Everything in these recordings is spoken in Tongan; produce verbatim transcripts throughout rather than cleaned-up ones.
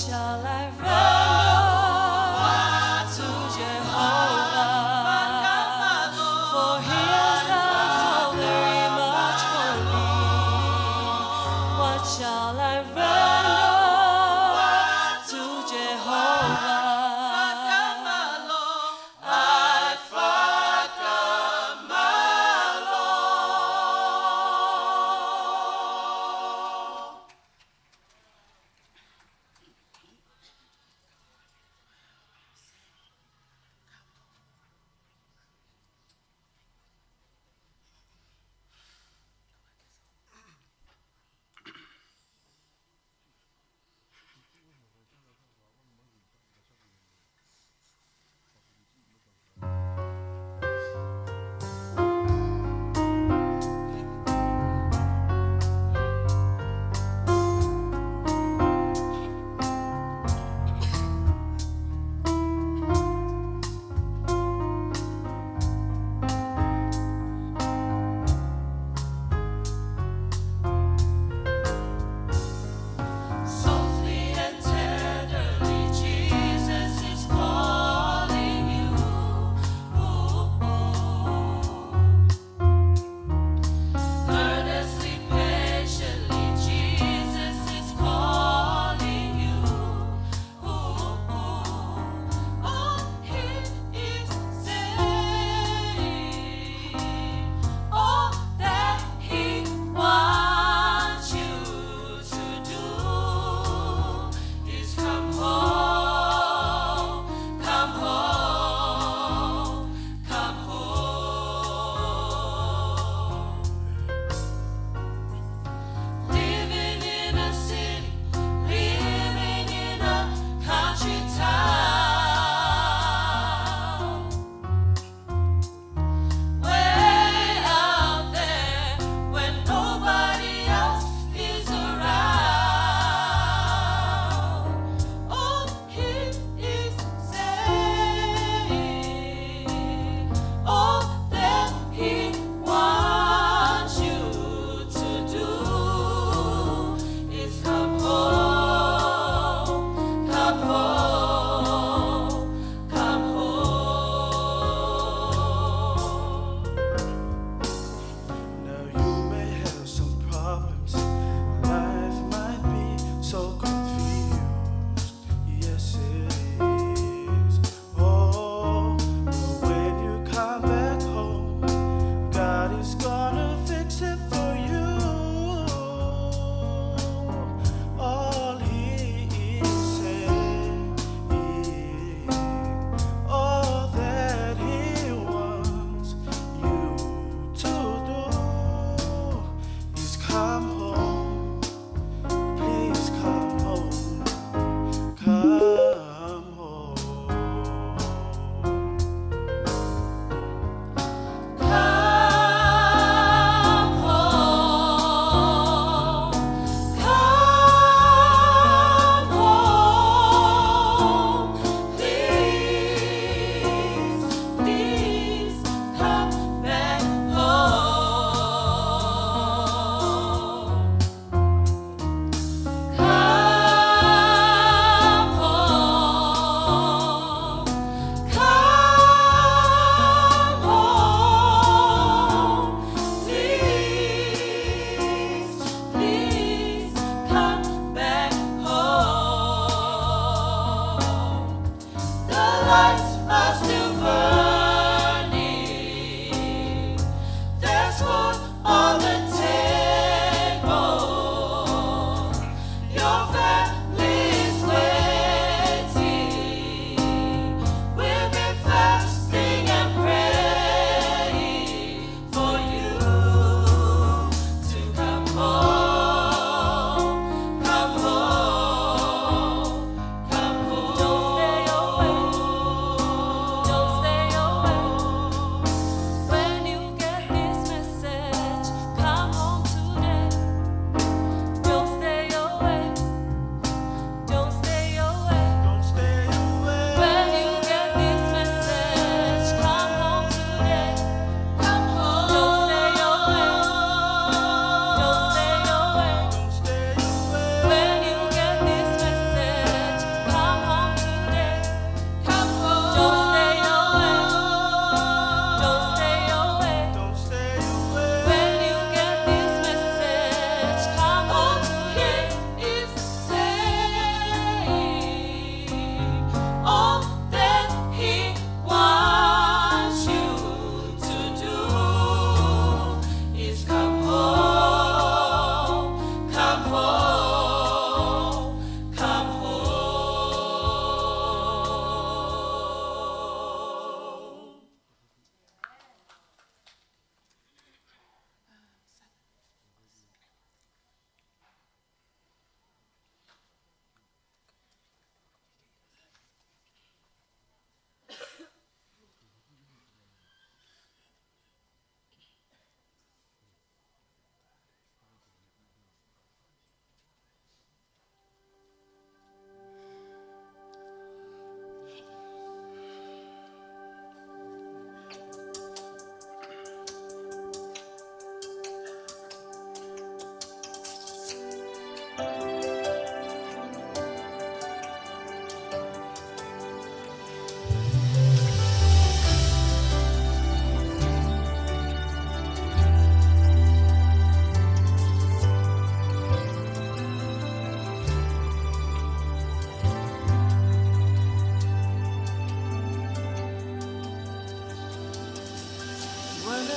Shall I run to Jehovah? For he has done so very much for me. What shall I run to Jehovah?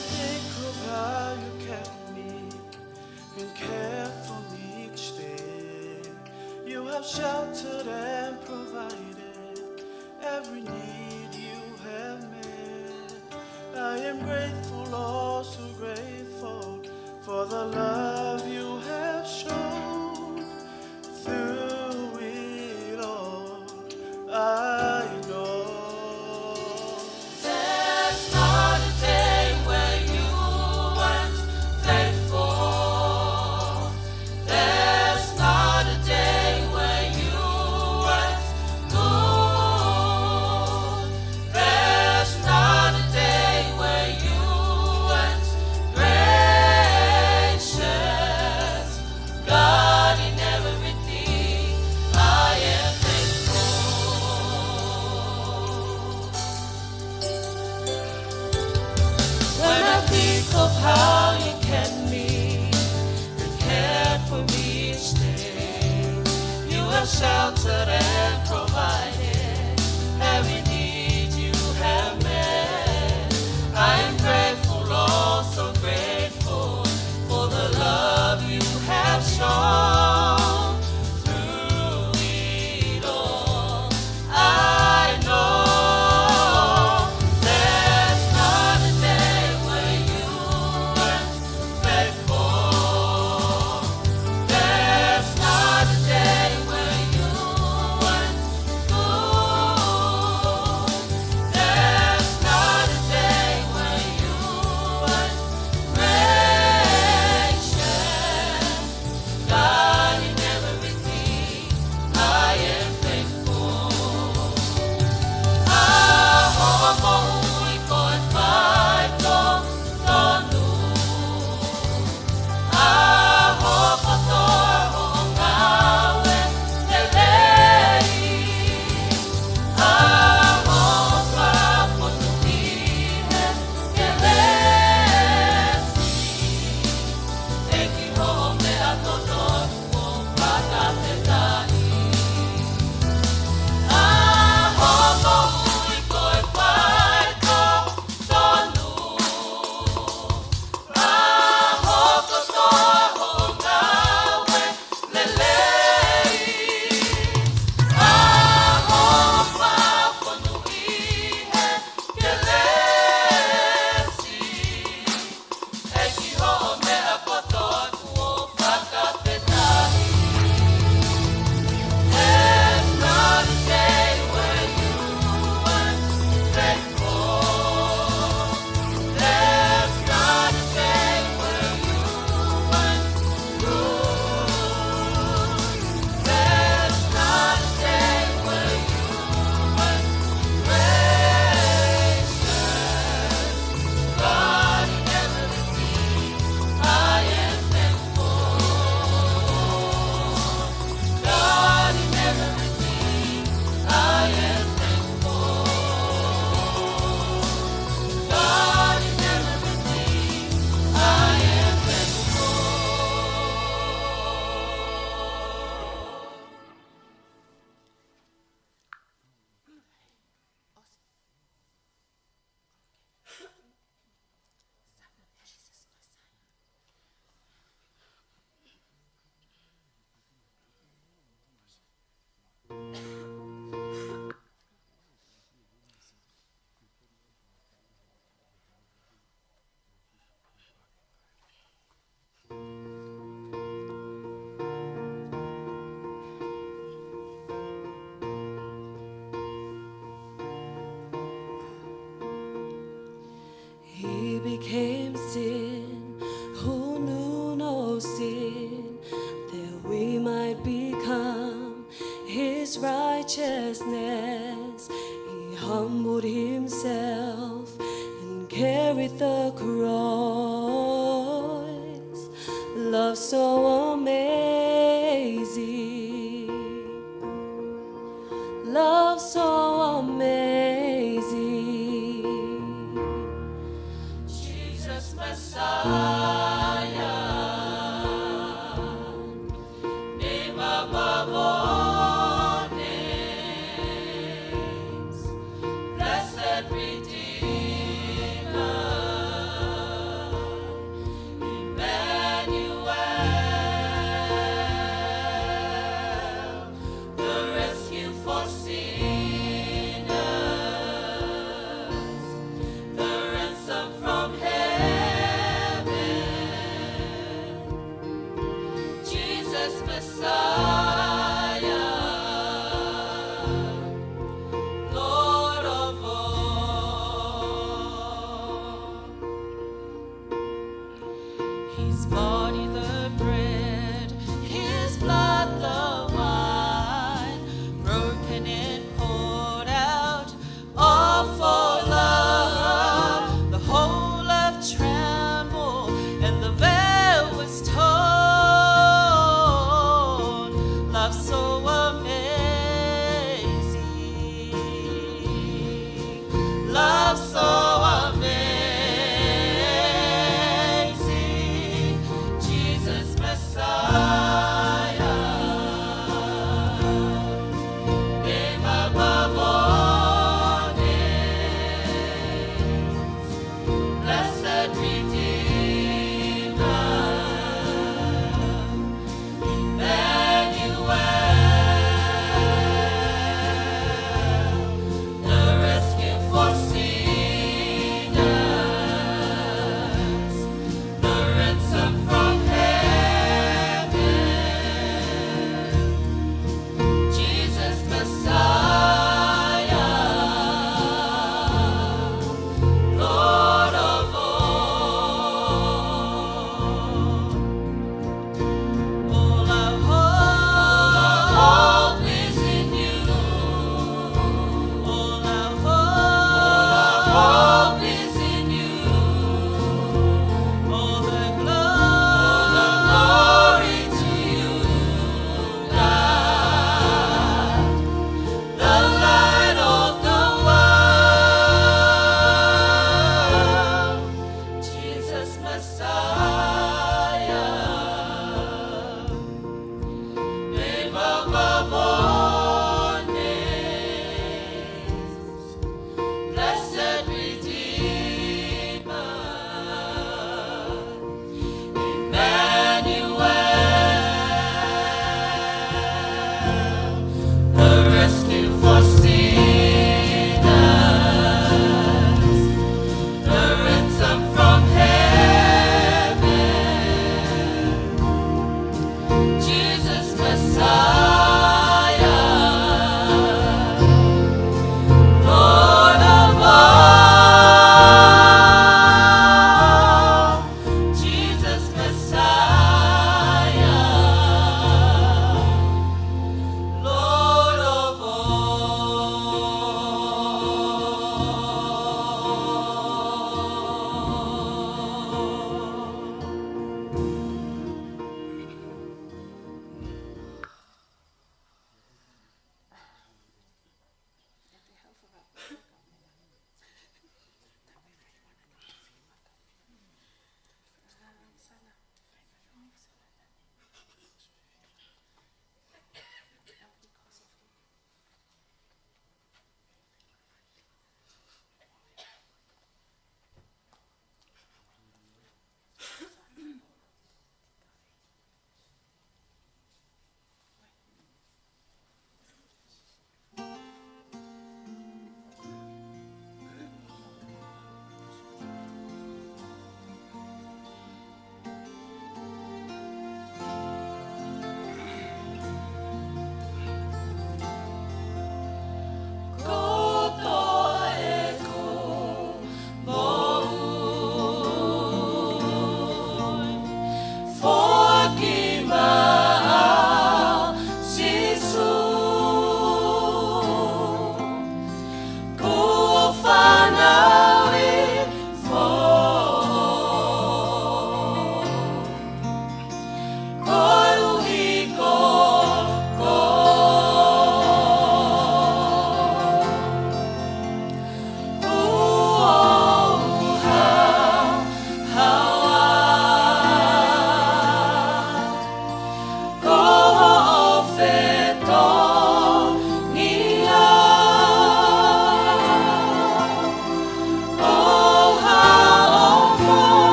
Think of how you kept me and cared for me each day. You have sheltered and provided every need you have met. I am grateful, oh so grateful for the love you have shown through it all. I know there's not a day where you weren't faithful. There's not a day where you weren't good. There's not a day where you weren't gracious. God, in everything, I am thankful. When I think of how you kept me and cared for me each day, you have sheltered and provided every need you have met. I am grateful, oh so grateful for the love you have shown through it all. I know there's not a day where you weren't faithful. There's not a day where you weren't good. There's not a day where you weren't gracious. God, in everything, I am thankful. ʻA hoʻo moʻui ko e faitotonu. ʻA hoʻo kotoa hoʻo ngāue lelei. ʻA hoʻo fakafonua ʻi he kelesi. ʻEiki, hoʻo meʻa kotoa kuo fakafetaʻi. ʻA hoʻo moʻui ko e faitotonu. ʻA hoʻo kotoa hoʻo ngāue lelei. ʻA hoʻo fakafonua ʻi he kelesi. ʻEiki, hoʻo meʻa kotoa kuo fakafetaʻi. There's not a day where you weren't faithful. There's not a day where you weren't good. There's not a day where you weren't gracious. God, in everything, I am thankful. God, in everything, I am thankful. God, in everything, I am thankful. He became sin who knew no sin, that we might become his righteousness. He humbled himself and carried the cross. Love so amazing. Love so amazing. Jesus Messiah, name above all names, blessed Redeemer,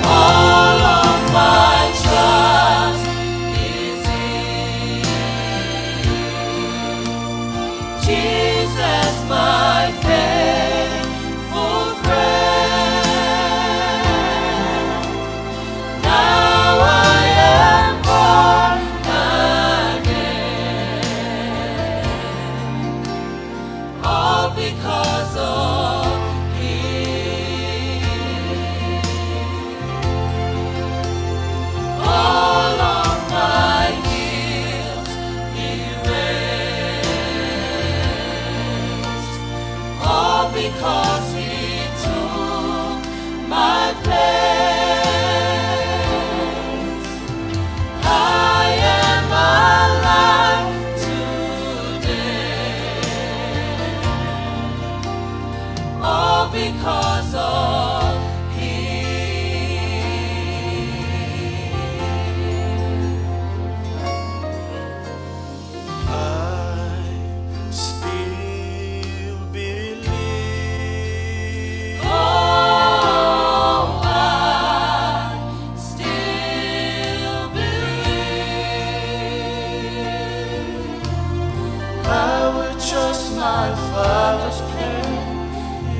All of my trust is in Jesus, my faithful friend. Now I am born again, all because of Him. All of my guilt erased, all because He took my place. I am alive today, all because of Him. I still believe. Oh, I still believe. I will trust my Father's plan.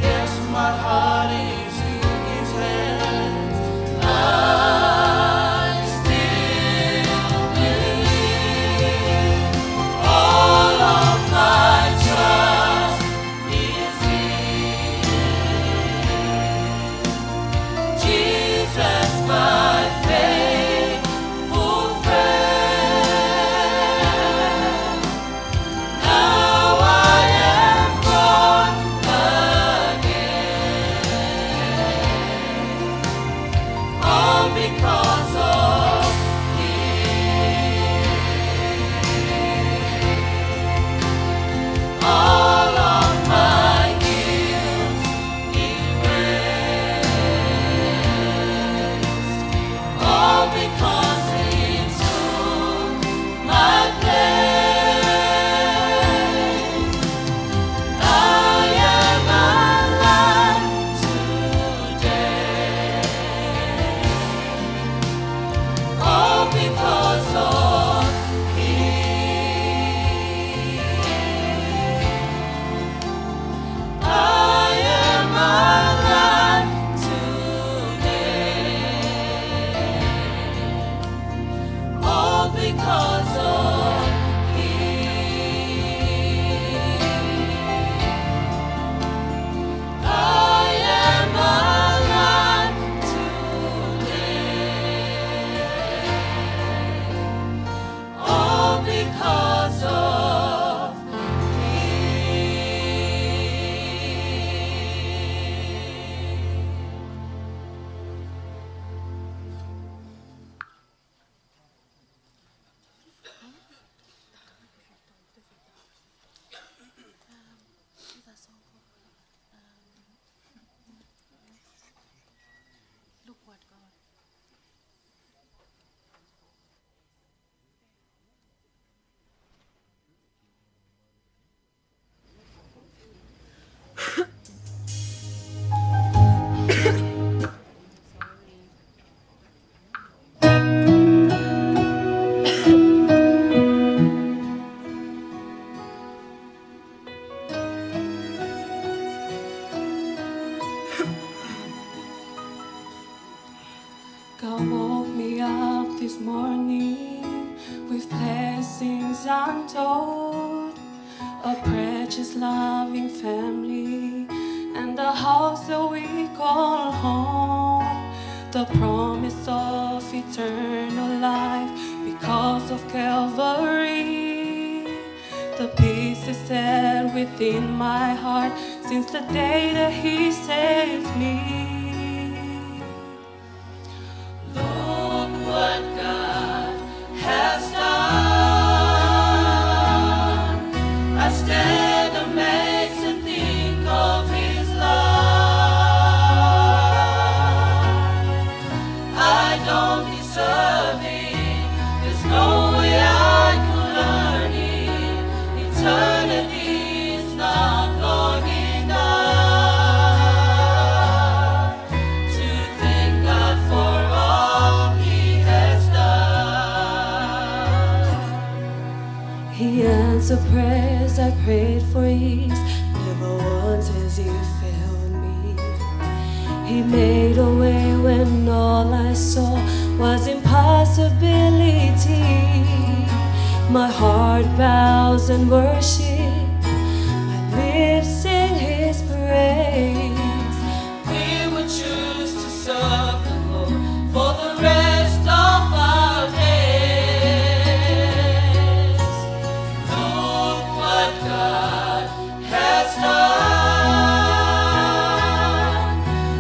Yes, my heart is in His hands. I still believe. All of my trust is in Jesus, my faithful friend. Now I am born again, all because of Him. All of my guilt erased, all because He took my place. I am alive today, all because of Him. I am alive today, all because of Him. I am alive today, all because of Him. God woke me up this morning with blessings untold. A precious, loving family and a house that we call home. The promise of eternal life because of Calvary. The peace is set within my heart since the day that He saved me. Look what God has done. I stand amazed and think of His love. I don't deserve it. There's no way I could earn Answer prayers I prayed for years. Never once has he failed me. He made a way when all I saw was impossibility. My heart bows in worship. My lips sing his praise. We will choose to serve the Lord for the rest of our days. Look what God has done.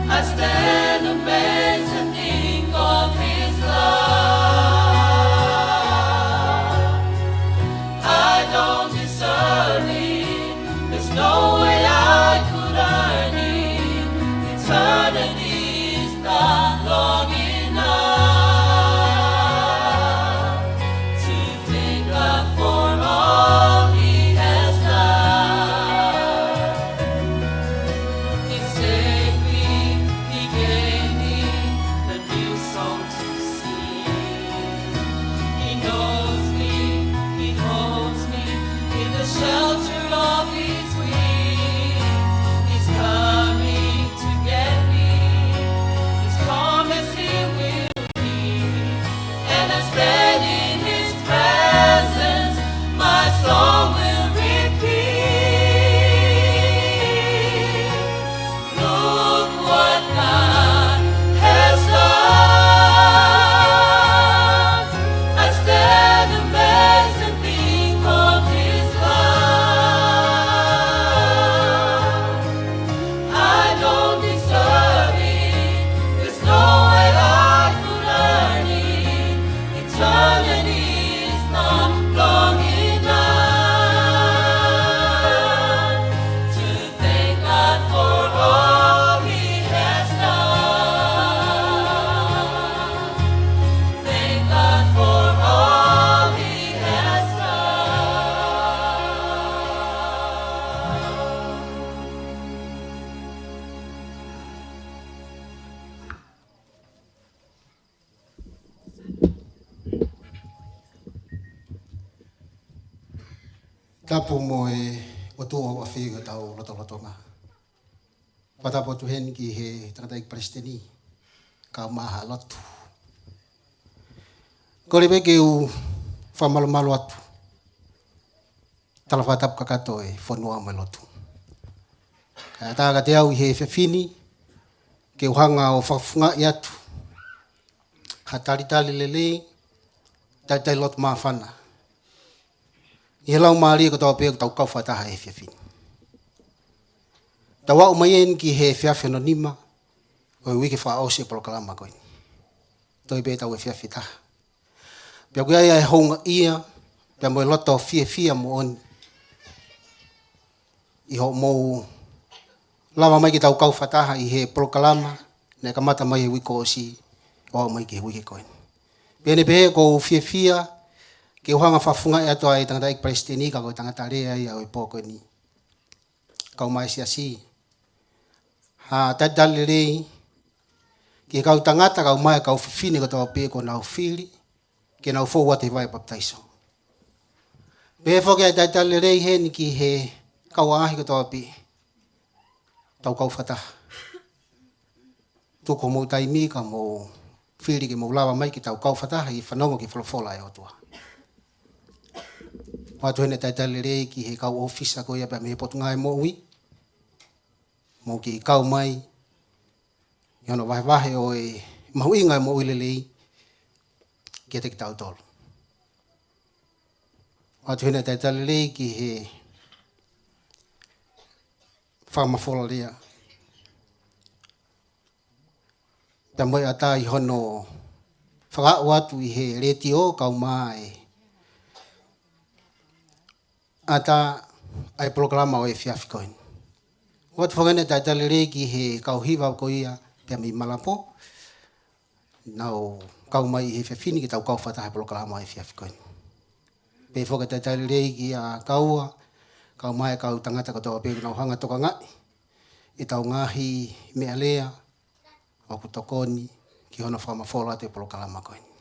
I stand amazed and think of his love. I don't deserve it. There's no way I could earn it. Eternity is not long enough to thank God for all he has done. He saved me, he gave me a new song to sing. He knows me, he holds me in the shelter of his wings. He's coming to get me. He's promised he will be. And I stand in his presence, my song will repeat. Look what God has done. I stand amazed and think of his love. I don't deserve it. There's no way I could earn it. Eternity is not long enough to thank God for all he has done. Thank God for all he has done. Tapu mo e ʻOtua ʻoku ʻafio ʻi hotau lotolotonga. Fakatapu atu heni ki he tangataʻeiki palesiteni, kae ʻumaʻā ha lotu. Kole pē ke u fakamalumalu atu. Tala fakatapu kakato e fonua mo e lotu. Kae ʻatā kiate au ʻi he efiafi ni, ke u hanga ʻo fakafofongaʻi atu ha talitali lelei, talitali loto māfana ʻi he laumālie kotoa pē ʻoku tau kau fakataha he efiafi ni. Tau aʻu mai eni ki he efiafi hono nima ʻo e uike fakaʻosi e polokalama ko eni. Toe pē tau efiafi taha. Pea ʻoku ʻi ai ʻa e houngaʻia, pea mo e loto fiefia moʻoni ʻi hoʻomou lava mai ke tau kau fakataha ʻi he polokalama naʻe kamata mai he uike kuo ʻosi ʻo aʻu mai ki he uike ko eni. Pea neongo pē ʻoku ou fiefia ke u hanga ʻo fakafofongaʻi atu ʻa e tangataʻeiki palesiteni ka ko e tangata lea ia ʻo e pō ko eni, kae ʻumaʻā e siasi, ha talitali lelei ki he kau tangata kae ʻumaʻā e kau fefine kotoa pē kuo nau fili ke nau fou atu he vai papitaiso. Pehē foki ʻa e talitali lelei heni ki he kau ʻaʻahi kotoa pē tau kau fakataha. Tuku homou taimi ka mou fili ke mou lava mai ke tau kau fakataha ʻi he fanongo ki he folofola ʻa e ʻOtua. ʻOatu heni ʻa e talitali lelei ki he kau ʻōfisa ko ia pea mei he Potungāue Moʻui, mou kei kau mai ʻi hono vahevahe ʻo e mahuʻinga e moʻui lelei kiate kitautolu. ʻOatu heni ʻa e talitali lelei ki he fakamafola lea pea mo e ʻatā ʻi hono fakaaʻu atu ʻi he letiō kae ʻumaʻā e ʻatā ʻa e polokalama ʻo e efiafi ko eni. ʻOatu foki heni ʻa e talitali lelei ki he kau hiva ko ia pea mei Malapo, nau kau mai ʻi he efiafi ni ke tau kau fakataha he polokalama ʻo e efiafi ko eni. Pehē foki ʻa e talitali lelei kia Kaua, kae ʻumaʻā e kau tangata kotoa pē ʻoku nau hanga ʻo tokangaʻi ʻetau ngaahi meʻalea ʻoku tokoni ki hono fakamafola atu e polokalama ko eni.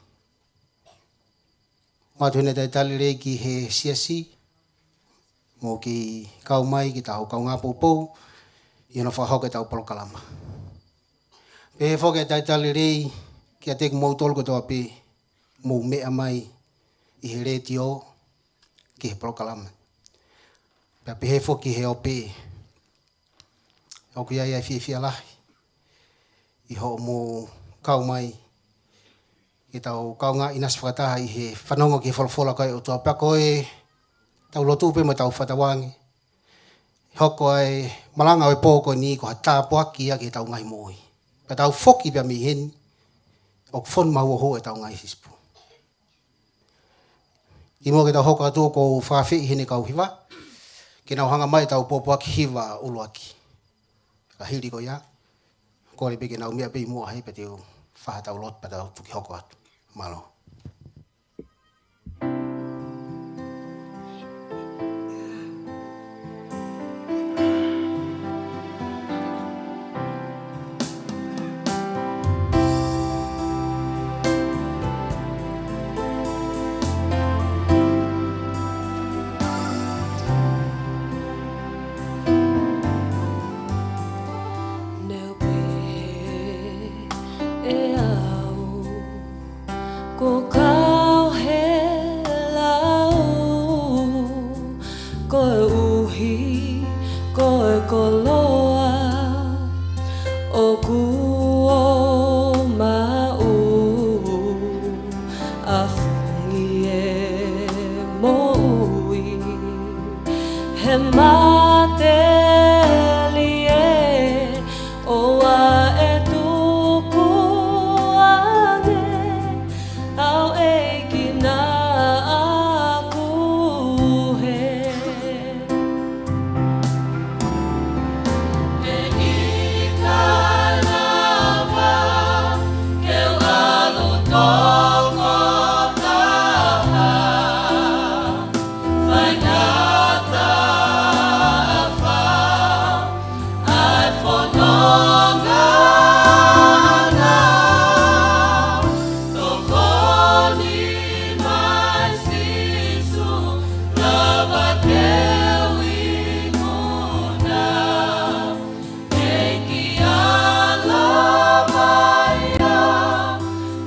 ʻOatu heni ʻa e talitali lelei ki he siasi, mo kei kau mai ki heʻetau kaungā poupou ʻi hono fakahoko ʻetau polokalama. Pehē foki ʻa e talitali lelei kiate kimoutolu kotoa pē ʻoku mou meʻa mai ʻi he letiō ki he polokalama. Pea pehē foki he ope, ʻoku ʻi ai ʻa e fiefia lahi ʻi hoʻomou kau mai ki heʻetau kaungā ʻinasi fakataha ʻi he fanongo ki he folofola ʻa e ʻOtua. Pea ko ʻetau lotu pē mo ʻetau fakatauange, hoko ʻa e malanga ʻo e pō ko eni ko ha tāpuaki ia ki heʻetau ngaahi moʻui. Pea tau foki pē mei heni ʻoku fonu mahuohua ʻetau ngaahi sisipu. Kimuʻa ke tau hoko atu, ʻoku ou fakaafeʻi heni e kau hiva ke nau hanga mai ʻetau pōpoaki hiva ʻuluaki. Ka hili ko ia, kole pē ke nau meʻa pē ʻi muʻa hei pea te u fai haʻatau lotu pea tau toki hoko atu. Mālō. Ne u pehē ʻe au, kuo kau he lau, koeʻuhi ko e koloa ʻoku ou maʻu, ʻa e fungi e moʻui, he matelie ʻoua ʻe tukuange, ʻa e ʻEiki naʻa ku hē. ʻE ʻikai lava ke u ʻalu tokotaha, faingataʻa ʻa e fononga ʻana. Tokoni mai Sīsū, lava ke u ikuna. ʻEiki, ʻalu mai ā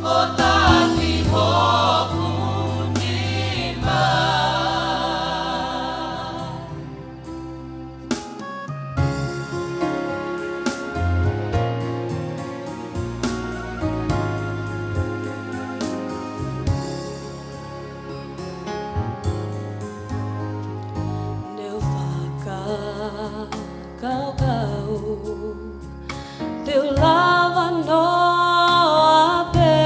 ʻo taki hoku nima. Ne u fakakaukau te u lava noa pē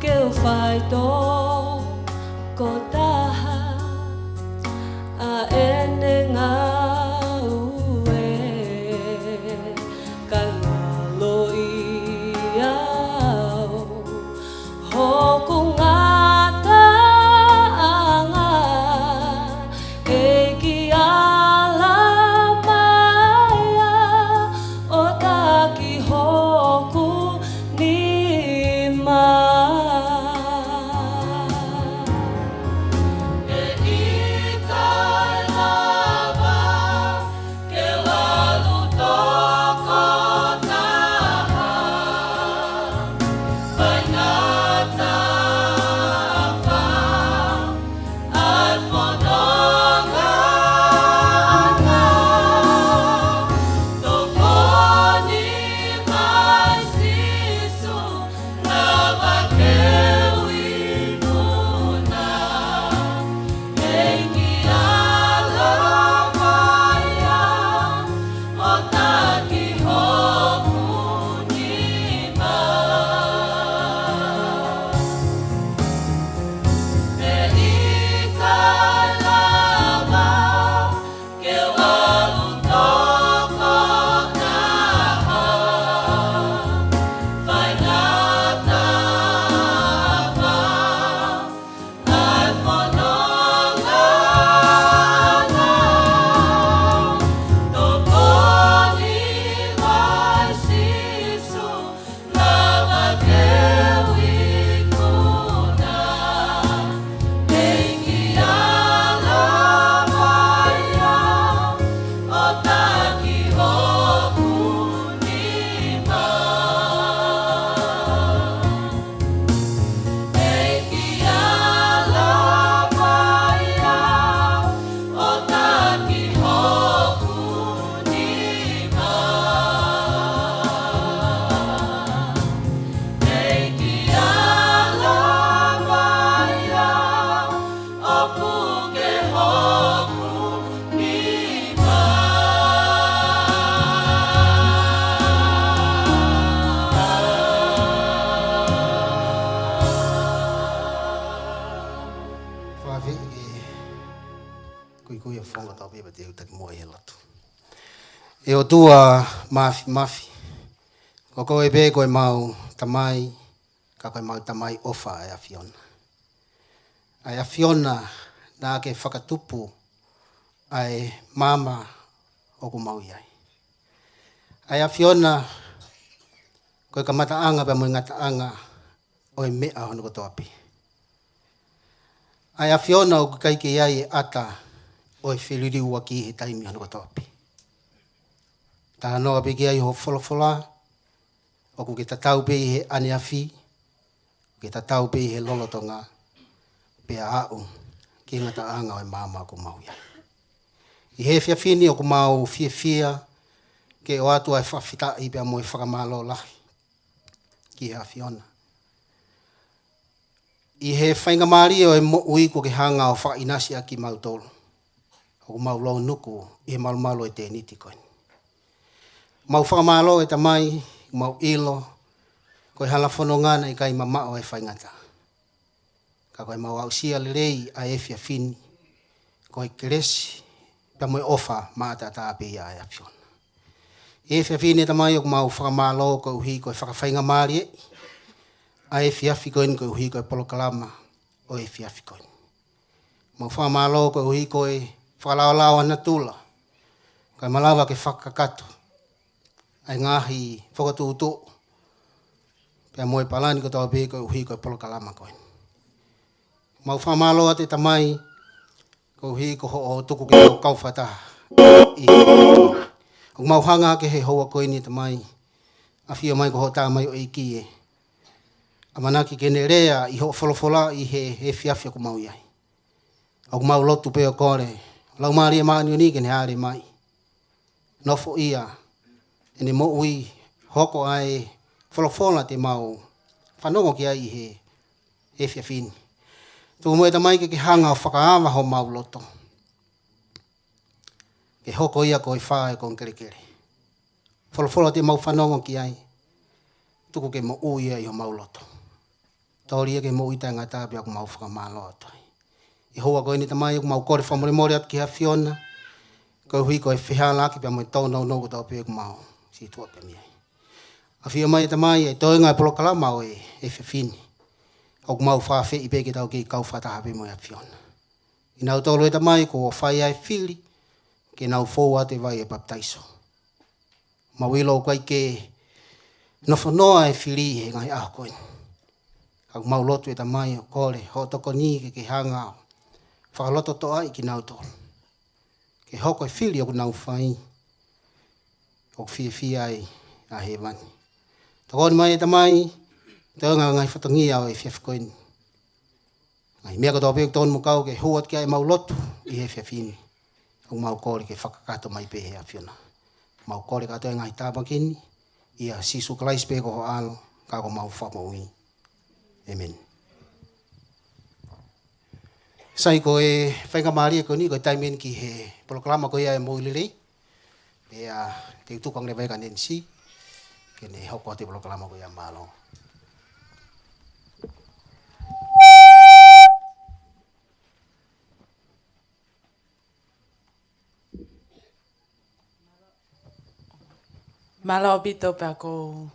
ke u fai tokotaha ʻa ʻene ngāue, kae ngalo ʻi au hoku ngataʻanga. ʻEiki, ʻalu mai ā ʻo ta Kuikui e fonga tau pia te u taki mo e lotu. ʻE ʻOtua Mafimafi, ko koe pē ko ʻemau Tamai, ka ko ʻemau Tamai ʻofa ʻa e ʻAfiona. ʻA e ʻAfiona naʻa ke fakatupu ʻa e maama ʻoku mau ʻi ai. ʻA e ʻAfiona ko e kamataʻanga pea mo e ngataʻanga ʻo e meʻa hono kotoa pē. ʻA e ʻAfiona ʻoku ʻikai ke ʻi ai e ʻata ʻo e feliliuaki he taimi hono kotoa pē. Talanoa pē ki ai hoʻo folofola, ʻoku ke tatau pē ʻi he ʻaneafi, ke tatau pē ʻi he lolotonga, pea aʻu ki he ngataʻanga ʻo e maama ʻoku mau ʻi ai. ʻI he efiafi ni ʻoku mau fiefia ke ʻoatu ʻa e fakafetaʻi pea mo e fakamālō lahi ki he ʻAfiona. ʻI he faingamālie ʻo e moʻui kuo ke hanga ʻo fakaʻinasi ʻaki kimautolu, ʻoku mau lounuku ʻi he malumalu ʻo e tēniti ko eni. Mau fakamālō ʻe Tamai, mau ʻilo, ko e hala fononga naʻe ʻikai mamaʻo e faingataʻa. Ka ko ʻemau aʻusia lelei ʻa e efiafi ni, ko e kelesi, pea mo e ʻofa maʻataʻatā pē ia ʻa e ʻAfiona. ʻI he efiafi ni Tamai ʻoku mau fakamālō koeʻuhi ko e fakafaingamālie ʻa e efiafi ko eni koeʻuhi ko e polokalama ʻo e efiafi ko eni. Mau fakamālō koeʻuhi ko e fakalaolao ʻa natula, kae malava ke fakakakato ʻa e ngaahi fokotuʻutuʻu pea mo e palani kotoa pē koeʻuhi ko e polokalama ko eni. Mau fakamālō atu ʻe Tamai koeʻuhi ko hoʻo tuku ke tau kau fakataha. ʻOku mau hanga hake he houa ko eni Tamai, ʻafio mai ko hoʻo Tamai ʻo e ʻEiki ē, ʻamanaki ke ne lea ʻi hoʻo folofola ʻi he efiafi ʻoku mau ʻi ai. ʻOku mau lotu pē ʻo kole Laumālie Māʻoniʻoni ke ne hāʻele mai, nofoʻia ʻene moʻui, hoko ʻa e folofola te mau fanongo ki ai ʻi he efiafi ni. Tuku muʻa Tamai ke ke hanga ʻo fakaava homau loto, ke hoko ia ko e fā ʻo e kongelekele. Folofola te mau fanongo ki ai, tuku ke moʻui ia ʻi homau loto. Toli ia ke moʻui taʻengata pea ʻoku mau fakamālō atu ai. ʻI he houa ko eni Tamai ʻoku mau kole fakamolemole atu ki he ʻAfiona, koeʻuhi ko e fehālaaki pea mo e tōnounou kotoa pē ʻoku mau sītuʻa pē mei ai. ʻAfio mai Tamai ʻi he toenga e polokalama ʻo e efiafi ni, ʻoku mau fakaafeʻi pē ke tau kei kau fakataha pē mo e ʻAfiona. ʻI nautolu ʻe Tamai kuo fai ʻa e fili ke nau fou atu he vai ʻo e papitaiso. Mau ʻilo ʻoku ʻikai ke nofonoa e fili he ngaahi ʻaho ko eni. Ka ʻoku mau lotu ʻe Tamai ʻo kole hoʻo tokoni ke ke hanga ʻo fakalototoʻaʻi kinautolu ke hoko e fili ʻoku nau fai ʻoku fiefia ai ʻa hēvani. Tokoni mai ʻe Tamai, toenga ngaahi fatongia ʻo e efiafi ko eni. Ngaahi meʻa kotoa pē ʻoku tonu mo kau ke hū atu ki ai ʻemau lotu ʻi he efiafi ni, ʻoku mau kole ke fakakakato mai pē he ʻAfiona. Mau kole kātoa e ngaahi tāpuaki ni ʻia Sīsū Kalaisi pē ko ho ʻAlo, ka ko homau Fakamoʻui. ʻĒmeni. Sai, ko e faingamālie ko eni, ko e taimi eni ki he polokalama ko ia ʻa e Moʻui Lelei. Pea te u tuku ange leva ia kia Nancy ke ne hoko atu e polokalama ko ia, mālō. Mālō ʻaupito, pea ʻoku ou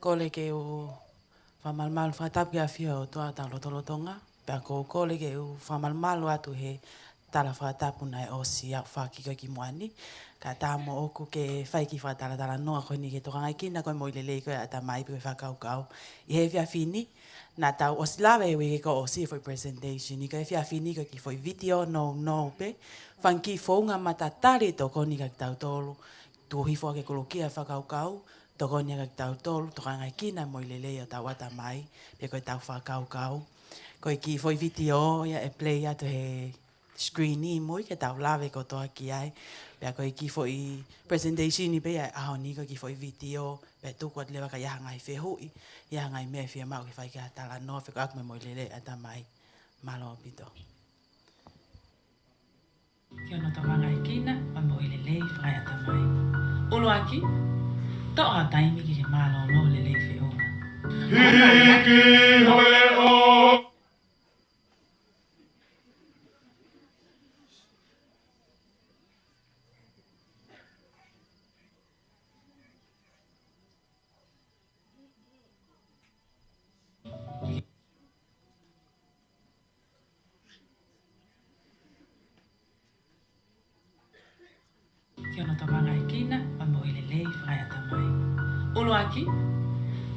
kole ke u fakamalumalu fakatapu ki he ʻafio ʻo e ʻOtua ʻi hotau lotolotonga. Pea ʻoku ou kole ke u fakamalumalu atu he tala fakatapu naʻe ʻosi aʻu fakakiko ki muʻa ni. Kae ʻatā moʻoku ke fai e kiʻi fakatalatalanoa ko eni ke tokangaekina ko e moʻui lelei ko ia ʻa e ʻatamai pe ko e fakakaukau ʻi he efiafi ni. Naʻa tau ʻosi lave he uike kuo ʻosi e foʻi presentation, ka ko e efiafi ni ko e kiʻi foʻi vitiō nounou pē, fanga kiʻi founga matatali ʻe tokoni kia kitautolu, tuku hifo ʻaki e kulukia e fakakaukau, tokoni kia kitautolu tokangaekina e moʻui lelei ʻo hotau ʻatamai pe ko ʻetau fakakaukau. Ko e kiʻi foʻi vitiō ia ʻe play atu he screen ʻi mui ke tau lave kotoa ki ai. Pea ko e kiʻi foʻi presentation pē ia ʻo e ʻaho ni, ko e kiʻi foʻi vitiō, pea tuku atu leva ka ʻi ai ha ngaahi fehuʻi, ʻi ai ha ngaahi meʻa ʻe fiemaʻu ke fai ki ai ha talanoa fekauʻaki mo e moʻui lelei ʻa e ʻatamai. Mālō ʻaupito. Ke ono tokangaekina ʻa e moʻui lelei fakaʻatamai. ʻUluaki, toʻo ha taimi ke ke mālōlō lelei feʻunga. Hiki hoi ʻo. Hono tokangaʻi kina ʻo e moʻui lelei fakaeʻatamai. ʻUluaki,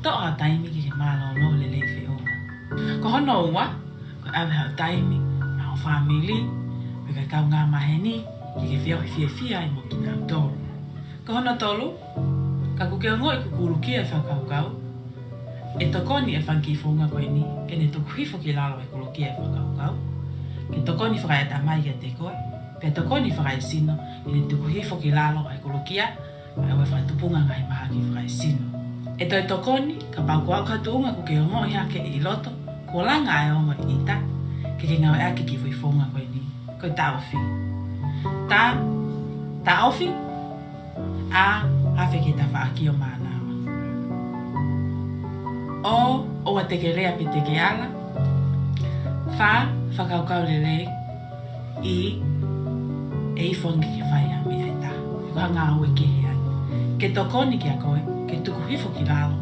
toʻo ha taimi ke ke mālōlō lelei feʻunga. Ko hono ua, ko e ʻave ha taimi maʻa ho fāmili, pe ko e kaungā maheni, ke ke feohi fiefia ai mo kinautolu. Ko hono tolu, kapau ʻoku ke ongoʻi kuo kulukia e fakakaukau, ʻe tokoni e fanga kiʻi founga ko eni ke ne tuku hifo ki lalo e kulukia e fakakaukau, ke tokoni fakaeʻatamai kiate koe, pea tokoni fakaesino ke ne tuku hifo ki lalo e kulukia, ʻa ia ʻoku fakatupunga e ngaahi mahaki fakaesino. ʻE toe tokoni kapau kuo aʻu ki ha tuʻunga ʻoku ke ongoʻi hake ʻi loto kuo langa ʻa e ongo ʻi ʻita, ke ke ngāueʻaki e kiʻi foʻi founga ko eni. Ko e taʻofi. Ta, taʻofi, ʻa, afe ki he tafaʻaki ʻo mānava. O, ʻoua te ke lea pe te ke ala. Fa, fakakaukau lelei. I, ʻe ifo ange ke fai ha meʻa ʻe taha. Ko ha ngāue kehe ange. Ke tokoni kiate koe ke tuku hifo ki lalo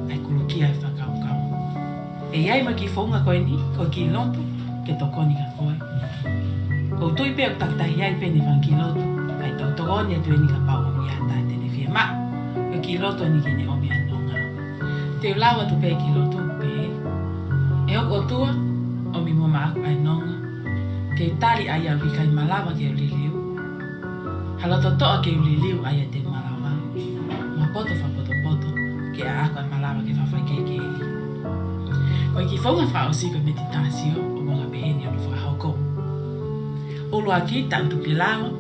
ʻa e kulukia e fakakaukau. ʻE ʻi ai mo e kiʻi founga ko eni, ko e kiʻi lotu, ke tokoni kiate koe. ʻOku ou tui pē ʻoku takitaha ʻi ai pē ʻene fanga kiʻi lotu, kae tau tokoni atu eni kapau ʻoku ʻi ai ha taha te ne fiemaʻu. Ko e kiʻi lotu eni ke ne ʻomi ʻa e nonga. Te u lau atu pē e kiʻi lotu pē. ʻE hoku ʻOtua, ʻomi muʻa maʻaku ʻa e nonga, ke u tali ʻa ia ʻoku ʻikai malava ke u liliu. Ha loto toʻa ke u liliu ʻa ia te u malava. Mo ha poto fakapotopoto ke ʻaʻaku ʻa e malava ke fakafaikehekeheʻi. Ko e kiʻi founga fakaʻosi ko e meditatio, ʻoku anga peheni hono fakahoko. ʻUluaki, tangutu ki lalo.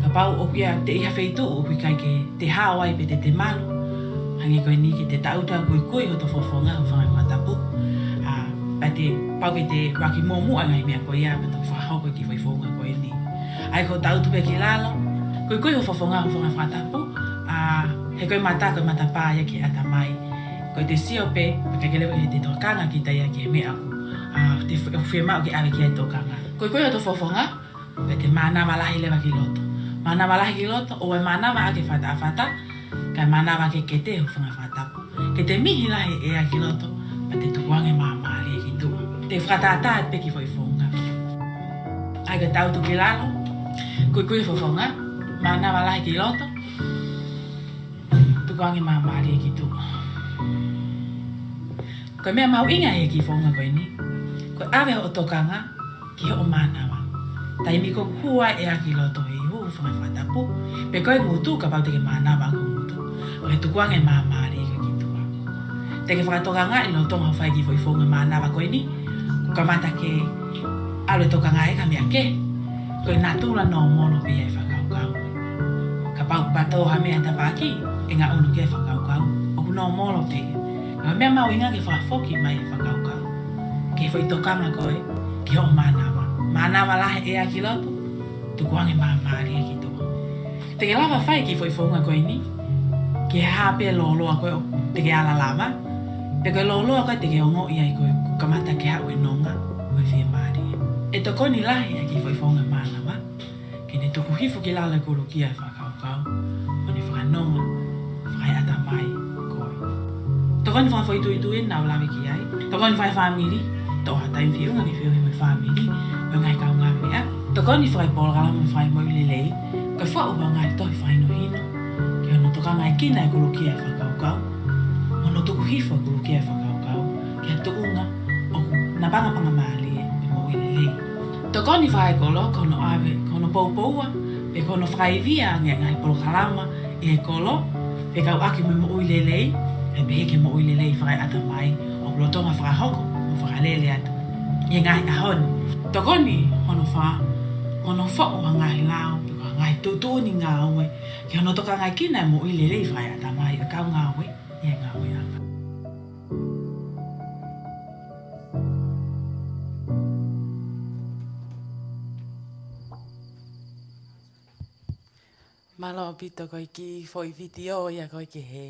Kapau ʻoku ʻi ai ha feituʻu ʻoku ʻikai ke te hao ai pe te te malu, hangē ko eni, ke te tangutu ʻo kuikui hoto fofonga ʻi ho fanga fakatapu. ʻA, pea te pau ke te ʻuluaki muʻomuʻa e ngaahi meʻa ko ia pea toki fakahoko e kiʻi foʻi founga ko eni. ʻA ia ko e tangutu pē ki lalo, kuikui ho fofonga ʻi ho fanga fakatapu, ʻa, he ko e mata, ko e matapā ia ki he ʻatamai. Ko ʻete sio pē, pea ʻikai ke lava ke te tokanga kita ia ki he meʻa ʻoku, ʻa, te f-, fiemaʻu ke ʻave ki ai e tokanga. Kuikui hoto fofonga, pea te mānava lahi leva ki loto. Mānava lahi ki loto, ʻoua ʻe mānava ʻaki e fataʻafata, kae mānava ʻaki e kete ʻi ho fanga fakatapu. Ke te mihi lahi e ʻea ki loto, pea te tukuange māmālie ki tuʻa. Te fakatātā pē e kiʻi foʻi founga. ʻA ia ko e tangutu ki lalo, kuikui ho fofonga, mānava lahi ki loto, tukuange māmālie ki tuʻa. Ko e meʻa mahuʻinga he kiʻi founga ko eni, ko e ʻave hoʻo tokanga ki hoʻo mānava. Taimi ko ē ʻoku hū ai e ʻea ki loto ʻi ho fanga fakatapu, pe ko e ngutu, kapau te ke mānava ʻaki ho ngutu, ʻo ke tukuange māmālie ki tuʻa. Te ke fakatokangaʻi lolotonga hoʻo fai e kiʻi foʻi founga mānava ko eni, kuo kamata ke ʻalu e tokanga ki ha meʻa kehe. Ko e natula nōmolo pē ia e fakakaukau. Kapau ʻoku patō ha meʻa he tafaʻaki, ʻe ngaʻunu ki ai e fakakaukau. ʻOku nōmolo pē ia. Ka ko e meʻa mahuʻinga ke fakafoki mai e fakakaukau ki he foʻi tokanga ko ē ki hoʻo mānava. Mānava lahi e ʻea ki loto, tukuange māmālie ki tuʻa. Te ke lava fai e kiʻi foʻi founga ko eni ki he hā pē lōloa ko ē ʻoku te ke ala lava, pe ko e lōloa ko ē te ke ongoʻi ai ko ē kuo kamata ke haʻu e nonga mo e fiemālie. ʻE tokoni lahi ʻa e kiʻi foʻi founga mānava ke ne tuku hifo ki lalo e kulukia e fakakaukau, mo ne fakanonga fakaeʻatamai koe. Tokoni fakafoʻituitui eni naʻa ku lave ki ai. Tokoni fakafāmili, toʻo ha taimi feʻunga ke feohi mo e fāmili mo e ngaahi kaungāmeʻa. Tokoni fakaepolokalama fakaemoʻui lelei, ko e foʻu ha ngaahi tohi fakahinohino ki hono tokangaʻi kina e kulukia e fakakaukau, mo hono tuku hifo e kulukia e fakakaukau ki ha tuʻunga ʻoku napangapangamālie e moʻui lelei. Tokoni fakaekolo, ko hono ʻave, ko hono poupoua, pe ko hono fakaivia ange e ngaahi polokalama ʻi he kolo, fekauʻaki mo e moʻui lelei, ʻe pehē ki he moʻui lelei fakaeʻatamai, ʻoku lolotonga fakahoko mo fakalele atu ʻi he ngaahi ʻaho ni. Tokoni hono fa, hono foʻu ha ngaahi lao, pe ko ha ngaahi tuʻutuʻuni ngāue ki hono tokangaʻi kina e moʻui lelei fakaeʻatamai ʻo e kau ngāue ʻi he ngāueʻanga. Mālō ʻaupito, ko e kiʻi foʻi vitiō ia ko ē ki he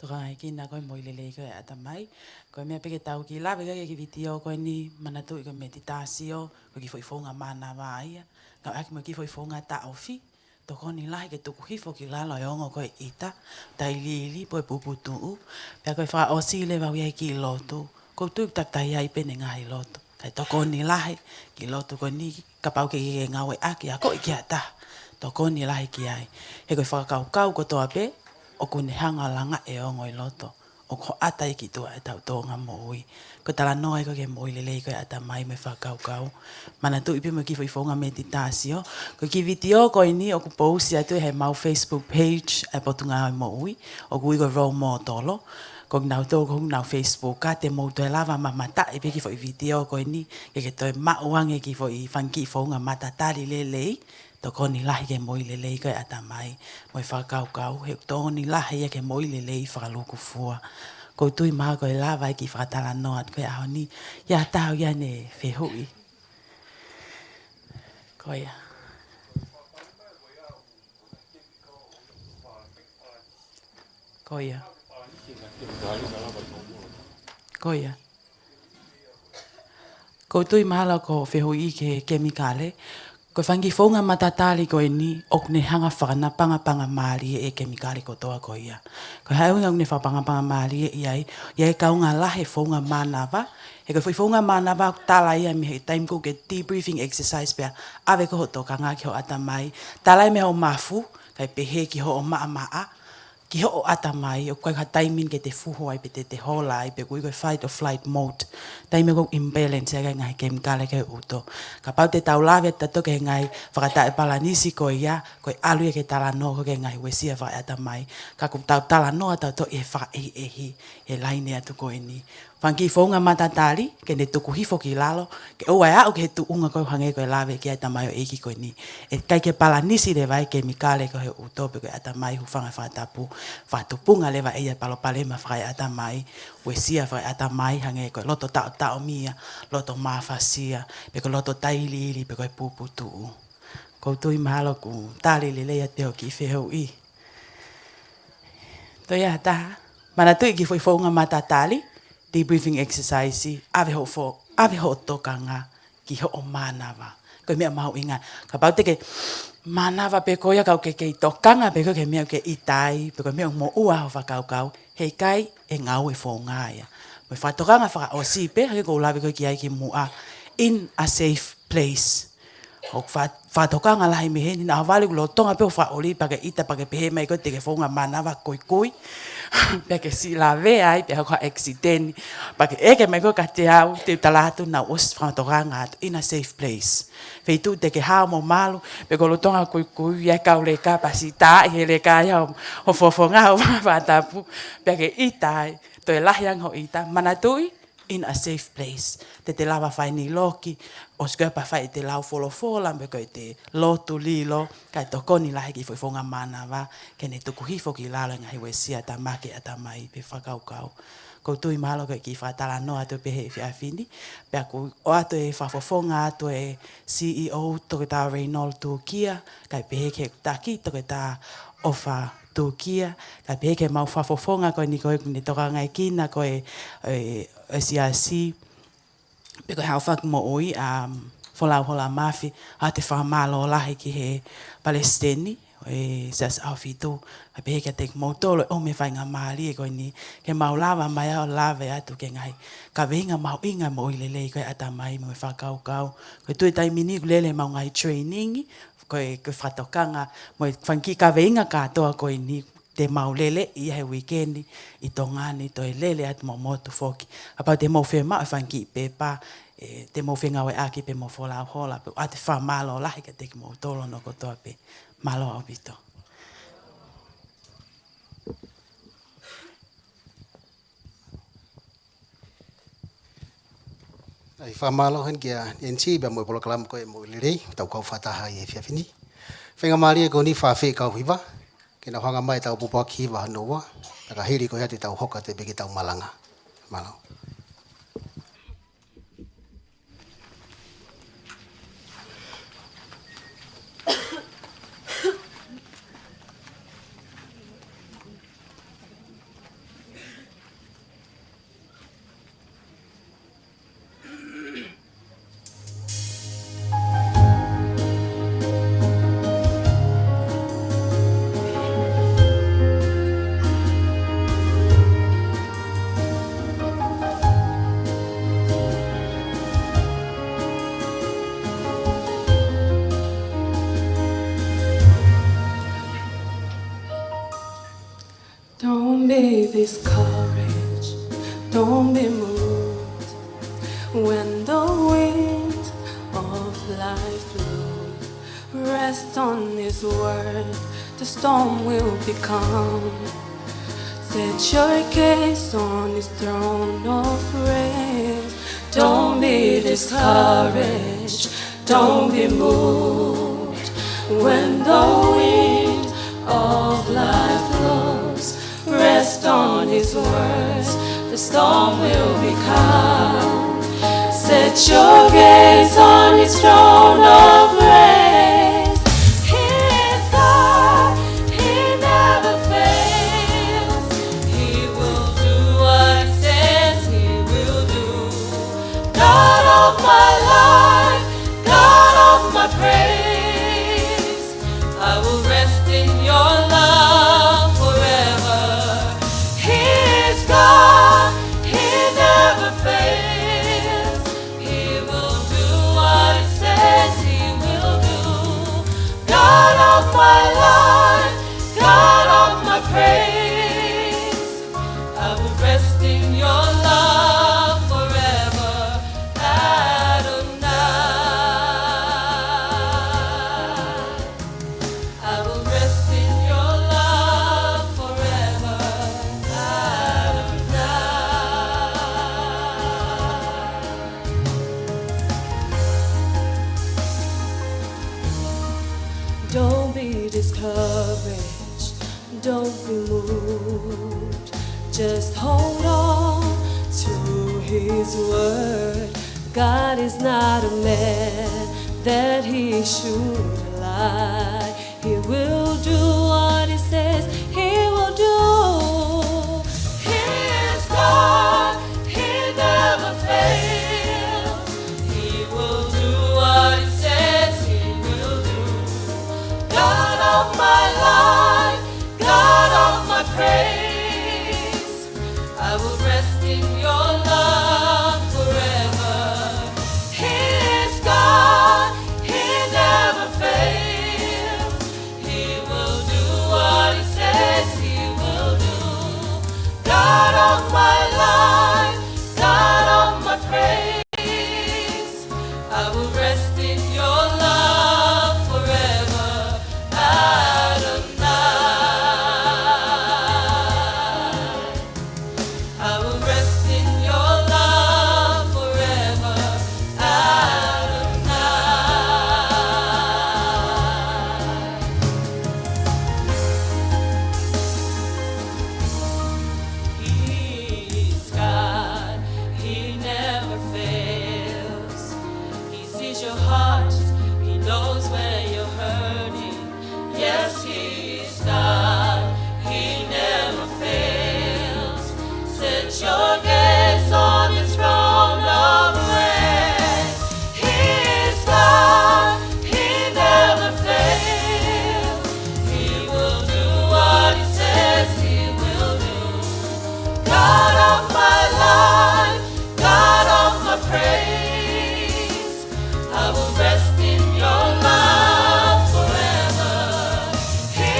tokangaʻi kina ko ē e moʻui lelei ko ē ʻatamai. Ko e meʻa pē ke tau kiʻi lave ki ai ki he vitiō ko eni, manatuʻi ko e meditatio, ko e kiʻi foʻi founga mānava ia. Ngāueʻaki mo e kiʻi foʻi founga taʻofi, tokoni lahi ke tuku hifo ki lalo e ongo ko ē ʻi ʻita, tailiili pe ko e puputuʻu. Pea ko e fakaʻosi leva ʻoku ʻi ai e kiʻi lotu. ʻOku ou tui ʻoku takitaha ʻi ai pē ʻene ngaahi lotu. Kae tokoni lahi e kiʻi lotu ko eni, kapau ʻoku ke ngāueʻaki, akoʻi ki ha taha. tokoni lahi ki ai. He ko e fakakaukau kotoa pē, ʻoku ne hanga ʻo langa e ongo ʻi loto. ʻOku hoʻata ia ki tuʻa ʻetau tōʻonga moʻui. Ko e talanoa ia ko ē ki he moʻui lelei ko ē ʻa e ʻatamai mo e fakakaukau. Manatuʻi pē mo e kiʻi foʻi founga metitasio. Ko e kiʻi vitiō ko eni ʻoku pousi atu ʻi heʻemau Facebook page ʻa e Potungāue Moʻui. ʻOku ui ko e Role Model. Ko kinautolu ʻoku ʻi honau Facebook, ka te mou toe lava mamataʻi pē kiʻi foʻi vitiō ko eni, ke ke toe maʻu ange kiʻi foʻi fanga kiʻi founga matatali lelei, tokoni lahi ki he moʻui lelei ko ē ʻa e ʻatamai, mo e fakakaukau, he tokoni lahi ia ki he moʻui lelei fakalūkufua. ʻOku ou tui mahalo ko e lava e kiʻi fakatalanoa atu ko ē ʻaho ni, ʻi ai ha taha ʻoku ʻi ai haʻane fehuʻi. Ko ia. Ko ia. Ko ia. ʻOku ou tui mahalo ko e fehuʻi ki he kemikale. Ko e fanga kiʻi founga matatali ko eni, ʻoku ne hanga ʻo fakapangapangamālie e kemikale kotoa ko ia. Ko e hā e ʻuhinga ʻoku ne fakapangapangamālie ai, ʻi ai e kaunga lahi e founga mānava. He ko e foʻi founga mānava ʻoku tala ia mei he taimi ko ē ʻoku ke deep breathing exercise pea ʻave ko ē hoʻo tokanga ki hoʻo ʻatamai. Tala ia mei hoʻo mafu, kae pehē ki hoʻo maʻamaʻa, ki hoʻo ʻatamai, ʻoku ʻikai ha taimi ke te fuhu ai pe te te hola ai, pe ʻoku ui ko e fight or flight mode. Taimi ko ē ʻoku imbalance ai e ngaahi kemikale ki he ʻuto. Kapau te tau lave atu ki he ngaahi fakataʻepalanisi ko ia, ko e ʻalu ia ki he talanoa ko ē ki he ngaahi uesia fakaʻatamai. Ka ʻoku tau talanoa tautolu ʻi he fakaʻehiʻehi, he laine atu ko eni. Fanga kiʻi founga matatali, ke ne tuku hifo ki lalo, ke ʻoua ʻe aʻu ki he tuʻunga ko ē ʻoku hangē ko e lave ki ai e tamaioʻeiki ko eni. ʻE ʻikai ke palanisi leva e kemikale ko ē he ʻuto pe ko e ʻatamai, hūfanga he fakatapu, fakatupunga leva ʻe ia e palopalema fakaʻatamai, uesia fakaʻatamai, hangē ko e loto taʻotaʻomia, loto mafasia, pe ko e loto tailiili, pe ko e puputuʻu. ʻOku ou tui mahalo kuo tali lelei atu pē hoʻo kiʻi fehuʻi. Toe ʻi ai ha taha? Manatuʻi e kiʻi foʻi founga matatali, deep breathing exercise, ʻave hoʻo fo-, ʻave hoʻo tokanga ki hoʻo mānava. Ko e meʻa mahuʻinga. Kapau te ke mānava pē ko ia ka ʻoku ke kei tokanga pē ko ē ki he meʻa ʻoku ke ʻita ai, pe ko e meʻa ʻoku moʻua ai hoʻo fakakaukau, heʻikai ke ngāue e founga ia. Mo e fakatokanga fakaʻosi pē, hangē ko ʻeku lave ko ē ki ai kimuʻa, in a safe place. ʻOku fa-, fakatokanga lahi mei heni, naʻa ʻohovale ʻeku lolotonga pē ʻo fakaʻuli, pea ke ʻita, pea ke pehē mai ko ē te ke founga mānava kuikui. Pea ke siʻi lavea ai, pea hoko ha accident. Pea ke ʻeke mai ko ē kiate au, te u tala atu naʻa ku ʻosi fakatokanga atu, in a safe place. Feituʻu te ke hao mo malu, pea ko e lolotonga kuikui, ʻi ai e kau leka, pea siʻi tā ʻi he leka ia hoʻo, hoʻo fofonga, hoʻo fakatapu. Pea ke ʻita ai, toe lahi ange hoʻo ʻita, manatuʻi, in a safe place. Te te lava fai e loki, ʻosi ko ia pea fai ʻete lau folofola, pe ko ʻete lotu lilo, kae tokoni lahi e kiʻi foʻi founga mānava, ke ne tuku hifo ki lalo e ngaahi uesia ʻatamai, ʻatamai pe fakakaukau. ʻOku ou tui mahalo ko e kiʻi fakatalanoa atu pē he efiafi ni, pea ʻoku ʻoatu e fakafofonga atu e C E O Toketā Raynold Tukia, kae pehē ki he taki Toketā ʻOfa Tukia, kae pehē ki heʻemau fakafofonga ko eni ko ē ʻoku ne tokangaekina ko ē, e, e siasi, pe ko e Haʻofaki Moʻui, um, Folau Hola Mafi, ʻoatu e fakamālō lahi ki he palesiteni ʻo e Siasi ʻAhofitu, kae pehē kiate kimoutolu e ʻomi e faingamālie ko eni, ke mau lava mai ʻo lave atu ki he ngaahi kaveinga mahuʻinga moʻui lelei ko ē ʻatamai mo e fakakaukau. Ko e tuʻu he taimi ni ʻoku lele ʻemau ngaahi training, ko e, ko e fakatokanga, mo e fanga kiʻi kaveinga kātoa ko eni, te mau lele ia he uike ni ʻi Tonga ni, toe lele atu mo motu foki. Kapau te mou fiemaʻu e fanga kiʻi pepa, ʻe, te mou fengāueʻaki pē mo Folau Hola, pea ʻoatu e fakamālō lahi kiate kimoutolu hono kotoa pē. Mālō ʻaupito. ʻAi fakamālō heni kia N T pea mo e polokalama ko ē Moʻui Lelei, tau kau fakataha ʻi he efiafi ni. Faingamālie ko eni fafē kau hiva, ke nau hanga mai ʻetau pōpoaki hiva hono ua, pea ka hili ko ia te tau hoko atu pē ki heʻetau malanga. Mālō. discouraged, don't be moved when the wind of life blows. Rest on His word, the storm will be calm. Set your gaze on His throne of grace. Don't be discouraged, don't be moved when the wind of life blows. Rest on His words, the storm will be calm. Set your gaze on His throne of grace. He is God, He never fails. He will do what He says He will do. God of my life, God of my praise, I will rest in your love forever. He is God, He never fails. He will do what He says He will do. God of my life, God of my praise, I will rest in your love forever, Adonai. I will rest in your love forever, Adonai. Don't be discouraged, don't be moved. Just hold on to His word. God is not a man that He should lie. He will do what He says He will do. He is God, He never fails. He will do what He says He will do. God of my life, God of my praise, I will rest in your love forever. He is God, He never fails. He will do what He says He will do. God of my life, God of my praise, I will rest in your love forever, Adonai. I will rest in your love forever, Adonai. He is God, He never fails. He sees your heart, He knows where you're hurting. Yes, He is God, He never fails. Set your gaze on His throne of grace. He is God, He never fails. He will do what He says He will do. God of my life, God of my praise, I will rest in your love forever. He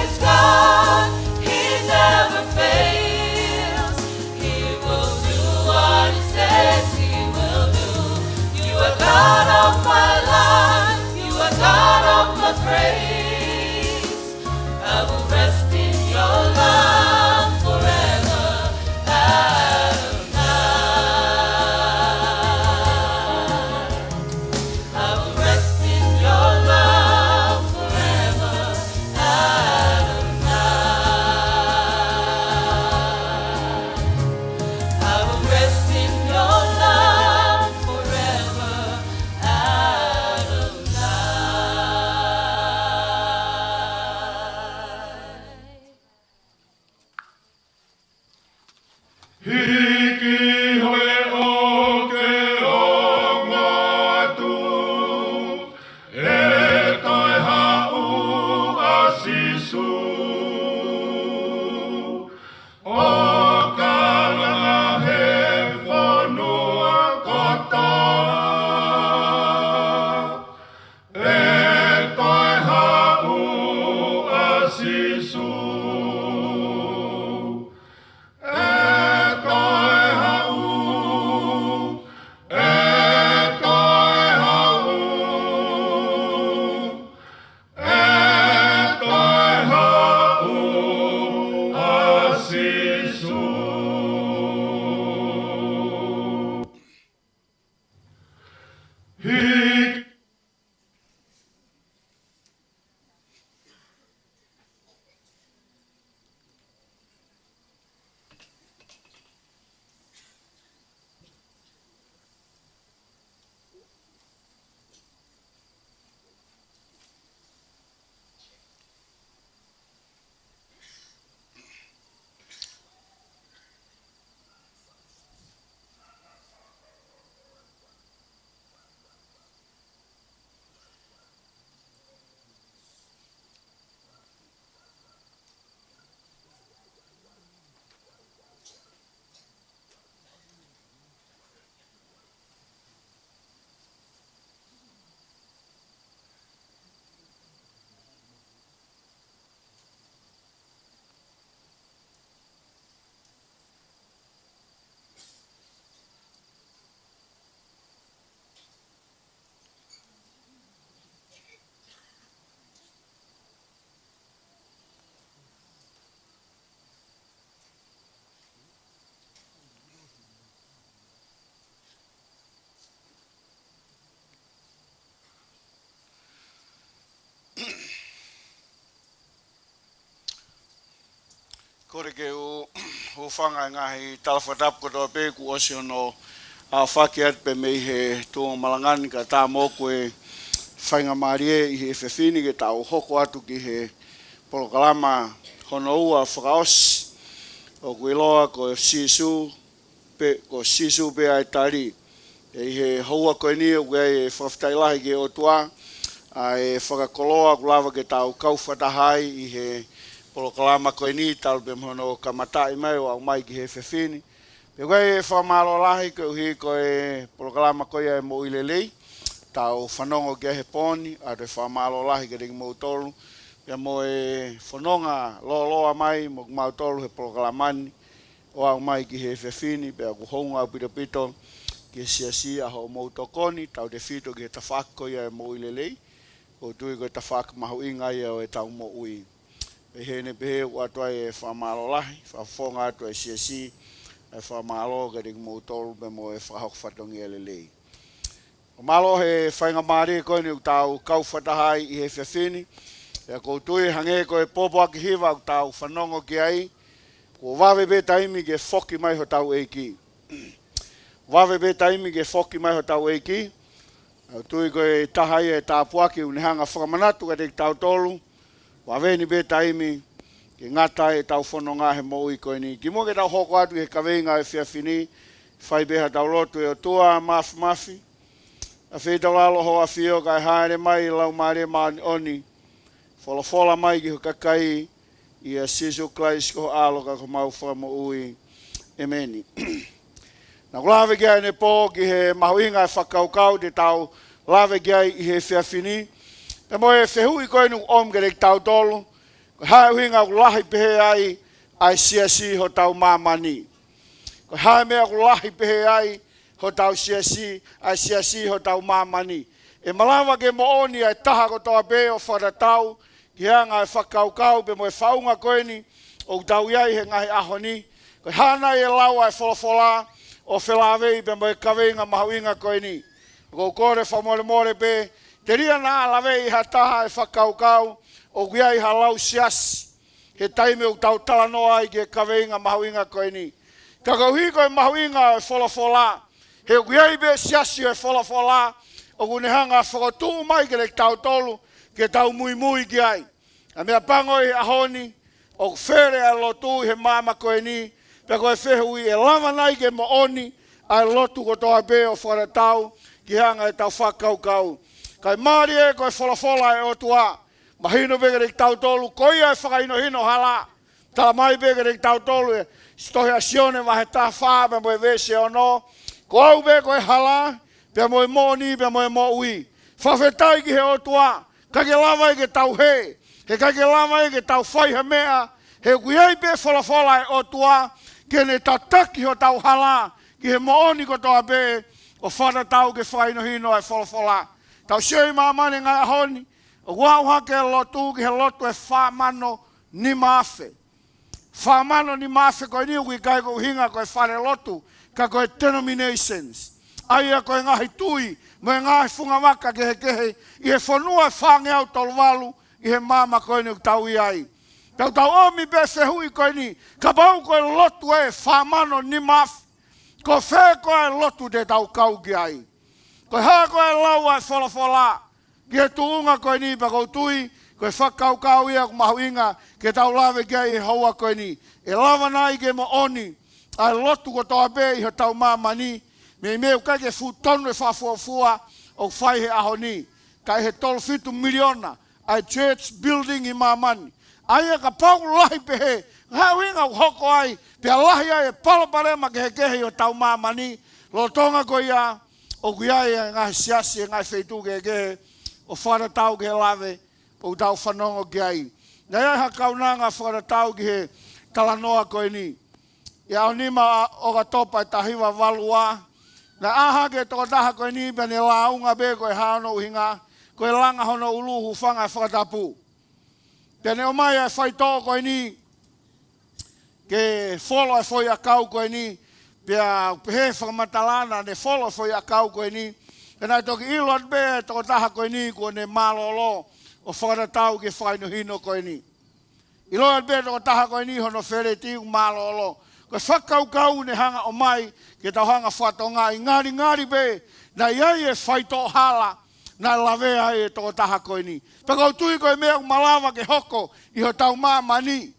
is God, He never fails. He will do what He says He will do. You are God of my life. You are God of my praise. I will rest in your love forever, Adonai. I will rest in your love forever, Adonai. I will rest in your love forever, Adonai. Hiki hoi ʻo ke ongo atu, ʻe toe haʻu ʻa Sīsū ʻo kalanga he fonua kotoa. ʻE toe haʻu ʻa Sīsū Kole ke u hūfanga he ngaahi tala fakatapu kotoa pē kuo ʻosi hono ʻaofaki atu pē mei he tuʻunga malanga ni, kae ʻatā moʻoku e faingamālie ʻi he efiafi ni ke tau hoko atu ki he polokalama hono ua fakaʻosi, ʻoku ʻiloa ko Sīsū pē, ko Sīsū pē ʻa e tali. ʻI he houa ko eni ʻoku ʻi ai e fakafetaʻi lahi ki he ʻOtua, ʻa e fakakoloa ʻoku lava ke tau kau fakataha ai ʻi he polokalama ko eni talu pē mo hono kamataʻi mai ʻo aʻu mai ki he efiafi ni. Pea ʻoku ʻi ai e fakamālō lahi koeʻuhi ko e polokalama ko ia e Moʻui Lelei, tau fanongo ki ai he pō ni, ʻoatu e fakamālō lahi kiate kimoutolu, pea mo e fononga lōloa mai mo kimautolu he polokalama ni, ʻo aʻu mai ki he efiafi ni, pea ʻoku hounga ʻaupito ki he siasi ʻa hoʻomou tokoni, tautefito ki he tafaʻaki ko ia e Moʻui Lelei, ʻoku ou tui ko e tafaʻaki mahuʻinga ia ʻo ʻetau moʻui. Pea ʻi heʻene pehē ʻoku ʻoatu ai e fakamālō lahi, fakafofonga atu e siasi, e fakamālō kiate kimoutolu pea mo e fakahoko fatongia lelei. ʻOku mālō he faingamālie ko eni ʻoku tau kau fakataha ai ʻi he efiafi ni. Pea ʻoku ou tui hangē ko e pōpoaki hiva ʻoku tau fanongo ki ai, kuo vave pē taimi ke foki mai hotau ʻEiki. Vave pē taimi ke foki mai hotau ʻEiki. ʻOku ou tui ko e taha ia e tāpuaki ʻoku ne hanga fakamanatu kiate kitautolu, vave ni pē taimi ke ngata ai ʻetau fononga he moʻui ko eni. Kimuʻa ke tau hoko atu he kaveinga e efiafi ni, fai pē haʻatau lotu. ʻE ʻOtua Māfimafi, ʻafeitaulalo ho ʻAfio kae hāʻele mai e Laumālie Māʻoniʻoni, folofola mai ki ho kakai, ʻia Sīsū Kalaisi ko ho ʻAlo ka ko homau Fakamoʻui. ʻEmeni. Naʻa ku lave ki ai ʻanepō ki he mahuʻinga e fakakaukau te tau lave ki ai ʻi he efiafi ni, pea mo e fehuʻi ko eni ʻoku ʻomi kiate kitautolu, ko e hā e ʻuhinga ʻoku lahi pehē ai ʻa e siasi hotau māmani? Ko e hā e meʻa ʻoku lahi pehē ai hotau siasi, ʻa e siasi hotau māmani? ʻE malava ke moʻoni ʻa e taha kotoa pē ʻo fakatatau ki he anga e fakakaukau pea mo e faʻunga ko eni ʻoku tau ʻi ai he ngaahi ʻaho ni? Ko e hā nai e lau ʻa e folofola ʻo felāveʻi pea mo e kaveinga mahuʻinga ko eni? ʻOku ou kole fakamolemole pē, telia naʻa laveʻi ʻe ha taha e fakakaukau ʻoku ʻi ai ha lau siasi he taimi ʻoku tau talanoa ai ki he kaveinga mahuʻinga ko eni. Ka koeʻuhi ko e mahuʻinga e folofola, he ʻoku ʻi ai pē siasi ʻo e folofola ʻoku ne hanga fokotuʻu mai kiate kitautolu ke tau muimui ki ai. ʻA e meʻapango ʻi he ʻaho ni, ʻoku fele ʻa e lotu ʻi he māmani ko eni, pea ko e fehuʻi, ʻe lava nai ke moʻoni ʻa e lotu kotoa pē ʻo fakatatau ki he anga ʻetau fakakaukau? Kae mālie ko e folofola e ʻOtua, mahino pē kiate kitautolu, ko ia e fakahinohino hala. Tala mai pē kiate kitautolu ʻe he tohi ʻa Sione vahe taha fā pea mo e veesi ono, ko au pē ko e hala, pea mo e moʻoni, pea mo e moʻui. Fakafetaʻi ki he ʻOtua, ʻikai ke lava ia ke tau hē, he ʻikai ke lava ia ke tau fai ha meʻa, he ʻoku ʻi ai pē folofola e ʻOtua ke ne tataki hotau hala ki he moʻoni kotoa pē ʻo fakatatau ki he fakahinohino ʻa e folofola. Tau sio ʻi māmani he ngaahi ʻaho ni, ʻoku aʻu hake e lotu ki he lotu ʻe fā mano nima afe. Fā mano nima afe ko eni ʻoku ʻikai ko e ʻuhinga ko e falelotu, ka ko e denominations, ʻa ia ko e ngaahi tui mo e ngaahi fungavaka kehekehe ʻi he fonua ʻe fāngeau tolu valu ʻi he māmani ko eni ʻoku tau ʻi ai. Tau tau ʻomi pē fehuʻi ko eni, kapau ko e lotu ʻe fā mano nima afe, ko fē koā e lotu te tau kau ki ai? Ko e hā koā e lau ʻa e folofola ki he tuʻunga ko eni? Pea ʻoku ou tui ko e fakakaukau ia ʻoku mahuʻinga ke tau lave ki ai he houa ko eni. ʻE lava nai ke moʻoni ʻa e lotu kotoa pē ʻi hotau māmani, meimei ʻoku ʻikai ke fuʻu tonu e fakafuofua ʻoku fai he ʻaho ni, kae ʻi he tolu fitu miliona ʻa e church building ʻi māmani. ʻA ia kapau ʻoku lahi pehē, ko e hā e ʻuhinga ʻoku hoko ai pea lahi ai e palopalema kehekehe ʻi hotau māmani? Lolotonga ko ia, ʻoku ʻi ai e ngaahi siasi he ngaahi feituʻu kehekehe ʻo fakatatau ki he lave ʻoku tau fanongo ki ai. Naʻe ʻi ai ha kaunanga fakatatau ki he talanoa ko eni ʻi he ʻaho nima ʻo ʻOkatopa ʻi he taha hiva valu ua. Naʻe ʻā hake e tokotaha ko eni pea ne lāunga pē ko e hā hono ʻuhinga, ko e langa hono ʻulu, hūfanga he fakatapu. Pea ne ʻomai ʻa e faitoʻo ko eni ke folo ʻa e foʻi ʻakau ko eni, pea pehē fakamatala naʻa ne folo ʻa e foʻi ʻakau ko eni, pea naʻe toki ʻilo atu pē ʻa e tokotaha ko eni kuo ne mālōlō ʻo fakatatau ki he fakahinohino ko eni. ʻIloa pē tokotaha ko eni hono feleti ʻoku mālōlō. Ko e fakakaukau ne hanga ʻo mai ke tau hanga fakatokangaʻi, ngalingali pē naʻe ʻi ai e faitoʻo hala naʻe lavea ai e tokotaha ko eni. Pea ʻoku ou tui ko e meʻa ʻoku malava ke hoko ʻi hotau māmani.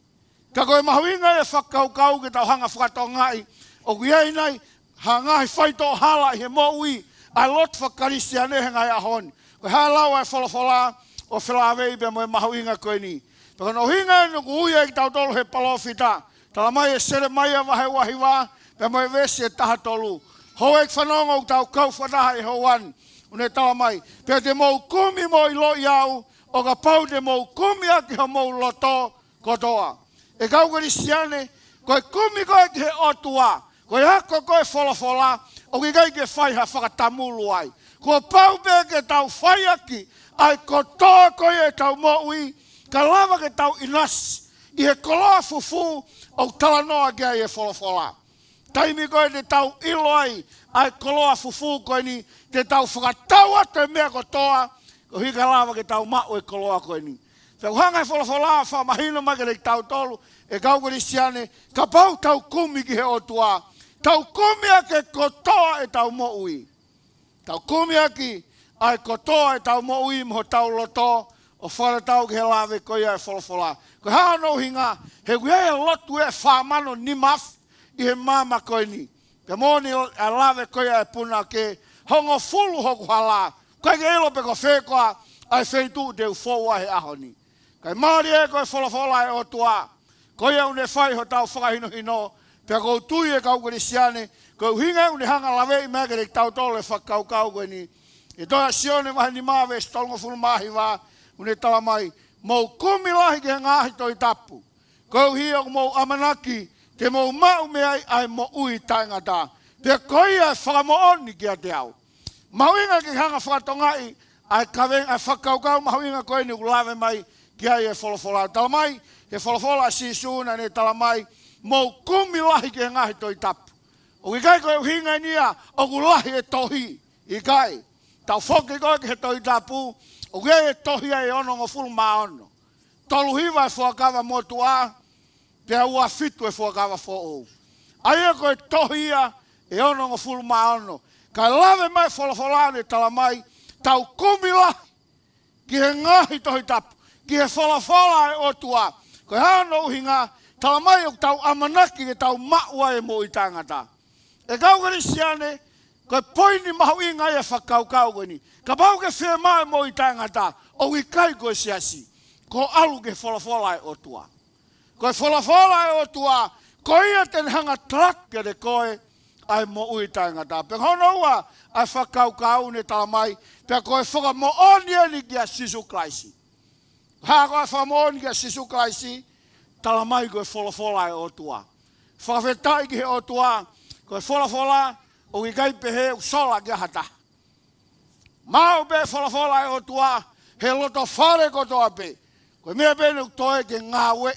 Ka ko e mahuʻinga e fakakaukau ke tau hanga fakatokangaʻi, ʻoku ʻi ai nai ha ngaahi faitoʻo hala ʻi he moʻui ʻa e lotu faka-Kalisitiane he ngaahi ʻaho ni. Ko e hā e lau ʻa e folofola ʻo felāveʻi pea mo e mahuʻinga ko eni. Pea ko hono ʻuhinga eni ʻoku ui ai kitautolu he palōfita, tala mai ʻe Selemaia vahe uahiva, pea mo e veesi ʻe tahatolu. Houʻeiki fanongo ʻoku tau kau fakataha he houa ni, ʻoku ne tala mai: Pea te mou kumi mo ʻiloʻi au, ʻo kapau te mou kumi ʻaki homou loto kotoa. ʻE kau Kalisitiane, ko e kumi ko ē ki he ʻOtua, ko e ako ko ē folofola, ʻoku ʻikai ke fai ha fakatamulu ai. Kuo pau pē ke tau fai ʻaki ʻa e kotoa ko ē ʻetau moʻui, ka lava ke tau ʻinasi ʻi he koloa fufū ʻoku talanoa ki ai e folofola. Taimi ko ē te tau ʻilo ai ʻa e koloa fufū ko eni, te tau fakatau atu e meʻa kotoa, koeʻuhi ka lava ke tau maʻu e koloa ko eni. Pea ʻoku hanga he folofola ʻo fakamahino mai kiate kitautolu, ʻe kau Kalisitiane, kapau tau kumi ki he ʻOtua, tau kumi ʻaki e kotoa ʻetau moʻui. Tau kumi ʻaki ʻa e kotoa ʻetau moʻui mo hotau loto, ʻo fakatatau ki he lave ko ia e folofola. Ko e hā hono ʻuhinga? He ʻoku ʻi ai e lotu ʻe fā mano nima afe ʻi he māmani ko eni. Pea moʻoni ʻa e lave ko ia e punake, hongofulu hoku hala. ʻOku ʻikai ke ʻilo pe ko fē koā ʻa e feituʻu te u fou ai he ʻaho ni. Kae mālie ko e folofola ʻa e ʻOtua, ko ia ʻoku ne fai hotau fakahinohino. Pea ʻoku ou tui ʻe kau Kalisitiane, ko e ʻuhinga ʻoku ne hanga ʻo laveʻi mai kiate kitautolu e fakakaukau ko eni. ʻI he tohi ʻa Sione vahe nima veesi tolungofulu mā hiva, ʻoku ne tala mai: Mou kumi lahi ki he ngaahi tohi tapu, koeʻuhi ʻoku mou ʻamanaki te mou maʻu mei ai ʻa e moʻui taʻengata. Pea ko ia ʻe fakamoʻoni kiate au. Mahuʻinga ke hanga fakatokangaʻi ʻa e kaveinga, ʻa e fakakaukau mahuʻinga ko eni ʻoku lave mai ki ai e folofola. Tala mai he folofola ʻa Sīsū naʻa ne tala mai: Mou kumi lahi ki he ngaahi tohi tapu. ʻOku ʻikai ko e ʻuhinga eni ia ʻoku lahi e tohi. ʻIkai. Tau foki ko ē ki he tohi tapu, ʻoku ʻi ai e tohi ʻe onongofulu mā ono. Tolu hiva e Fuakava Motuʻa, pea ua fitu e Fuakava Foʻou. ʻA ia ko e tohi ia ʻe onongofulu mā ono. Kae lave mai e folofola ʻo ne tala mai, tau kumi lahi ki he ngaahi tohi tapu, ki he folofola ʻa e ʻOtua. Ko e hā hono ʻuhinga? Tala mai ʻoku tau ʻamanaki ke tau maʻu ai e moʻui taʻengata. ʻE kau Kalisitiane, ko e poini mahuʻinga ia e fakakaukau ko eni. Kapau ʻoku ke fiemaʻu e moʻui taʻengata, ʻoku ʻikai ko e siasi. Ko e ʻalu ki he folofola ʻa e ʻOtua. Ko e folofola ʻa e ʻOtua, ko ia te ne hanga ʻo talaki kiate koe ʻa e moʻui taʻengata. Pea ko hono ua ʻa e fakakaukau ʻoku ne tala mai, pea ko e fakamoʻoni eni kia Sīsū Kalaisi. Hā ko ā e fakamoʻoni kia Sīsū Kalaisi? Tala mai ko e folofola ʻa e ʻOtua. Fakafetaʻi ki he ʻOtua, ko e folofola ʻoku ʻikai pehē ʻoku sola ki ha taha. Maʻu pē folofola ʻa e ʻOtua he loto fale kotoa pē. Ko e meʻa pē eni ʻoku toe ke ngāue,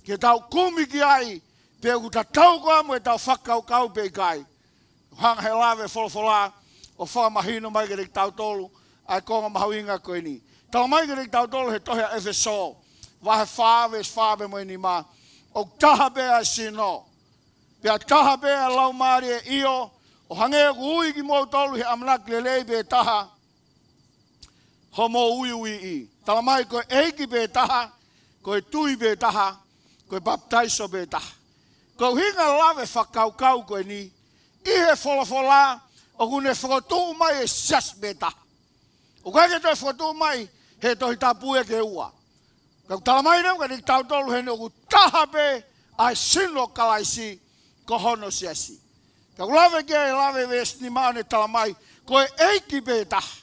ke tau kumi ki ai, pe ʻoku tatau koā mo ʻetau fakakaukau pe ʻikai. Hanga he lave folofola ʻo fakamahino mai kiate kitautolu ʻa e konga mahuʻinga ko eni. Tala mai kiate kitautolu he tohi ʻa ʻEfesō, vahe fā, veesi fā pea mo e nima. ʻOku taha pē ʻa e sino, pea taha pē ʻa e Laumālie, ʻio, ʻo hangē ʻoku ui kimoutolu ʻi he ʻamanaki lelei pē taha hoʻomou uiuiʻi. Tala mai ko e ʻEiki pē taha, ko e tui pē taha, ko e papitaiso pē taha. Ko e ʻuhinga e lave fakakaukau ko eni, ʻi he folofola ʻoku ne fokotuʻu mai e siasi pē taha. ʻOku ʻikai ke toe fokotuʻu mai he tohi tapu ʻe ua. Ka ʻoku tala mai leva kiate kitautolu heni ʻoku taha pē ʻa e sino ʻo Kalaisi, ko hono siasi. Ka ʻoku lave ki ai e lave veesi nima ʻo ne tala mai, ko e ʻEiki pē taha,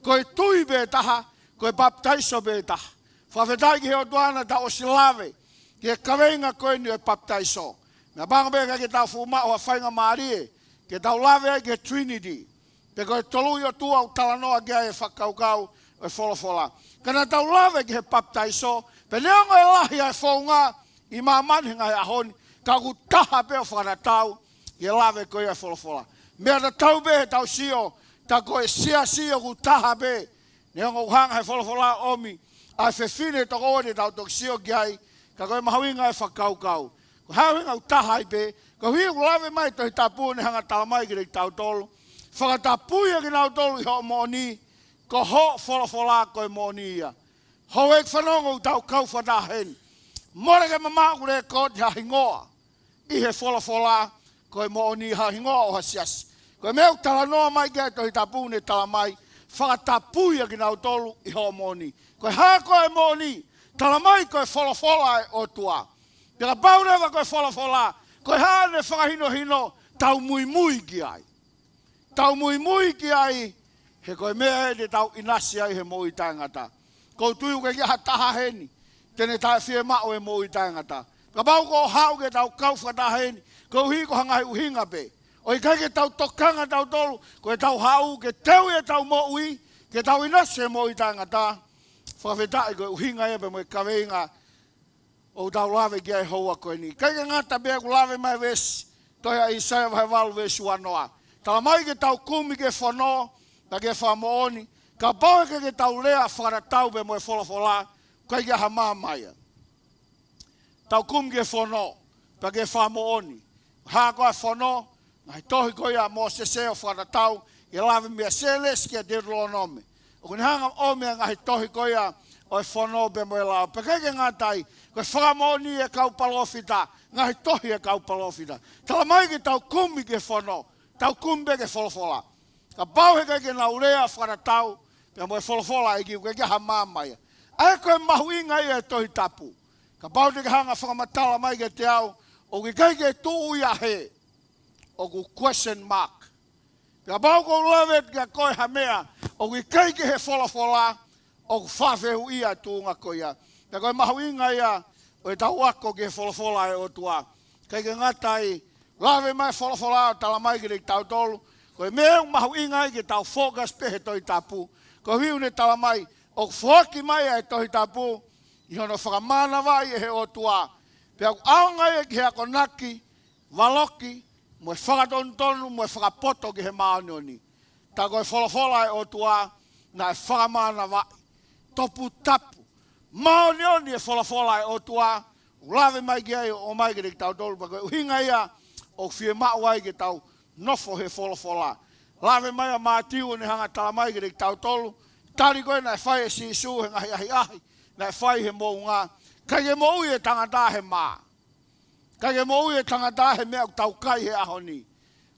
ko e tui pē taha, ko e papitaiso pē taha. Fakafetaʻi ki he ʻOtua naʻa tau ʻosi lave ki he kaveinga ko eni ʻo e papitaiso. Meʻapango pē ʻikai ke tau fuʻu maʻu ha faingamālie ke tau lave ai ki he Trinity, pe ko e tolu ʻi ʻOtua ʻoku talanoa ki ai e fakakaukau ʻo e folofola. Ka naʻa tau lave ki he papitaiso, pea neongo e lahi ʻa e founga ʻi māmani he ngaahi ʻaho ni, ka ʻoku taha pē ʻo fakatatau ki he lave ko ia e folofola. Meʻa tatau pē heʻetau sio, tā ko e siasi ʻoku taha pē. Neongo ʻoku hanga he folofola ʻo ʻomi ʻa e fefine toko ua te tau toki sio ki ai, Ka ko e mahuʻinga e fakakaukau. Ko e hā e ʻuhinga ʻoku taha ai pē, koeʻuhi ʻoku lave mai e Tohi Tapu ʻo ne hanga ʻo tala mai kiate kitautolu, fakatapui ʻa kinautolu ʻi hoʻo moʻoni, ko hoʻo folofola ko e moʻoni ia. Houʻeiki fanongo, ʻoku tau kau fakataha heni. Mole ke mamaʻo ʻoku lekooti ha hingoa ʻi he folofola ko e moʻoni, ha hingoa ʻo ha siasi. Ko e meʻa ʻoku talanoa mai ki ai e Tohi Tapu, ne tala mai, fakatapui ʻa kinautolu ʻi hoʻo moʻoni. Ko e hā koā e moʻoni? Tala mai ko e folofola ʻa e ʻOtua. Pea kapau leva ko e folofola, ko e hā ʻene fakahinohino? Tau muimui ki ai. Tau muimui ki ai, he ko e meʻa ē te tau ʻinasi ai he moʻui taʻengata. ʻOku ou tui ʻoku ʻikai ha taha heni te ne taʻefiemaʻu e moʻui taʻengata. Kapau ʻoku haʻu ke tau kau fakataha heni, koeʻuhi ko ha ngaahi ʻuhinga pē. ʻOku ʻikai ke tau tokanga tautolu, ko ʻetau haʻu ke teuʻi ʻetau moʻui, ke tau ʻinasi he moʻui taʻengata. Fakafetaʻi ko e ʻuhinga ia pea mo e kaveinga ʻoku tau lave ki ai he houa ko eni. ʻIkai ke ngata pē, ʻoku lave mai e veesi, tohi ʻa ʻĪsaia vahe valu veesi uanoa. Tala mai ke tau kumi ki he fono, pea ki he fakamoʻoni, kapau ʻe ʻikai ke tau lea fakatatau pea mo e folofola, ʻoku ʻikai ke ʻi ai ha maama ia. Tau kumi ki he fono, pea ki he fakamoʻoni. Hā koā e fono? Ngaahi tohi ko ia ʻa Mōsese ʻo fakatatau, ʻi he lave mei Sēnesi kia Teutalōnome. ʻOku ne hanga ʻo ʻomi e ngaahi tohi ko ia ʻo e fono pea mo e lao. Pea ʻikai ke ngata ai, ko e fakamoʻoni e kau palōfita, ngaahi tohi e kau palōfita. Tala mai ke tau kumi ki he fono, tau kumi pē ki he folofola. Kapau he ʻikai ke nau lea fakatatau pea mo e folofola ʻa e ʻEiki, ʻoku ʻikai ke ʻi ai ha maama ia. ʻA ia ko e mahuʻinga ia e Tohi Tapu. Kapau te ke hanga ʻo fakamatala mai kiate au, ʻoku ʻikai ke tuʻu ia he, ʻoku question mark. Kapau ʻoku ou lave atu kia koe ha meʻa ʻoku ʻikai ke he folofola, ʻoku fakafehuʻia e tuʻunga ko ia. Pea ko e mahuʻinga ia ʻo ʻetau ako ki he folofola ʻa e ʻOtua. ʻIkai ke ngata ai, lave mai e folofola ʻo tala mai kiate kitautolu, ko e meʻa ʻoku mahuʻinga ai ke tau focus pē he Tohi Tapu. Koeʻuhi ʻoku ne tala mai, ʻoku foaki mai ʻa e Tohi Tapu ʻi hono fakamānavaʻi ʻe he ʻOtua. Pea ʻoku ʻaonga ia ki he akonaki, valoki, mo e fakatonutonu, mo e fakapoto ki he māʻoniʻoni. Tā ko e folofola ʻa e ʻOtua naʻe fakamānavaʻi, toputapu, māʻoniʻoni e folofola ʻa e ʻOtua, ʻoku lave mai ki ai ʻo ʻomai kiate kitautolu, pea ko e ʻuhinga ia ʻoku fiemaʻu ai ke tau nofo he folofola. Lave mai ʻa Mātiu ʻo ne hanga ʻo tala mai kiate kitautolu, tali ko ē naʻe fai ʻe Sīsū he ngaahi ʻahiʻahi naʻe fai he moʻunga, ʻikai ke moʻui e tangata he mā. ʻIkai ke moʻui e tangata he meʻa ʻoku tau kai he ʻaho ni.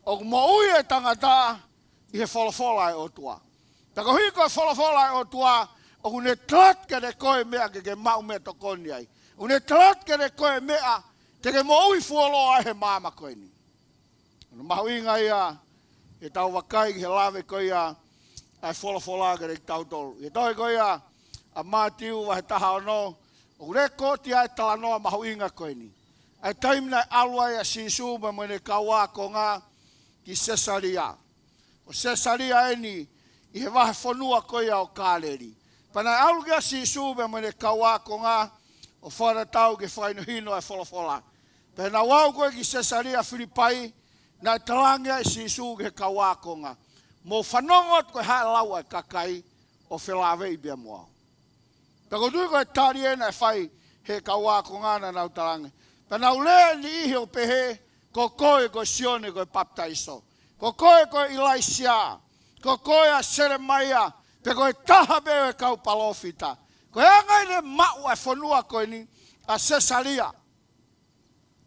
ʻOku moʻui e tangata ʻi he folofola ʻa e ʻOtua. Pea koeʻuhi ko e folofola ʻa e ʻOtua, ʻoku ne tala atu kiate koe e meʻa ke ke maʻu meʻatokoni ai. ʻOku ne tala atu kiate koe e meʻa te ke moʻui fuoloa ai he māmani ko eni. ʻOku mahuʻinga ia ʻetau vakai ki he lave ko ia ʻa e folofola kiate kitautolu. ʻI he tohi ko ia ʻa Mātiu vahe taha ono, ʻoku lekooti ai e talanoa mahuʻinga ko eni. ʻA e taimi naʻe ʻalu ai ʻa Sīsū pea mo ʻene kau ākonga ki Sesalia. Ko Sesalia eni ʻi he vahefonua ko ia ʻo Kāleli. Pea naʻe ʻalu ki ai ʻa Sīsū pea mo ʻene kau ākonga ʻo fakatatau ki he fakahinohino ʻa e folofola. Pea naʻa nau aʻu ko ē ki Sesalia Filipai, naʻe talaange ai ʻe Sīsū ki he kau ākonga, mou fanongo atu ko e hā e lau ʻa e kakai ʻo felāveʻi pea mo au. Pea ʻoku ou tui ko e tali ē naʻe fai ʻe he kau ākonga naʻa nau talaange. Pea nau lea ʻe niʻihi ʻo pehē, ko koe ko Sione ko e Papitaiso. Ko koe ko ʻIlaisiā. Ko koe ʻa Selemaia. Pe ko e taha pē ʻo e kau palōfita. Ko e anga ʻene maʻu ʻa e fonua ko eni ʻa Sesalia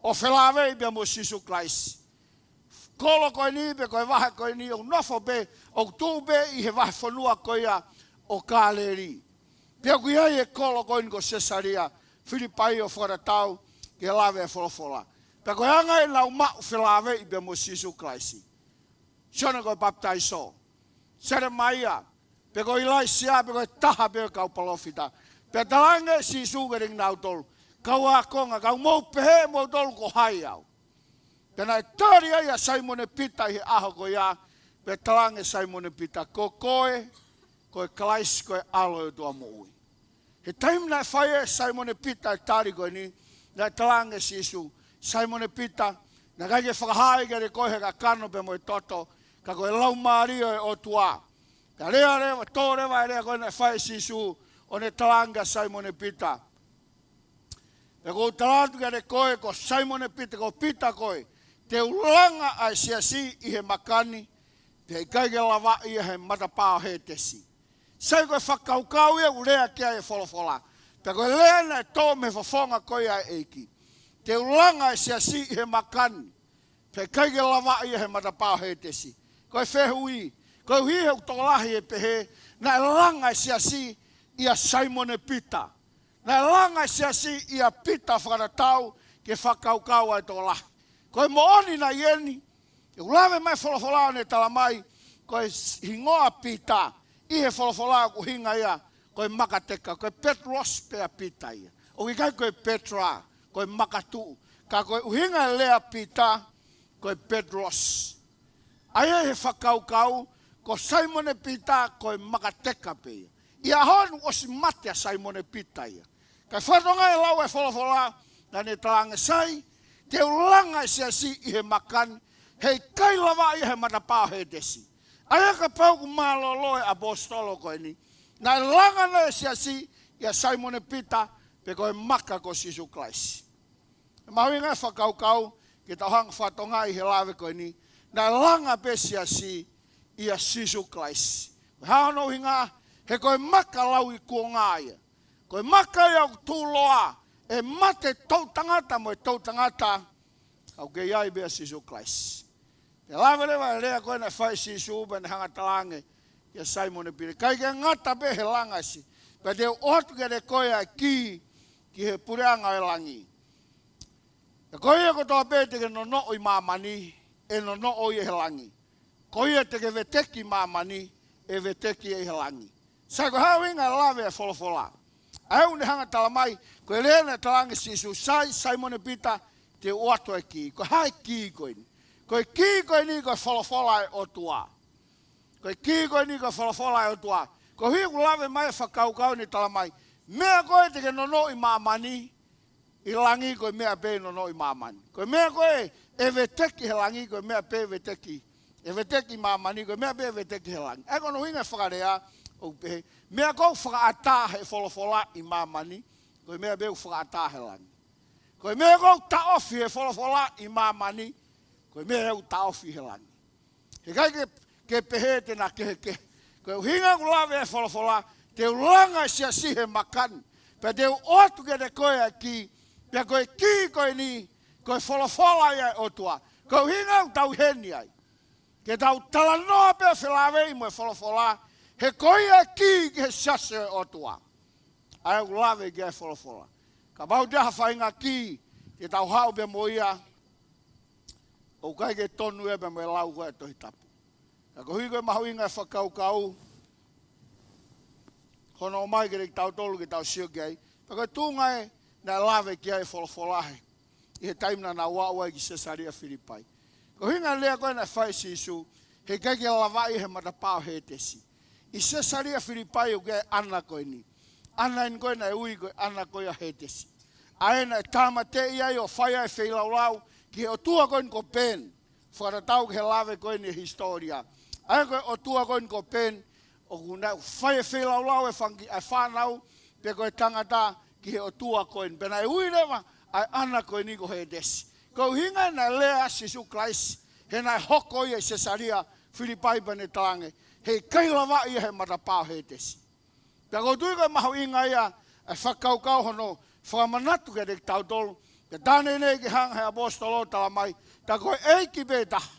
ʻo felāveʻi pea mo Sīsū Kalaisi. Kolo ko eni pe ko e vahe ko eni ʻoku nofo pē, ʻoku tuʻu pē ʻi he vahefonua ko ia ʻo Kāleli. Pea ʻoku ʻi ai e kolo ko eni ko Sesalia Filipai ʻo fakatatau ki he lave ʻa e folofola. Pea ko e anga ʻenau maʻu felāveʻi pea mo Sīsū Kalaisi. Sione ko e Papitaiso. Selemaia, pe ko ʻIlaisiā, pe ko e taha pē ʻo e kau palōfita. Pea talaange ʻe Sīsū kiate kinautolu, kau ākonga, ka mou pehē ʻe moutolu ko hai au. Pea naʻe tali ai ʻa Saimone Pita ʻi he ʻaho ko ia, pea talaange ʻe Saimone Pita, ko koe ko e Kalaisi, ko e ʻAlo ʻo e ʻOtua moʻui. He taimi naʻe fai ai ʻe Saimone Pita e tali ko eni, naʻe talaange ʻe Sīsū, Saimone Pita, naʻe ʻikai ke fakahā ia kiate koe he kakano pea mo e toto, ka ko e Laumālie ʻo e ʻOtua. Ka lea leva, tō leva e lea ko ē naʻe fai ʻe Sīsū, ʻo ne talaange kia Saimone Pita, Pea ʻoku ou tala atu kiate koe, ko Saimone Pita, ko Pita koe, te u langa ʻa e siasi ʻi he maka ni, pea ʻikai ke lavaʻi ia he matapā ʻo Hētesi. Sai, ko e fakakaukau ia ʻoku lea ki ai e folofola. Pea ko e lea naʻe tō mei he fofonga ko ia ʻa e ʻEiki. Te u langa ʻa e siasi ʻi he maka ni, pea ʻikai ke lavaʻi ia he matapā ʻo Hētesi. Ko e fehuʻi, koeʻuhi he ʻoku tokolahi ʻe pehē, naʻe langa ʻa e siasi ʻia Saimone Pita. Naʻe langa ʻa e siasi ʻia Pita fakatatau ki he fakakaukau ʻa e tokolahi. Ko e moʻoni nai eni, ʻoku lave mai e folofola ʻo ne tala mai, ko e hingoa Pita, ʻi he folofola ʻoku ʻuhinga ia, ko e maka teka, ko e Petros pē ʻa Pita ia. ʻOku ʻikai ko e Petra, ko e maka tuʻu. Ka ko e ʻuhinga e lea Pita, ko e Petros. ʻA ia he fakakaukau, ko Saimone Pita, ko e maka teka pē ia. ʻI he ʻaho ni ʻosi mate ʻa Saimone Pita ia. Ka fakatonga e lau e folofola, naʻa ne talaange, sai, te u langa ʻa e siasi ʻi he maka ni, heʻikai lavaʻi ia he matapā ʻo Hētesi. ʻA ia kapau ʻoku mālōlō e ʻaposetolo ko eni, naʻe langa nai e siasi ʻia Saimone Pita, pe ko e maka ko Sīsū Kalaisi. Mahuʻinga e fakakaukau, ke tau hanga fakatonga ʻi he lave ko eni, naʻe langa pē siasi ʻia Sīsū Kalaisi. Ko e hā hono ʻuhinga? He ko e maka lauikuonga ia. Ko e maka ia ʻoku tuʻuloa, ʻe mate toʻutangata mo e toʻutangata, ʻoku kei ʻi ai pē ʻa Sīsū Kalaisi. Pea lave leva e lea ko ē naʻe fai ʻe Sīsū pea ne hanga talaange kia Saimone Pita. ʻIkai ke ngata pē he langa siasi. Pea te u ʻoatu kiate koe ʻa e kī ki he puleʻanga ʻo e langi. Pea ko ia kotoa pē te ke nonoʻo ʻi māmani, ʻe nonoʻo ia he langi. Ko ia te ke veteki ʻi māmani, ʻe veteki ia ʻi he langi. Sai, ko e hā e ʻuhinga e lave e folofola? ʻA ia ʻoku ne hanga tala mai, ko e lea naʻe talaange ʻe Sīsū, sai, Saimone Pita, te u ʻoatu e kī. Ko e hā e kī ko eni? Ko e kī ko eni ko e folofola e ʻOtua. Ko e kī ko eni ko e folofola e ʻOtua. Koeʻuhi ʻoku lave mai e fakakaukau ne tala mai, meʻa ko ē te ke nonoʻo ʻi māmani, ʻi langi ko e meʻa pē ʻe nonoʻo ʻi māmani. Ko e meʻa ko ē ʻe veteki he langi ko e meʻa pē ʻe veteki. ʻE veteki ʻi māmani ko e meʻa pē ʻe veteki he langi. ʻA ia ko hono ʻuhinga e fakalea ʻoku pehē, meʻa ʻoku fakaʻatā he folofola ʻi māmani, ko e meʻa pē ʻoku fakaʻatā he langi. Ko e meʻa ʻoku taʻofi he folofola ʻi māmani, ko e meʻa ʻoku taʻofi he langi. Heʻikai ke, ke pehē te na kehekehe. Ko e ʻuhinga ʻoku lave e folofola, te u langa e siasi he maka ni. Pea te u ʻoatu kiate koe ʻa e kī, pea ko e kī ko eni, ko e folofola ia e ʻOtua. Ko e ʻuhinga ʻoku tau ʻi heni ai. Ke tau talanoa pē felāveʻi mo e folofola, he ko ia e kī ki he siasi ʻo e ʻOtua. ʻA ia ʻoku lave ki ai e folofola. Kapau te ha faʻahinga kī, te tau haʻu pē mo ia, ʻoku ʻikai ke tonu ia pea mo e lau ko ē Tohi Tapu. Ka koeʻuhi ko e mahuʻinga e fakakaukau, hono ʻomai kiate kitautolu ke tau sio ki ai. Pea ko e tuʻunga ē naʻe lave ki ai e folofola he, ʻi he taimi naʻa nau aʻu ai ki Sesalia Filipai. Ko e ʻuhinga e lea ko ē naʻe fai ʻe Sīsū, heʻikai ke lavaʻi he matapā ʻo Hētesi. ʻI Sesalia Filipai ʻoku ʻi ai e ʻana ko eni. ʻAna eni ko ē naʻe ui ko e ʻana ko ia ʻo Hētesi. ʻA ia naʻe tāmateʻi ai ʻo fai ai e feilaulau ki he ʻotua ko eni ko Peni. Fakatatau ki he lave ko eni e hisitōlia. ʻA ia ko e ʻotua ko eni ko Peni, ʻoku nau fai e feilaulau e fanga kiʻi, ʻa e fānau, pe ko e tangata ki he ʻotua ko eni. Pea naʻe ui leva ʻa e ʻana ko eni ko Hētesi. Ko e ʻuhinga naʻe lea ai ʻa Sīsū Kalaisi, he naʻe hoko ia ʻi Sesalia Filipai pea ne talaange, heʻikai lavaʻi ia he matapā ʻo Hētesi. Pea ʻoku ou tui ko e mahuʻinga ia e fakakaukau hono fakamanatu kiate kitautolu. Pea tā naʻe ʻai ke hanga he ʻaposetolo ʻo tala mai, tā ko e ʻEiki pē taha,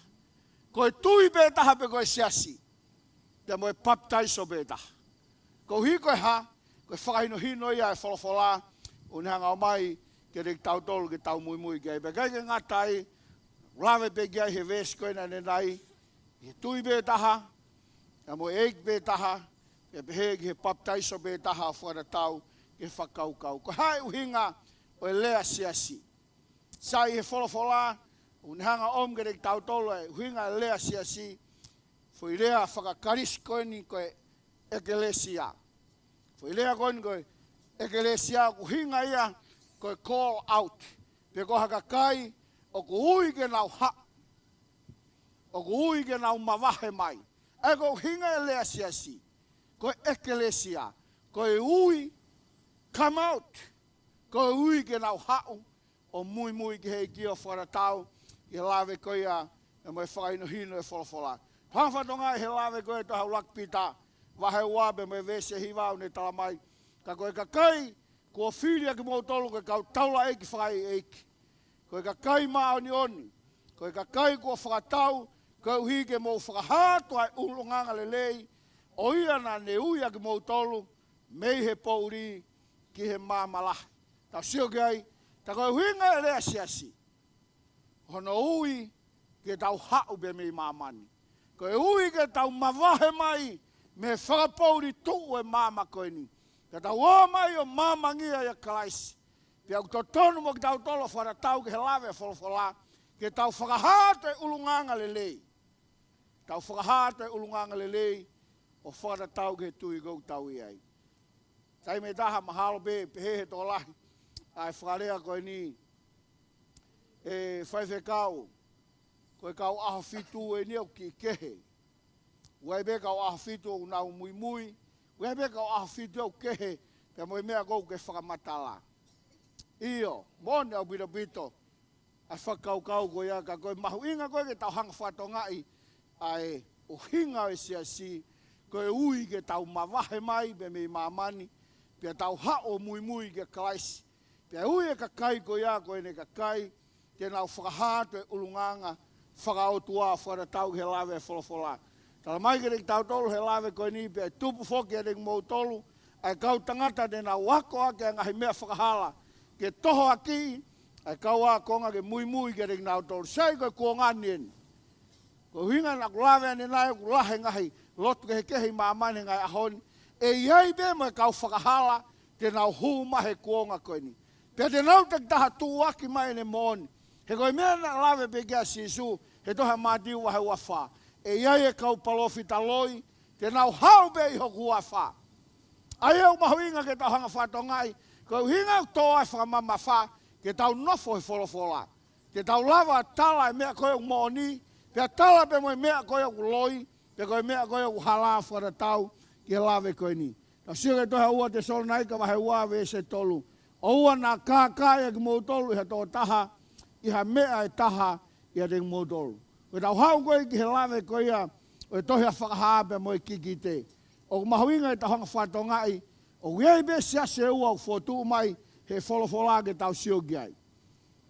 ko e tui pē taha pea ko e siasi, pea mo e papitaiso pē taha. Koeʻuhi ko e hā? Ko e fakahinohino ia e folofola ʻoku ne hanga ʻo ʻomai kiate kitautolu ke tau muimui ki ai. Pea ʻikai ke ngata ai, lave pē ki ai he veesi ko ena ʻanenai, ʻi he tui pē taha, pea mo e ʻEiki pē taha, pea pehē ki he papitaiso pē taha ʻo fakatatau ki he fakakaukau. Ko e hā e ʻuhinga ʻo e lea siasi? Sai, he folofola ʻoku ne hanga ʻo ʻomi kiate kitautolu e ʻuhinga e lea siasi, foʻi lea faka-Kalisi ko eni ko e ʻekelesia. Foʻi lea ko eni ko e ʻekelesia ʻoku ʻuhinga ia ko e call out. Pe ko ha kakai ʻoku ui ke nau haʻu, ʻoku ui ke nau mavahe mai. ʻA ia ko e ʻuhinga e lea siasi, ko e ʻekelesia, ko e ui, come out. Ko e ui ke nau haʻu ʻo muimui ki he ʻEiki ʻo fakatatau ki he lave ko ia ʻa e mo e fakahinohino ʻa e folofola. Hanga fakatokangaʻi he lave ko ia ʻa e tohi ʻuluaki Pita, vahe ua pea mo e veesi hiva ʻoku ne talamai: Ka ko e kakai kuo fili ʻa kimoutolu ko e kau taulaʻeiki fakaʻeiʻeiki, ko e kakai māʻoniʻoni, ko e kakai kuo fakatau koeʻuhi ke mou fakahā atu ʻa e ʻulungaanga lelei, ʻo ia naʻa ne ui ʻa kimoutolu mei he poʻuli ki he maama lahi. Tau sio ki ai, tā ko e ʻuhinga e lea siasi, hono ui ke tau haʻu pē mei māmani. Ko e ui ke tau mavahe mai mei he fakapoʻuli tuʻu ʻo e maama ko eni, ka tau ō mai ʻo māmangia ʻia Kalaisi. Pea ʻoku totonu mo kitautolu ʻo fakatatau ki he lave ʻa e folofola, ke tau fakahā atu e ʻulungaanga lelei. Tau fakahā atu e ʻulungaanga lelei ʻo fakatatau ki he tui ʻoku tau ʻi ai. Taimi ʻe taha mahalo pē, pehē he tokolahi ʻa e fakalea ko eni, ʻe faifekau, ko e kau ʻAhofitu eni ʻoku kiʻi kehe. ʻOku ʻi ai pē kau ʻAhofitu ʻoku nau muimui, ʻoku ʻi ai pē kau ʻAhofitu ʻoku kehe pea mo e meʻa ʻoku ke fakamatala. ʻIo, moʻoni ʻaupito ʻaupito ʻa e fakakaukau ko ia, ka ko e mahuʻinga ko ē ke tau hanga fakatokangaʻi ʻa e ʻuhinga ʻo e siasi, ko e ui ke tau mavahe mai pē mei māmani, pea tau haʻu ʻo muimui kia Kalaisi. Pea ui e kakai ko ia ko ʻene kakai te nau fakahā atu e ʻulungaanga fakaʻotua, fakatatau ki he lave ʻa e folofola. Talamai kiate kitautolu he lave ko eni: Pea ʻe tupu foki kiate kimoutolu ʻa e kau tangata te nau ako ʻaki ʻa e ngaahi meʻa fakahala, ke tohoakiʻi ʻa e kau ākonga ke muimui kiate kinautolu. Sai, ko e kuonga ni eni. Ko e ʻuhinga naʻa ku lave ʻanenai ʻoku lahi e ngaahi lotu kehekehe ʻi māmani he ngaahi ʻaho ni, ʻe ʻi ai pē mo e kau fakahala te nau hū mai he kuonga ko eni. Pea te nau takitaha tuʻuaki mai ʻene moʻoni. He ko e meʻa naʻe lave pē ki ai ʻa Sīsū he tohi ʻa Mātiu vahe ua fā: ʻE ʻi ai e kau palōfita loi, te nau haʻu pē ʻi hoku huafa. ʻA ia ʻoku mahuʻinga ke tau hanga fakatokangaʻi, ko e ʻuhinga ʻoku tō ai e fakamamafa ke tau nofo he folofola, ke tau lava ʻo tala e meʻa ko ē ʻoku moʻoni, pea tala pē mo e meʻa ko ē ʻoku loi, pe ko e meʻa ko ē ʻoku hala, fakatatau ki he lave ko eni. Tau sio ki he tohi ua Tesalonaika vahe ua veesi tolu: ʻOua naʻa kākaaʻi ʻa kimoutolu ʻe ha tokotaha ʻi ha meʻa ʻe taha ʻiate kimoutolu. Ko ʻetau haʻu ko ē ki he lave ko ia ʻo e tohi ʻa Fakahā pea mo e kikite, ʻoku mahuʻinga ke tau hanga fakatokangaʻi ʻoku ʻi ai pē siasi ʻe ua ʻoku fokotuʻu mai he folofola ke tau sio ki ai.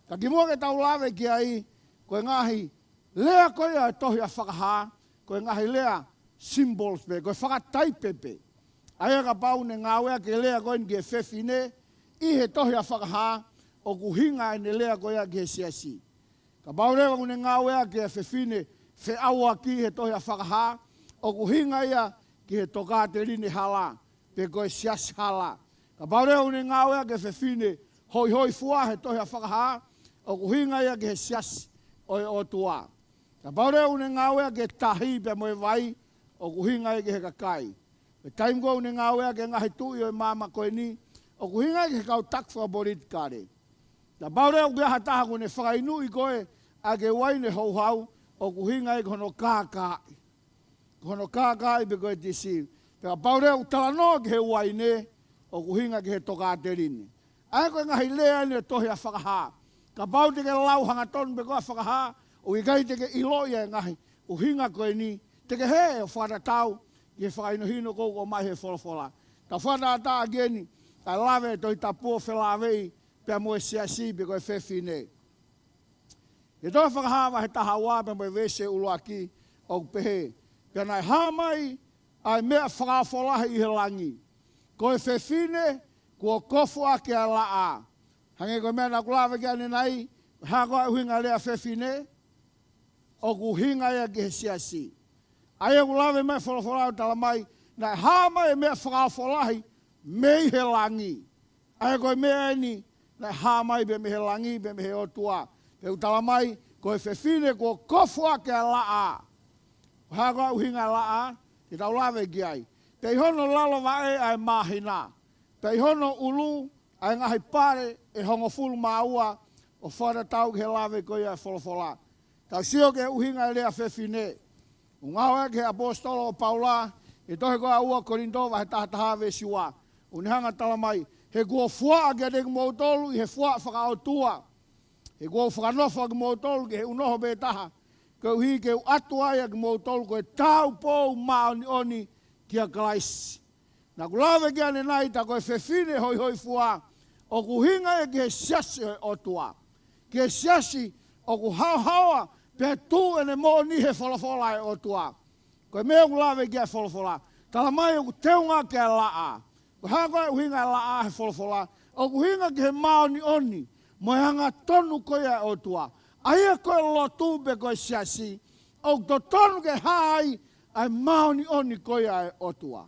Ka kimuʻa ke tau lave ki ai, ko e ngaahi lea ko ia ʻo e tohi ʻa Fakahā, ko e ngaahi lea symbols pē, ko e fakataipe pē. ʻA ia kapau ʻoku ne ngāueʻaki e lea ko eni ki he fefine ʻi he tohi ʻa Fakahā, ʻoku ʻuhinga ʻene lea ko ia ki he siasi. Kapau leva ʻoku ne ngāueʻaki e fefine feʻauaki he tohi ʻa Fakahā, ʻoku ʻuhinga ia ki he tokāteline hala, pe ko e siasi hala. Kapau leva ʻoku ne ngāueʻaki e fefine hoihoifua he tohi ʻa Fakahā, ʻoku ʻuhinga ia ki he siasi ʻo e ʻOtua. Kapau leva ʻoku ne ngāueʻaki e tahi pea mo e vai, ʻoku ʻuhinga ia ki he kakai. Ko e taimi ko ē ʻoku ne ngāueʻaki e ngaahi tuʻi ʻo e maama ko eni, ʻoku ʻuhinga ia ki he kau taki fakapolitikale. Kapau leva ʻoku ʻi ai ha taha ʻoku ne fakainuʻi koe ʻaki e uaine houhau, ʻoku ʻuhinga ia ki hono kākaaʻi. Ko hono kākaaʻi pe ko e deceive. Pea kapau leva ʻoku talanoa ki he uaine, ʻoku ʻuhinga ki he tokāteline. ʻA ia ko e ngaahi lea eni ʻo e tohi ʻa Fakahā. Kapau te ke lau hangatonu pē koe ʻa Fakahā, ʻoku ʻikai te ke ʻiloʻi ʻa e ngaahi ʻuhinga ko eni, te ke hē ʻo fakatatau ki he fakahinohino ko ē ʻoku ʻomai he folofola. Tau fakatātā ʻaki eni ʻa e lave ʻa e Tohi Tapu ʻo felāveʻi pea mo e siasi pe ko e fefine. He tohi Fakahā vahe taha ua pea mo e veesi ʻuluaki, ʻoku pehē: Pea naʻe hā mai ʻa e meʻa fakaofo lahi ʻi he langi, ko e fefine kuo kofu ʻaki ʻa e laʻā. Hangē ko e meʻa naʻa ku lave ki ai ʻanenai, hā ko ā e ʻuhinga e lea fefine? ʻOku ʻuhinga ia ki he siasi. ʻA ia ʻoku lave mai e folofola ʻo talamai, naʻe hā mai e meʻa fakaofo lahi mei he langi. ʻA ia ko e meʻa eni naʻe hā mai pē mei he langi, pē mei he ʻOtua. Pea ʻoku talamai, ko e fefine kuo kofu ʻaki ʻa e laʻā. Hā ko ā e ʻuhinga e laʻā? Te tau lave ki ai. Pea ʻi hono lalo vaʻe ʻa e māhina, pea ʻi hono ʻulu ʻa e ngaahi pale ʻe hongofulu mā ua, ʻo fakatatau ki he lave ko ia ʻa e folofola. Tau sio ki he ʻuhinga e lea fefine. ʻOku ngāueʻaki ʻe he ʻaposetolo ko Paula ʻi he tohi ko ia ua Kolinitō vahe taha taha veesi ua, ʻoku ne hanga ʻo talamai, He kuo u fuaʻa kiate kimoutolu ʻi he fuaʻa fakaʻotua. He kuo u fakanofo ʻa kimoutolu ki he ʻunoho pē taha, koeʻuhi ke u ʻatu ai ʻa kimoutolu ko e taupou māʻoniʻoni kia Kalaisi. Naʻa ku lave ki ai ʻanenai, tā ko e fefine hoihoifua ʻoku ʻuhinga ia ki he siasi ʻo e ʻOtua. Ki he siasi ʻoku haohaoa pea tuʻu ʻene moʻoni he folofola ʻa e ʻOtua. Ko e meʻa ʻoku lave ki ai e folofola. Talamai ʻoku teunga ki ai e laʻā. Ko e hā koā e ʻuhinga e laʻā he folofola? ʻOku ʻuhinga ki he māʻoniʻoni mo e angatonu ko ia ʻa e ʻOtua. ʻA ia ko e lotu pe ko e siasi, ʻoku totonu ke hā ai ʻa e māʻoniʻoni ko ia ʻa e ʻOtua.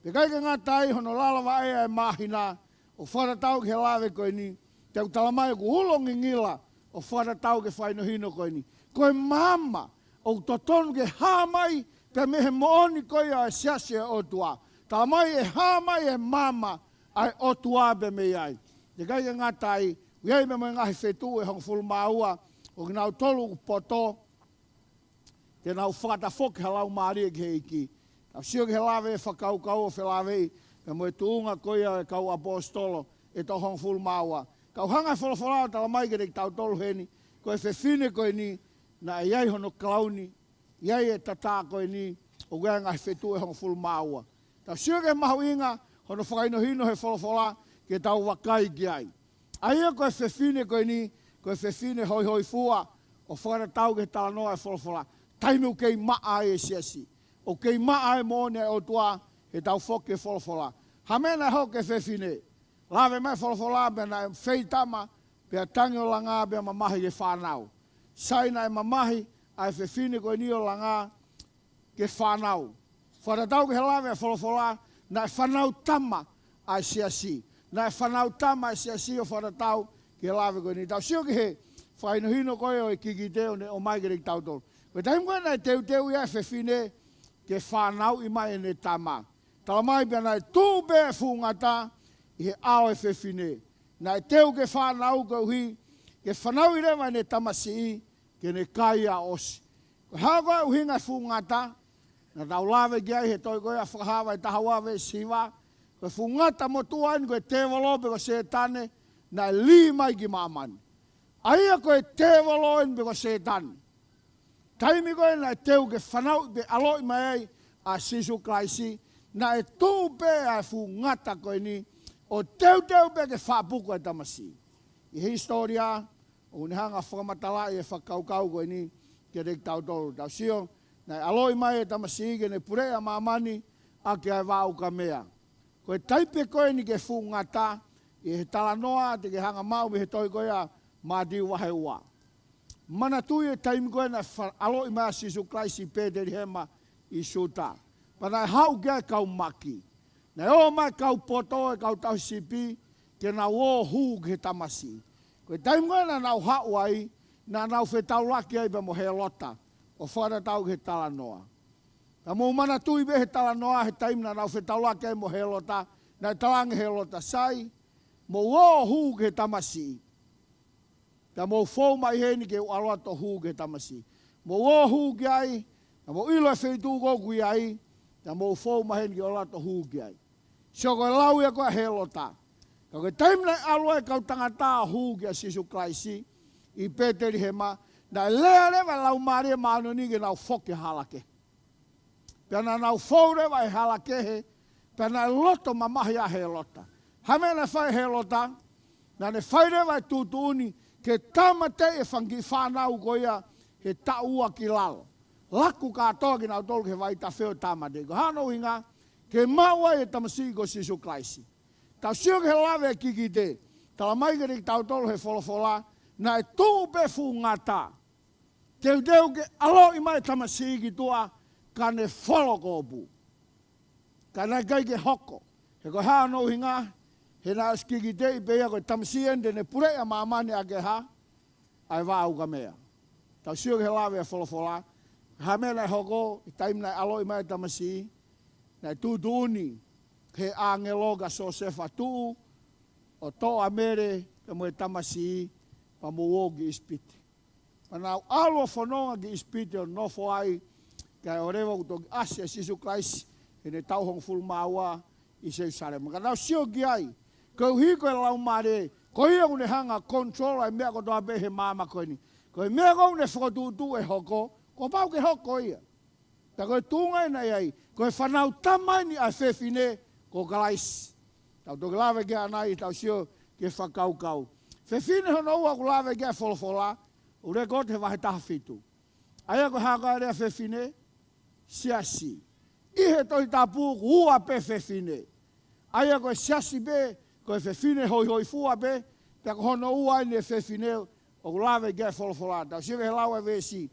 Pea ʻikai ke ngata ai, hono lalo vaʻe ʻa e māhina, ʻo fakatatau ki he lave ko eni, te u talamai ʻoku ulo ngingila ʻo fakatatau ki he fakahinohino ko eni. Ko e maama ʻoku totonu ke hā mai pē mei he moʻoni ko ia ʻa e siasi ʻo e ʻOtua. Talamai ʻe hā mai e maama ʻa e ʻOtua pē mei ai. Pea ʻikai ke ngata ai, ʻoku ʻi ai pē mo e ngaahi fetuʻu ʻe hongofulu mā ua ʻo kinautolu ʻoku poto, te nau fakatafoki ha laumālie ki he ʻEiki. Tau sio ki he lave fakakaukau ʻo felāveʻi pea mo e tuʻunga ko ia ʻo e kau ʻaposetolo ʻe toko hongofulu mā ua. Ka ʻoku hanga ʻe he folofola ʻo talamai kiate kitautolu heni, ko e fefine ko eni, naʻe ʻi ai hono kalauni, ʻi ai e tatā ko eni, ʻoku ʻi ai e ngaahi fetuʻu ʻe hongofulu mā ua. Tau sio ki he mahuʻinga hono fakahinohino he folofola ke tau vakai ki ai. ʻA ia ko e fefine ko eni, ko e fefine hoihoifua, ʻo fakatatau ki he talanoa e folofola. Taimi ʻoku kei maʻa ai e siasi, ʻoku kei maʻa ai e moʻoni ʻa e ʻOtua, he tau foki ki he folofola. Hā e meʻa naʻe hoko ki he fefine? Lave mai e folofola pea naʻe feitama, pea tangi ʻo langa, pea mamahi ke fānau. Sai, naʻe mamahi ʻa e fefine ko eni ʻo langa ke fānau. Fakatatau ki he lave e folofola, naʻe fānau tama ʻa e siasi. Naʻe fānau tama ʻa e siasi ʻo fakatatau ki he lave ko eni. Tau sio ki he fakahinohino ko ē ʻo e kikite ʻo ne ʻomai kiate kitautolu. Ko e taimi ko ē naʻe teuteu ai e fefine ke fānauʻi mai ʻene tama, talamai pea naʻe tuʻu pē e fuʻu ngata ʻi he ʻao e fefine. Naʻe teu ke fānau koeʻuhi ke fānauʻi leva ʻene tamasiʻi ke ne kai ʻo ʻosi. Ko e hā koā e ʻuhinga e fuʻu ngata? Naʻa tau lave ki ai he tohi ko ia Fakahā vahe taha ua veesi hiva. Ko e fuʻu ngata motuʻa eni ko e tēvolo pe ko Sētane, naʻe lī mai ki māmani. ʻA ia ko e tēvolo eni pe ko Sētane. Taimi ko ē naʻe teu ke fānauʻi pe ʻaloʻi mai ai ʻa Sīsū Kalaisi, naʻe tuʻu pē ʻa e fuʻu ngata ko eni ʻo teuteu pē ke fakapuku e tamasiʻi. ʻI he hisitōlia, ʻoku ne hanga ʻo fakamatalaʻi e fakakaukau ko eni kiate kitautolu. Tau sio, naʻe ʻaloʻi mai e tamasiʻi ke ne puleʻi ʻa māmani ʻaki ʻa e vaʻa ukamea. Ko e taipe ko eni ki he fuʻu ngata ʻi he talanoa te ke hanga ʻo maʻu mei he tohi ko ia Mātiu vahe ua. Manatuʻi e taimi ko ē naʻe fa-, ʻaloʻi mai ai ʻa Sīsū Kalaisi ʻi Pētelihema ʻi Siuta. Pea naʻe haʻu ki ai e kau maki. Naʻe ō mai e kau poto, e kau tauhi sipi, ke nau ō ʻo hū ki he tamasiʻi. Ko e taimi ko ē naʻa nau haʻu ai, naʻa nau fetaulaki ai pea mo Hēlota, ʻo fakatatau ki he talanoa. Ka mou manatuʻi pē he talanoa, he taimi naʻa nau fetaulaki ai mo Hēlota, naʻe talaange ʻe Hēlota, sai, mou ō ʻo hū ki he tamasiʻi. Pea mou fou mai heni ke u ʻalu atu ʻo hū ki he tamasiʻi. Mou ō ʻo hū ki ai, pea mou ʻilo e feituʻu ko ē ʻoku ʻi ai, pea mou fou mai heni ke u ʻalu atu ʻo hū ki ai. Sio, ko e lau ia ko ē ʻa Hēlota. Ka ko e taimi naʻe ʻalu ai e kau tangata ʻo hū kia Sīsū Kalaisi ʻi Pētelihema, naʻe lea leva e Laumālie Māʻoniʻoni ke nau foki ki he hala kehe. Pea naʻa nau fou leva he hala kehe, pea naʻe loto mamahi ʻa Hēlota. Hā e meʻa naʻe fai ʻe Hēlota? Naʻa ne fai leva e tuʻutuʻuni ke tāmateʻi e fanga kiʻi fānau ko ia he taʻu ua ki lalo. Laku kātoa kinautolu ki he vaitafe ʻo tāmateʻi. Ko hono ʻuhinga, ke maʻu ai e tamasiʻi ko Sīsū Kalaisi. Tau sio ki he lave e kikite, talamai kiate kitautolu he folofola, naʻe tuʻu pē fuʻu ngata. Teuteu ke ʻaloʻi mai e tamasiʻi ki tuʻa, ka ne folo kopu. Ka naʻe ʻikai ke hoko. He ko e hā hono ʻuhinga? He naʻe ʻosi kikiteʻi pē ia ko e tamasiʻi eni te ne puleʻi ʻa māmani ʻaki e hā? ʻA e vaʻa ukamea. Tau sio ki he lave e folofola. Hā e meʻa naʻe hoko, he taimi naʻe ʻaloʻi mai e tamasiʻi, naʻe tuʻutuʻuni ʻe he ʻāngelo kia Siosefa, tuʻu ʻo toʻo ʻa Mele pea mo e tamasiʻi, pea mou ō ki ʻIsipite. Pea nau ʻalu ʻo fononga ki ʻIsipite ʻo nofo ai, kae ʻoua leva kuo toki ʻasi ʻa Sīsū Kalaisi heʻene taʻu hongofulu mā ua ʻi Selūsalema. Ka tau sio ki ai, Koeʻuhi ko e Laumālie, ko ia ʻoku ne hanga ʻo control ʻa e meʻa kotoa pē he māmani ko eni. Ko e meʻa ko ē ʻoku ne fokotuʻutuʻu ʻe hoko, kuo pau ke hoko ia. Pea ko e tuʻunga ʻeni ʻa e, ko e fānau tama ʻeni ʻa e fefine ko Kalaisi. Tau toki lave ki ai ʻanai, tau sio ki he fakakaukau. Fefine hono ua ʻoku lave ki ai e folofola, ʻoku lēkooti he vahe taha fitu. ʻA ia ko e hā ko ā e lea fefine? Siasi. ʻI he Tohi Tapu ʻoku ua pē fefine. ʻA ia ko e siasi pē, ko e fefine hoihoifua pē, pea ko hono ua ʻeni e fefine ʻoku lave ki ai e folofola. Tau sio ki he lau ʻa e veesi.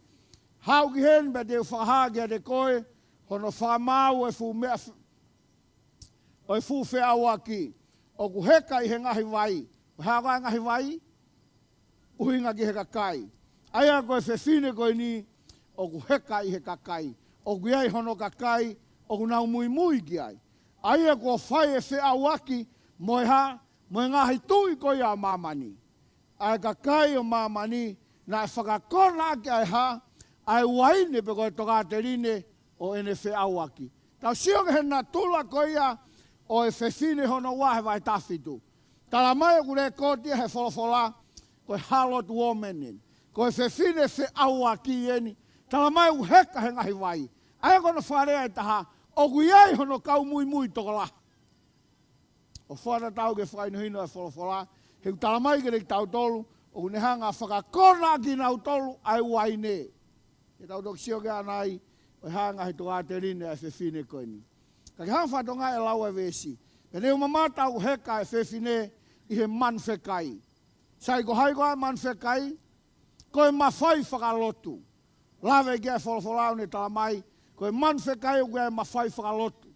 Haʻu ki heni pea te u fakahā kiate koe hono fakamaau ʻo e fuʻu meʻa f-, ʻo e fuʻu feʻauaki ʻoku heka ʻi he ngaahi vai. Ko e hā ko ā e ngaahi vai? ʻUhinga ki he kakai. ʻA ia ko e fefine ko eni ʻoku heka ʻi he kakai. ʻOku ʻi ai hono kakai ʻoku nau muimui ki ai. ʻA ia kuo fai e feʻauaki mo e hā? Mo e ngaahi tuʻi ko ia ʻo māmani. ʻA e kakai ʻo māmani, naʻe fakakonaʻaki ʻa e hā? ʻA e uaine pe ko e tokāteline ʻo ʻene feʻauaki. Tau sio ki he natula ko ia ʻo e fefine hono ua he vahe taha fitu. Tala mai ʻoku lēkooti ia he folofola, ko e harlot woman ʻeni. Ko e fefine feʻauaki ʻeni. Tala mai ʻoku heka he ngaahi vai. ʻA ia ko hono fakalea ʻe taha, ʻoku ʻi ai hono kau muimui tokolahi. ʻO fakatatau ki he fakahinohino ʻa e folofola, he ʻoku tala mai kiate kitautolu, ʻoku ne hanga ʻo fakakonaʻaki kinautolu ʻa e uaine. Ke tau toki sio ki ai ʻanai, ko e hā e ngaahi tokāteline ʻa e fefine ko eni. Ka ke hanga ʻo fakatokangaʻi e lau ʻa e veesi. Pea ne u mamata ʻoku heka e fefine ʻi he manu fekai. Sai, ko hai ko ā e manu fekai? Ko e mafai fakalotu. Lave ki ai e folofola ʻo ne tala mai, ko e manu fekai ʻoku ʻi ai e mafai fakalotu.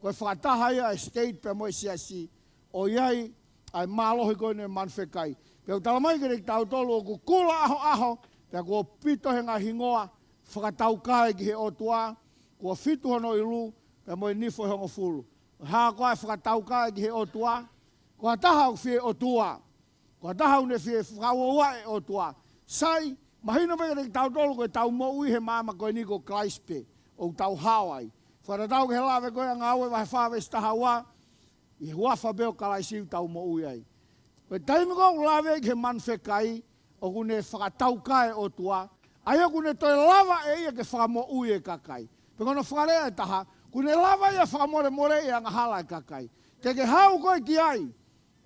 Ko e fakataha ia ʻa e state pea mo e siasi, ʻo ʻi ai ʻa e mālohi ko eni e manu fekai. Pea ʻoku tala mai kiate kitautolu ʻoku kula ʻahoʻaho, pea kuo pito he ngaahi hingoa fakataukae ki he ʻOtua, kuo fitu hono ʻilu, pea mo e nifo ʻe hongofulu. Hā ko ā e fakataukae ki he ʻOtua? Ko ha taha ʻoku fie ʻotua. Ko ha taha ʻoku ne fie fakauaua e ʻOtua. Sai, mahino pē kiate kitautolu ko ʻetau moʻui he māmani ko eni ko Kalaisi pē ʻoku tau hao ai. Fakatatau ki he lave ko ē ʻa Ngāue vahe fā veesi taha ua, ʻi he huafa pē ʻo Kalaisi ʻoku tau moʻui ai. Ko e taimi ko ē ʻoku lave ki he manu fekai, ʻoku ne fakataukae e ʻOtua, ʻa ia ʻoku ne toe lava ʻe ia ke fakamoʻui e kakai. Pe ko hono fakalea ʻe taha, ʻoku ne lava ia ʻo fakamolemoleʻi e angahala e kakai. Te ke haʻu koe ki ai,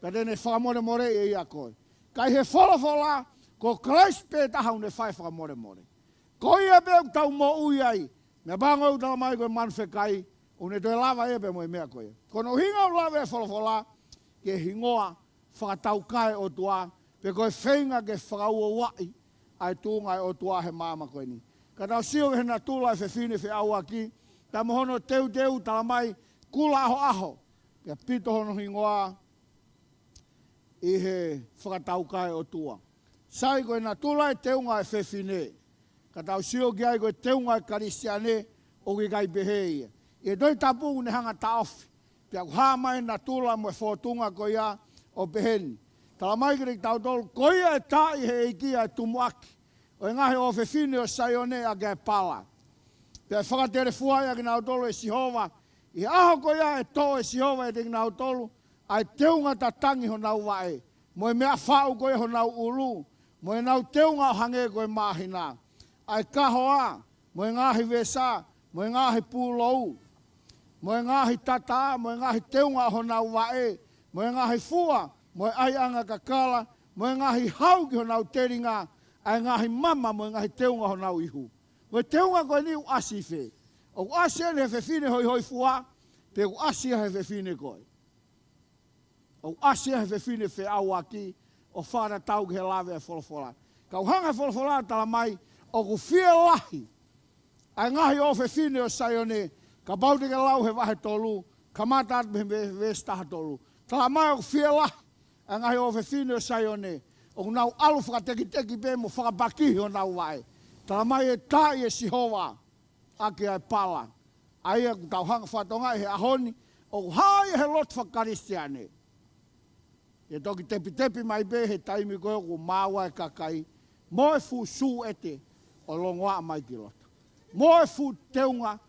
pea te ne fakamolemoleʻi ʻe ia koe. Ka ʻi he folofola, ko Kalaisi pē taha ʻoku ne fai e fakamolemole. Ko ia pē ʻoku tau moʻui ai, meʻapango ʻoku tala mai ko e manu fekai, ʻoku ne toe lava ia pea mo e meʻa ko ia. Ko hono ʻuhinga ʻoku lave e folofola ki he hingoa fakataukae ʻOtua, pe ko e feinga ke fakauaua ʻa e tuʻunga ʻo e ʻOtua he māmani ko eni. Ka tau sio ki he natula e fefine feʻauaki, pea mo hono teuteu tala mai kula ʻahoʻaho, pea pito hono hingoa ʻi he fakataukae ʻOtua. Sai, ko e natula e teunga e fefine. Ka tau sio ki ai ko e teunga e Kalisitiane ʻoku ʻikai pehē ia. ʻI he Tohi Tapu ʻoku ne hanga ʻo taʻofi. Pea ʻoku hā mai e natula mo e fōtunga ko ia ʻo pehē ni. Tala mai kiate kitautolu, ko ia ʻe taaʻi ʻe he ʻEiki ʻa e tumuʻaki ʻo e ngaahi ʻofefine ʻo Saione ʻaki ʻa e pala. Pea ʻe fakatelefuaʻi ʻa kinautolu ʻe Sihova. ʻI he ʻaho ko ia ʻe toʻo ʻe Sihova ʻiate kinautolu ʻa e teunga tatangi honau vaʻe, mo e meʻa faʻu ko ia honau ʻulu, mo ʻenau teunga ʻo hangē ko e māhina, ʻa e kahoa, mo e ngaahi vesa, mo e ngaahi pūlou, mo e ngaahi tata, mo e ngaahi teunga ʻo honau vaʻe, mo e ngaahi fua, mo e ʻaiʻanga kakala, mo e ngaahi hau ki honau telinga, ʻa e ngaahi mama, mo e ngaahi teunga ʻo honau ihu. Ko e teunga ko eni ʻoku ʻasi fē? ʻOku ʻasi ʻeni he fefine hoihoifua, pe ʻoku ʻasi ia he fefine ko ē? ʻOku ʻasi ia he fefine feʻauaki, ʻo fakatatau ki he lave e folofola. Ka ʻoku hanga e folofola ʻo tala mai, ʻoku fielahi ʻa e ngaahi ʻofefine ʻo Saione, kapau te ke lau he vahe tolu, kamata atu mei he ve-, veesi taha tolu. Tala mai ʻoku fielahi ʻa e ngaahi ʻofefine ʻo Saione, ʻoku nau ʻalu fakatekiteki pē mo fakapakihi honau vaʻe. Tala mai ʻe taaʻi ʻe Sihova ʻaki ʻa e pala. ʻA ia ʻoku tau hanga ʻo fakatokangaʻi he ʻaho ni, ʻoku hā ia he lotu faka-Kalisitiane. ʻE toki tepitepi mai pē he taimi ko ē ʻoku maau ai e kakai, mo e fuʻu sū ʻete ʻo longoaʻa mai ki loto. Mo e fuʻu teunga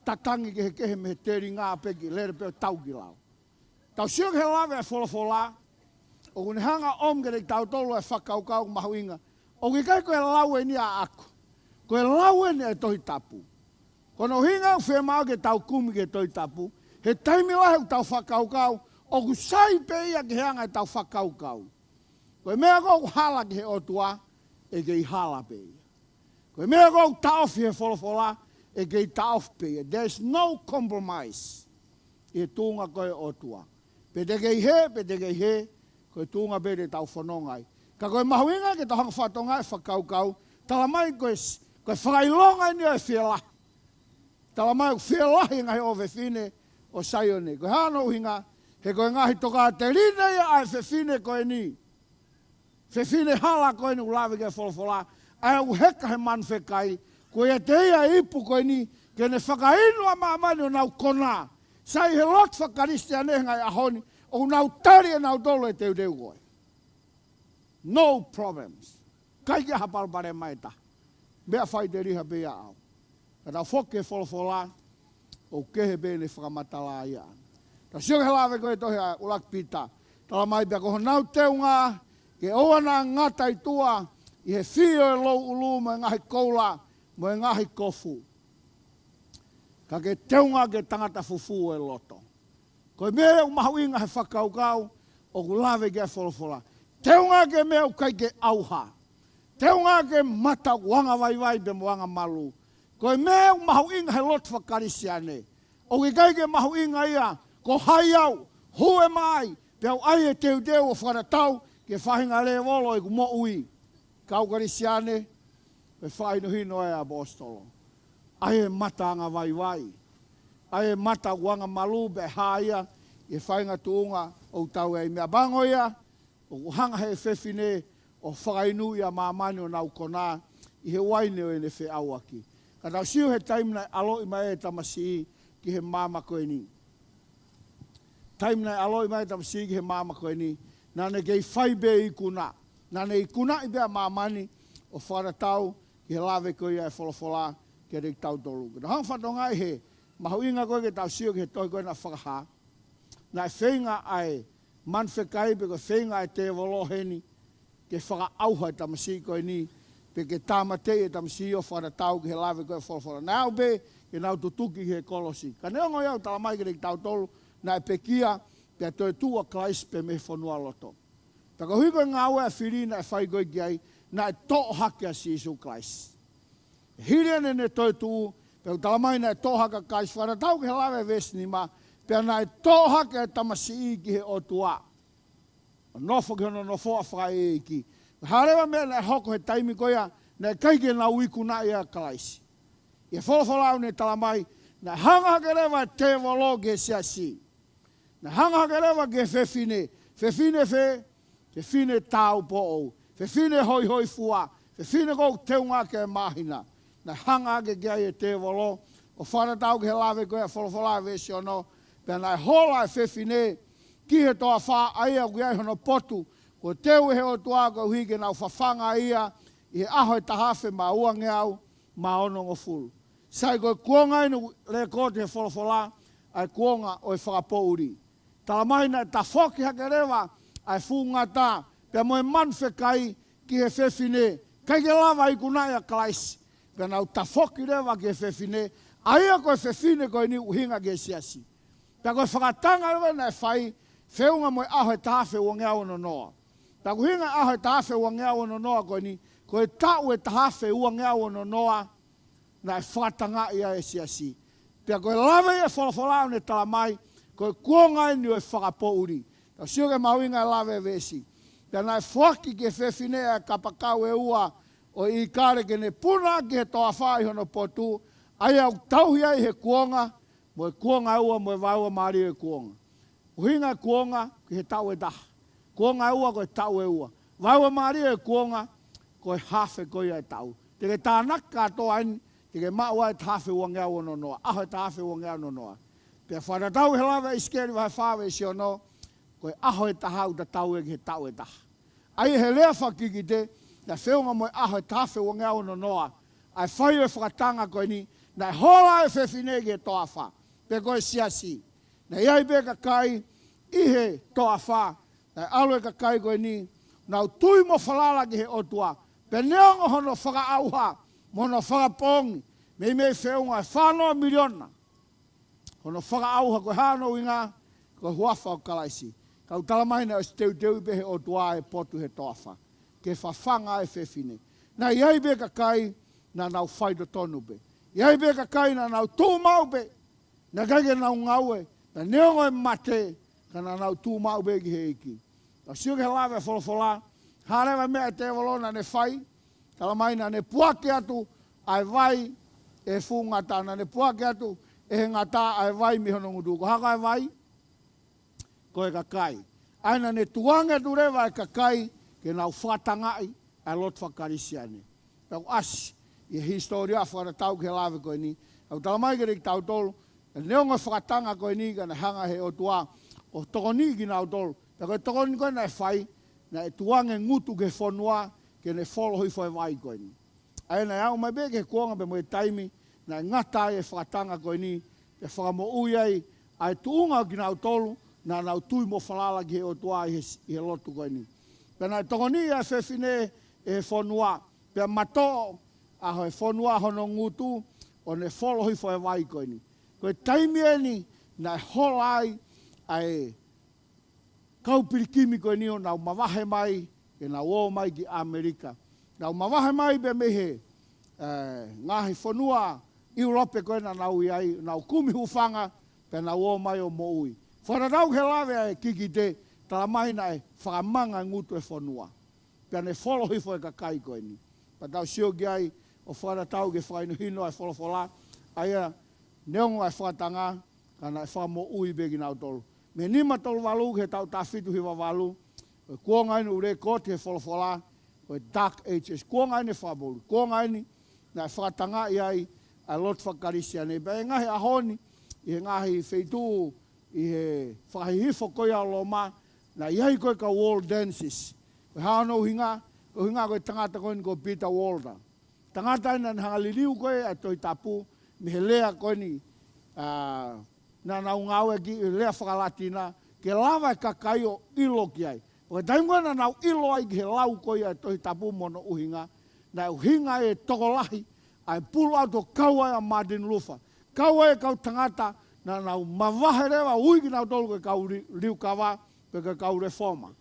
tatangi kehekehe mei he telinga pē ki lele pē ʻo tau ki lalo. Tau sio ki he lave ʻa e folofola, ʻoku ne hanga ʻo ʻomi kiate kitautolu ʻa e fakakaukau mahuʻinga. ʻOku ʻikai ko e lau eni ʻaʻaku. Ko e lau eni ʻa e Tohi Tapu. Ko hono ʻuhinga ʻoku fiemaʻu ke tau kumi ki he Tohi Tapu. He taimi lahi ʻoku tau fakakaukau, ʻoku sai pē ia ki he anga ʻetau fakakaukau. Ko e meʻa ko ē ʻoku hala ki he ʻOtua, ʻe kei hala pē ia. Ko e meʻa ko ē ʻoku taʻofi he folofola, ʻe kei taʻofi pē ia. There is no compromise ʻi he tuʻunga ko ē ʻo e ʻOtua. Pe te kei hē, pe te kei hē, ko e tuʻunga pē te tau fononga ai. Ka ko e mahuʻinga ke tau hanga ʻo fakatokangaʻi e fakakaukau, tala mai ko e s-, ko e fakaʻilonga eni ʻo e fielahi. Tala mai ʻoku fielahi e ngaahi ʻofefine ʻo Saione. Ko e hā hono ʻuhinga? He ko e ngaahi tokāteline ia ʻa e fefine ko eni. Fefine hala ko eni ʻoku lave ki ai e folofola. ʻA ia ʻoku heka he manu fekai. Ko ia te ia e ipu ko eni, ke ne fakainu ʻa māmani ʻo nau konā. Sai, he lotu fakakalisitiane he ngaahi ʻaho ni, ʻoku nau tali ʻe nautolu e teuteu ko ē. No problems. ʻIkai ke ʻi ai ha palopalema ʻe taha. Meʻa faʻiteliha pē ia ʻaʻau. Ka tau foki ki he folofola, ʻoku kehe pē ʻene fakamatala ia. Tau sio ki he lave ko ē tohi ʻa ʻuluaki Pita. Tala mai pea ko honau teunga, ke ʻoua naʻa ngata ʻi tuʻa, ʻi he fī ʻo e louʻulu mo e ngaahi koula, mo e ngaahi kofu. Ka ke teunga ke tangata fufū ʻo e loto. Ko e meʻa ʻoku mahuʻinga he fakakaukau, ʻoku lave ki ai e folofola. Teunga ki he meʻa ʻoku ʻikai ke ʻauha. Teunga ki he mata ʻoku angavaivai pea mo angamalū. Ko e meʻa ʻoku mahuʻinga he lotu fakakalisitiane. ʻOku ʻikai ke mahuʻinga ia, ko hai au, who am I, pea u ʻai e teuteu ʻo fakatatau ki he faʻahinga lēvolo ʻeku moʻui. Kau Kalisitiane, ko e fakahinohino ʻa e ʻaposetolo. ʻAi e mata angavaivai. ʻAi e mata ʻoku angamalū pea hā ia ʻi he faʻahinga tuʻunga ʻoku tau ʻi ai. Meʻapango ia, ʻoku hanga he fefine ʻo fakainu ʻa māmani ʻo nau konā ʻi he uaine ʻo ʻene feʻauaki. Ka tau sio he taimi naʻe ʻaloʻi mai e tamasiʻi ki he maama ko eni. Taimi naʻe ʻaloʻi mai e tamasiʻi ki he maama ko eni, naʻa ne kei fai pē ikuna. Naʻa ne ikunaʻi pē ʻa māmani ʻo fakatatau ki he lave ko ia e folofola kiate kitautolu. Ke tau hanga ʻo fakatokangaʻi he mahuʻinga ko ē ke tau sio ki he tohi ko ē naʻe fakahā. Naʻe feinga ʻa e manu fekai pe ko e feinga ʻa e tēvolo heni ke fakaʻauha e tamasiʻi ko eni, pe ke tāmateʻi e tamasiʻi ʻo fakatatau ki he lave ko ē e folofola. Naʻe aʻu pē ke nau tutuki ki he kolosi. Ka neongo ia ʻoku tala mai kiate kitautolu, naʻe pekia, pea toetuʻu ʻa Kalaisi pē mei he fonualoto. Pea koeʻuhi ko e ngāue ʻa e fili naʻe fai ko ē ki ai, naʻe toʻo hake ʻa Sīsū Kalaisi. Hili ʻene toetuʻu, pea ʻoku tala mai naʻe toʻo hake ʻa Kalaisi, fakatatau ki he lave veesi nima, pea naʻe toʻo hake ʻa e tamasiʻi ki he ʻOtua. ʻO nofo ki hono nofoʻa fakaʻeiʻeiki. Hā leva e meʻa naʻe hoko he taimi ko ia, naʻe ʻikai ke nau ikunaʻi ʻa Kalaisi. ʻI he folofola ʻoku ne tala mai, naʻe hanga hake leva e tēvolo ki he siasi. Naʻe hanga hake leva ki he fefine, fefine fē, fefine tāupoʻou, fefine hoihoifua, fefine ʻoku teunga ki he māhina. Naʻe hanga hake ki ai e tēvolo, ʻo fakatatau ki he lave ko ē e folofola veesi ono, pea naʻe hola e fefine ki he toafa ʻa ia ʻoku ʻi ai hono potu, kuo teu ʻe he ʻOtua koeʻuhi ke nau fafanga ia ʻi he ʻaho ʻe taha afe mā uangeau mā onongofulu. Sai, ko e kuonga eni ʻoku lekooti he folofola, ʻa e kuonga ʻo e fakapoʻuli. Tala mai naʻe tafoki hake leva ʻa e fuʻu ngata, pea mo e manu fekai ki he fefine, ʻikai ke lava ikunaʻi ʻa Kalaisi, pea nau tafoki leva ki he fefine, ʻa ia ko e fefine ko eni ʻuhinga ki he siasi. Pea ko e fakatanga leva naʻe fai, feʻunga mo e ʻaho ʻe taha afe uangeau ono noa. Pea ko e ʻuhinga ʻaho ʻe taha afe uangeau ono noa ko eni, ko e taʻu ʻe taha afe uangeau ono noa, naʻe fakatangaʻi ai e siasi. Pea ko e lave ia e folofola ʻoku ne tala mai, ko e kuonga eni ʻo e fakapoʻuli. Tau sio ki he mahuʻinga e lave e veesi. Pea naʻe foaki ki he fefine ʻa e kapakau ʻe ua ʻo e ʻīkale ke ne puna ki he toafa ʻi hono potu, ʻa ia ʻoku tauhi ai he kuonga, mo e kuonga ʻe ua, mo e vaeua mālie ʻo e kuonga. ʻUhinga e kuonga ki he taʻu ʻe taha. Kuonga ʻe ua ko e taʻu ʻe ua. Vaeua mālie ʻo e kuonga ko e hafe ko ia e taʻu. Te ke tānaki kātoa eni, te ke maʻu ai e taha afe uangeau ono noa. ʻAho ʻe taha afe uangeau ono noa. Pea fakatatau he lave ʻa ʻIsikeli vahe fā veesi ono, ko e ʻaho ʻe taha ʻoku tatau ia ki he taʻu ʻe taha. ʻA ia he lea fakakikite, naʻe feʻunga mo e ʻaho ʻe taha afe uangeau ono noa. ʻA e fai ʻo e fakatanga ko eni, naʻe hola e fefine ki he toafa. Pe ko e siasi. Naʻe ʻi ai pē kakai, ʻi he toafa, naʻe ʻalu e kakai ko eni, nau tui mo falala ki he ʻOtua, pea neongo hono fakaʻauha, mo hono fakapoongi, meimei feʻunga ʻe fā noa miliona. Hono fakaʻauha ko e hā hono ʻuhinga, ko e huafa ʻo Kalaisi. Ka ʻoku tala mai naʻe ʻosi teuteuʻi pē he ʻOtua e potu he toafa, ke fafanga e fefine. Naʻe ʻi ai pē kakai, naʻa nau faitotonu pē. ʻI ai pē kakai, naʻa nau tuʻu maʻu pē. Naʻe ʻikai ke nau ngaue, naʻe neongo e mate, ka naʻa nau tuʻu maʻu pē ki he ʻEiki. Ka sio ki he lave ʻa e folofola, hā leva e meʻa ʻa e tēvolo naʻa ne fai, tala mai naʻa ne puake atu ʻa e vai ʻe he fuʻu ngata, naʻa ne puake atu ʻe he ngata ʻa e vai mei hono ngutu. Ko e hā koā e vai? Ko e kakai. ʻA ia naʻa ne tukuange atu leva e kakai ke nau fakatangaʻi ʻa e lotu faka-Kalisitiane. Pea ʻoku ʻasi ʻi he hisitōlia fakatatau ki he lave ko eni. ʻOku tala mai kiate kitautolu, neongo e fakatanga ko eni ka naʻe hanga he ʻOtua ʻo tokoniʻi kinautolu. Pea ko e tokoni ko ē naʻe fai, naʻe tukuange e ngutu ki he fonua, ke ne folo hifo e vai ko eni. ʻA ia naʻe aʻu mai pē ki he kuonga pea mo e taimi, naʻe ngata ai e fakatanga ko eni, pea fakamoʻui ai ʻa e tuʻunga ʻo kinautolu naʻa nau tui mo falala ki he ʻOtua ʻi he, ʻi he lotu ko eni. Pea naʻe tokoniʻi ʻa e fefine ʻe he fonua, pea matoʻo ʻa e fonua hono ngutu, ʻo ne folo hifo e vai ko eni. Ko e taimi eni naʻe hola ai ʻa e kau pilikimi ko eni ʻo nau mavahe mai, ke nau ō mai ki ʻAmelika. Nau mavahe mai pē mei he, ē, ngaahi fonua ʻIulope ko ē naʻa nau ʻi ai, nau kumi hūfanga, pea nau ō mai ʻo moʻui. Fakatatau ki he lave ʻa e kikite, tala mai naʻe fakamanga e ngutu e fonua. Pea ne folo hifo e kakai ko eni. Pea tau sio ki ai ʻo fakatatau ki he fakahinohino ʻa e folofola, ʻa ia neongo ʻa e fakatanga, ka naʻe fakamoʻui pē kinautolu. Mei he nima tolu valu ki he taʻu taha fitu hiva valu, ko e kuonga eni ʻoku lekooti he folofola, ko e Dark Ages, kuonga eni fakapoʻuli, kuonga eni naʻe fakatangaʻi ai ʻa e lotu faka-Kalisitiane. Pea ʻi he ngaahi ʻaho ni, ʻi he ngaahi feituʻu, ʻi he fakahihifo ko ia ʻo Loma, naʻe ʻi ai ko e kau Waldenses. Ko e hā hono ʻuhinga? Ko e ʻuhinga ko e tangata ko eni ko Peter Walter. Tangata eni naʻa ne hanga liliu ko ē ʻa e Tohi Tapu, mei he lea ko eni, ā, naʻa nau ngāueʻaki, lea faka-Latina, ke lava e kakai ʻo ʻilo ki ai. Ko e taimi ko ē naʻa nau ʻilo ai ki he lau ko ia e Tohi Tapu mo hono ʻuhinga, naʻe ʻuhinga e tokolahi ʻa e pull out ʻo kau ai ʻa Martin Luther. Kau ai e kau tangata, naʻa nau mavahe leva, ui kinautolu ko e kau li-, liukava, pe ko e kau lefoma.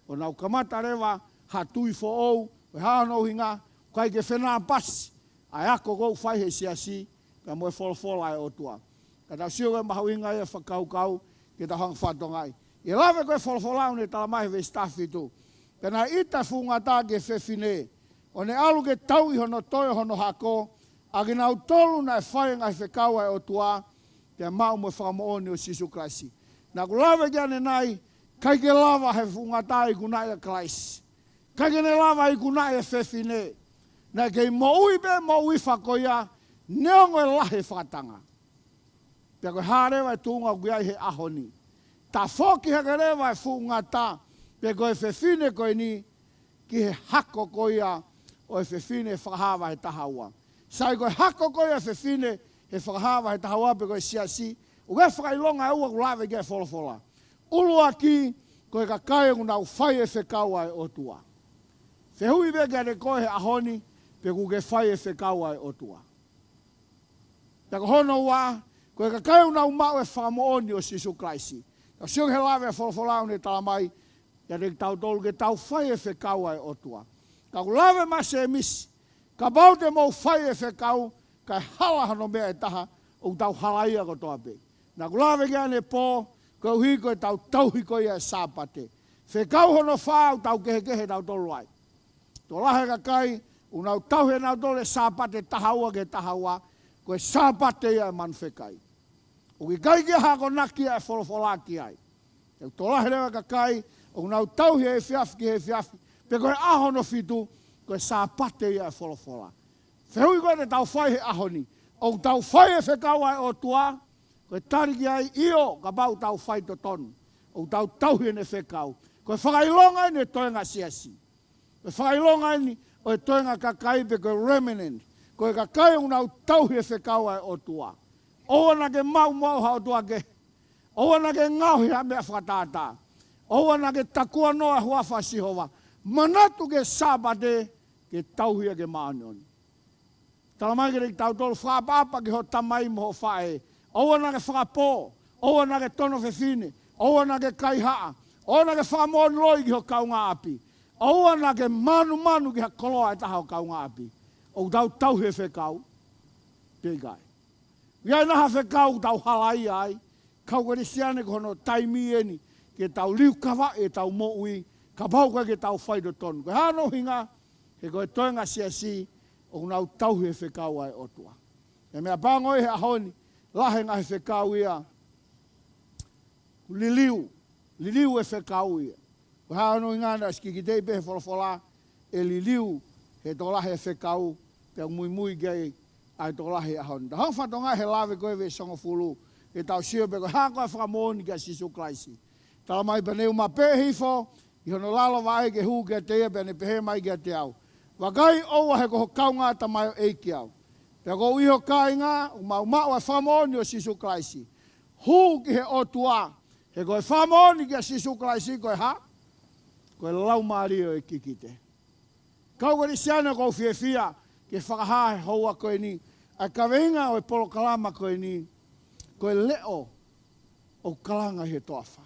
ʻO nau kamata leva ha tui foʻou, ko e hā hono ʻuhinga, ʻikai ke fenāpasi ʻa e ako ʻoku fai he siasi, pea mo e folofola ʻa e ʻOtua. Ka tau sio ko e mahuʻinga ia e fakakaukau, ke tau hanga fakatokangaʻi. ʻI he lave ko ē folofola ʻoku ne tala mai he veesi taha fitu. Pea naʻe ʻita e fuʻu ngata ki he fefine, ʻo ne ʻalu ke tauʻi hono toe hono hako, ʻa kinautolu naʻe fai e ngaahi fekau ʻa e ʻOtua, pea maʻu mo e fakamoʻoni ʻo Sīsū Kalaisi. Naʻa ku lave ki ai ʻanenai, ʻikai ke lava he fuʻu ngata ʻo ikunaʻi ʻa Kalaisi. ʻIkai ke ne lava ʻo ikunaʻi e fefine. Naʻe kei moʻui pē moʻui fakakoia, neongo e lahi e fakatanga. Pea ko e hā leva e tuʻunga ʻoku ʻi ai he ʻaho ni. Tafoki hake leva e fuʻu ngata, pe ko e fefine ko eni, ki he hako ko ia ʻo e fefine Fakahā vahe taha ua. Sai ko e hako ko ia e fefine he Fakahā vahe taha ua pe ko e siasi, ʻoku ʻi ai e fakaʻilonga ʻe ua ʻoku lave ki ai e folofola. ʻUluaki, ko e kakai ʻoku nau fai e fekau ʻa e ʻOtua. Fehuʻi pē kiate koe he ʻaho ni, pe ʻoku ke fai e fekau ʻa e ʻOtua. Pea ko hono ua, ko e kakai ʻoku nau maʻu e fakamoʻoni ʻo Sīsū Kalaisi. Ka sio ki he lave ʻa e folofola ʻoku ne tala mai, kiate kitautolu ke tau fai e fekau ʻa e ʻOtua. Ka ʻoku lave mai ʻa Sēmisi, kapau te mou fai e fekau, kae hala hono meʻa ʻe taha, ʻoku tau halaia kotoa pē. Naʻa ku lave ki ai ʻanepō, koeʻuhi ko ʻetau tauhi ko ia e Sāpate. Fekau hono fā ʻoku tau kehekehe tautolu ai. Tokolahi e kakai, ʻoku nau tauhi ʻe nautolu e Sāpate taha ua ki he taha ua, ko e Sāpate ia ʻa e manu fekai. ʻOku ʻikai ke akonaki ʻa e folofola ki ai. ʻOku tokolahi leva e kakai, ʻoku nau tauhi e efiafi ki he efiafi, pe ko e ʻaho hono fitu, ko e Sāpate ia ʻa e folofola. Fehuʻi ko ē te tau fai he ʻaho ni, ʻoku tau fai e fekau ʻa e ʻOtua, ko e tali ki ai ʻio, kapau ʻoku tau faitotonu, ʻoku tau tauhi ʻene fekau. Ko e fakaʻilonga eni e toenga siasi. Ko e fakaʻilonga eni ʻo e toenga kakai pe ko e remnant. Ko e kakai ʻoku nau tauhi e fekau ʻa e ʻOtua. ʻOua naʻa ke maʻu mo au ha ʻotua kehe. ʻOua naʻa ke ngaohi ha meʻa fakatātā. ʻOua naʻa ke takuanoa e huafa ʻo Sihova. Manatu ki he Sāpate ke tauhi ia ke māʻoniʻoni. Talamai kiate kitautolu, fakaʻapaʻapa ki hoʻo tamai mo hoʻo faʻē. ʻOua naʻa ke fakapō. ʻOua naʻa ke tono fefine. ʻOua naʻa ke kaihaʻa. ʻOua naʻa ke fakamoʻoni loi ki ho kaungāʻapi. ʻOua naʻa ke mānumanu ki ha koloa ʻe taha ʻo e kaungāʻapi. ʻOku tau tauhi e fekau pe ʻikai? ʻI ai nai ha fekau ʻoku tau halaia ai? Kau Kalisitiane, ko hono taimi eni ke tau liukavaʻi ʻetau moʻui, kapau ʻoku ʻikai ke tau faitotonu. Ko e hā hono ʻuhinga? He ko e toenga siasi ʻoku nau tauhi e fekau ʻa e ʻOtua. Ko e meʻapango ia he ʻaho ni, lahi e ngaahi fekau ia ʻoku liliu, liliu e fekau ia. Ko e hā hono ʻuhinga? Naʻe ʻosi kikiteʻi pē he folofola ʻe liliu he tokolahi e fekau, pea muimui ki ai ʻa e tokolahi he ʻaho ni. Tau hanga ʻo fakatokangaʻi he lave ko ē veesi hongofulu, ke tau sio pe ko e hā koā e fakamoʻoni kia Sīsū Kalaisi. Talamai, pea ne u mapeʻe hifo ʻi hono lalo vaʻe ke hū kiate ia, pea ne pehē mai kiate au, Vakai, ʻoua, he ko ho kaungā tamaioʻeiki au, pea ko au ʻi ho kāinga, ʻoku mau maʻu ʻa e fakamoʻoni ʻo Sīsū Kalaisi. Hū ki he ʻOtua, he ko e fakamoʻoni kia Sīsū Kalaisi ko e hā? Ko e laumālie ʻo e kikite. Kau Kalisitiane, ʻoku ou fiefia ke fakahā he houa ko eni ʻa e kaveinga ʻo e polokalama ko eni, ko e leʻo ʻoku kalanga ʻi he toafa.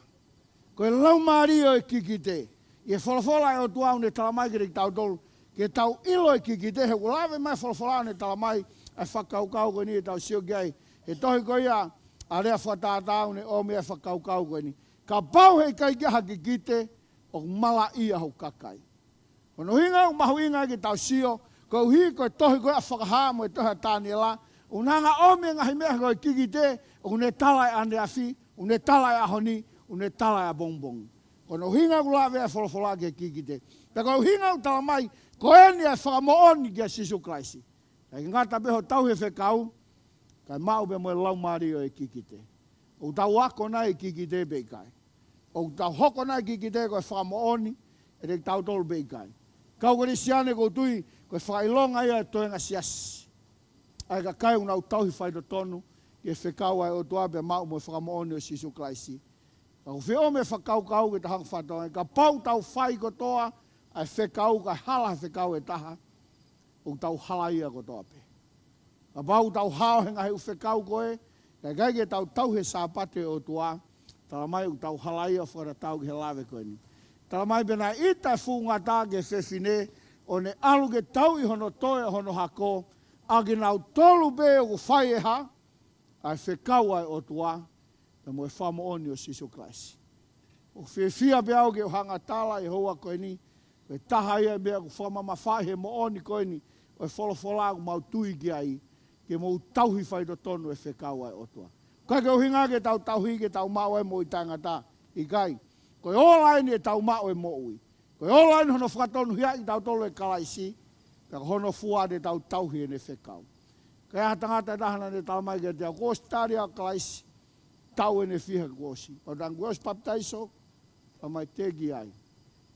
Ko e laumālie ʻo e kikite. ʻI he folofola ʻa e ʻOtua ʻoku ne talamai kiate kitautolu ke tau ʻilo e kikite, he ʻoku lave mai e folofola ʻo ne talamai ʻa e fakakaukau ko eni ʻe tau sio ki ai he tohi ko ia ʻa Lea Fakatātā, ʻoku ne ʻomi ʻa e fakakaukau ko eni. Kapau he ʻikai ke ʻi ai ha kikite, ʻoku malaʻia hoku kakai. Ko hono ʻuhinga ʻoku mahuʻinga ke tau sio, koeʻuhi ko e tohi ko ē ʻa Fakahā mo e tohi ʻa Taniela, ʻoku ne hanga ʻo ʻomi e ngaahi meʻa ko e kikite, ʻoku ne tala e ʻaneafi, ʻoku ne tala e ʻaho ni, ʻoku ne tala e ʻapongipongi. Ko hono ʻuhinga ʻoku lave ai e folofola ki he kikite. Pea ko e ʻuhinga ʻoku talamai, ko eni ʻa e fakamoʻoni kia Sīsū Kalaisi. ʻIkai ke ngata pē hoʻo tauhi e fekau, kae maʻu pē mo e laumālie ʻo e kikite. ʻOku tau ako nai e kikite pe ʻikai? ʻOku tau hoko nai e kikite ko e fakamoʻoni ʻiate kitautolu pe ʻikai? Kau Kalisitiane, ʻoku ou tui ko e fakaʻilonga ia ʻo e toenga siasi, ʻa e kakai ʻoku nau tauhi faitotonu ki he fekau ʻa e ʻOtua pea maʻu mo e fakamoʻoni ʻo Sīsū Kalaisi. Ka ʻoku ou fie ʻomi e fakakaukau ke tau hanga ʻo fakatokangaʻi, kapau ʻoku tau fai kotoa ʻa e fekau kae hala he fekau ʻe taha, ʻoku tau halaia kotoa pē. Kapau ʻoku tau hao he ngaahi ʻū fekau ko ē, kae ʻikai ke tau tauhi e Sāpate ʻo e ʻOtua, talamai ʻoku tau halaia, fakatatau ki he lave ko eni. Talamai, pea naʻe ʻita e fuʻu ngata ki he fefine, ʻo ne ʻalu ke tauʻi hono toe ʻo hono hako, ʻa kinautolu pē ʻoku fai e hā? ʻA e fekau ʻa e ʻOtua, pea mo e fakamoʻoni ʻo Sīsū Kalaisi. ʻOku ou fiefia pē au ke u hanga ʻo tala ʻi he houa ko eni, ko e taha ia e meʻa ʻoku fakamamafaʻi he moʻoni ko eni ʻo e folofola ʻoku mau tui ki ai, ke mou tauhi faitotonu e fekau ʻa e ʻOtua. ʻIkai ke ʻuhinga ke tau tauhi ke tau maʻu ai e moʻui taʻengata, ʻikai. Ko e ola eni ʻetau maʻu e moʻui. Ko e ola eni hono fakatonuhiaʻi kitautolu ʻe Kalaisi, pea ko hono fua te tau tauhi ʻene fekau. Ka ʻi ai ha tangata ʻe taha naʻa ne talamai kiate au, kuo ʻosi tali ʻa Kalaisi, taʻu ʻene fiha kuo ʻosi. Pea u talaange, kuo ʻosi papitaiso? Talamai, teʻeki ai.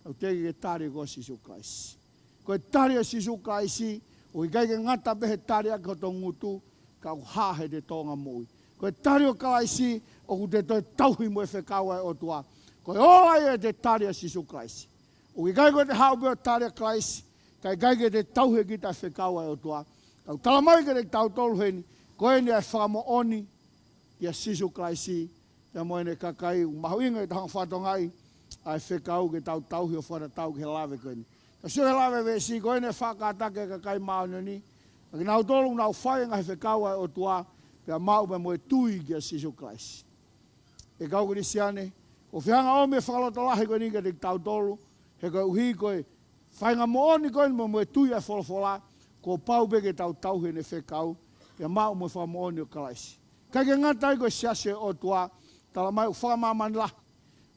Tau teʻeki ke tali koe ʻe Sīsū Kalaisi. Ko e tali ʻo Sīsū Kalaisi, ʻoku ʻikai ke ngata pē he tali ʻaki hoto ngutu, ka ʻoku hā he ʻete tōʻonga moʻui. Ko e tali ʻo Kalaisi, ʻoku te toe tauhi mo e fekau ʻa e ʻOtua. Ko e ola ia ʻete tali ʻa Sīsū Kalaisi. ʻOku ʻikai ko ʻete haʻu pē ʻo tali ʻa Kalaisi, kae ʻikai ke te tauhi ʻe kita e fekau ʻa e ʻOtua. Ka ʻoku talamai kiate kitautolu heni, ko eni ʻa e fakamoʻoni kia Sīsū Kalaisi, pea mo ʻene kakai. ʻOku mahuʻinga ke tau hanga ʻo fakatokangaʻi ʻa e fekau ke tau tauhi ʻo fakatatau ki he lave ko eni. Ka sio ki he lave veesi, ko eni ʻe faʻa kātaki ʻa e kakai māʻoniʻoni, ʻa kinautolu ʻoku nau fai e ngaahi fekau ʻa e ʻOtua, pea maʻu pē mo e tui kia Sīsū Kalaisi. ʻE kau Kalisitiane, ʻoku ou fie hanga ʻo ʻomi e fakalotolahi ko eni kiate kitautolu, he koeʻuhi ko e faʻahinga moʻoni ko eni mo, mo e tui ʻa e folofola, kuo pau pē ke tau tauhi ʻene fekau, pea maʻu mo e fakamoʻoni ʻo Kalaisi. ʻIkai ke ngata ai, ko e siasi ʻo e ʻOtua, talamai ʻoku fakamāmani lahi.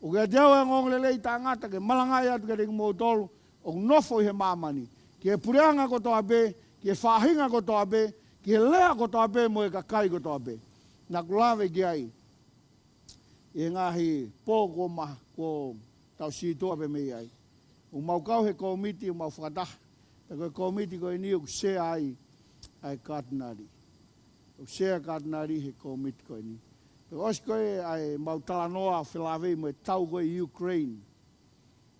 ʻOku ʻiate au e ongoongolelei taʻengata ke malangaʻi atu kiate kimoutolu ʻoku nofo ʻi he māmani, ki he puleʻanga kotoa pē, ki he faʻahinga kotoa pē, ki he lea kotoa pē mo e kakai kotoa pē. Naʻa ku lave ki ai ʻi he ngaahi pō kuo ma-, kuo tau sītuʻa pē mei ai. ʻOku mau kau he kōmiti, ʻoku mau fakataha. Pea ko e kōmiti ko eni ʻoku sea ai ʻa e Katinali. ʻOku sea e Katinali he kōmiti ko eni. ʻOsi ko ē ʻa e mau talanoa felāveʻi mo e tau ko ē ʻi Ukraine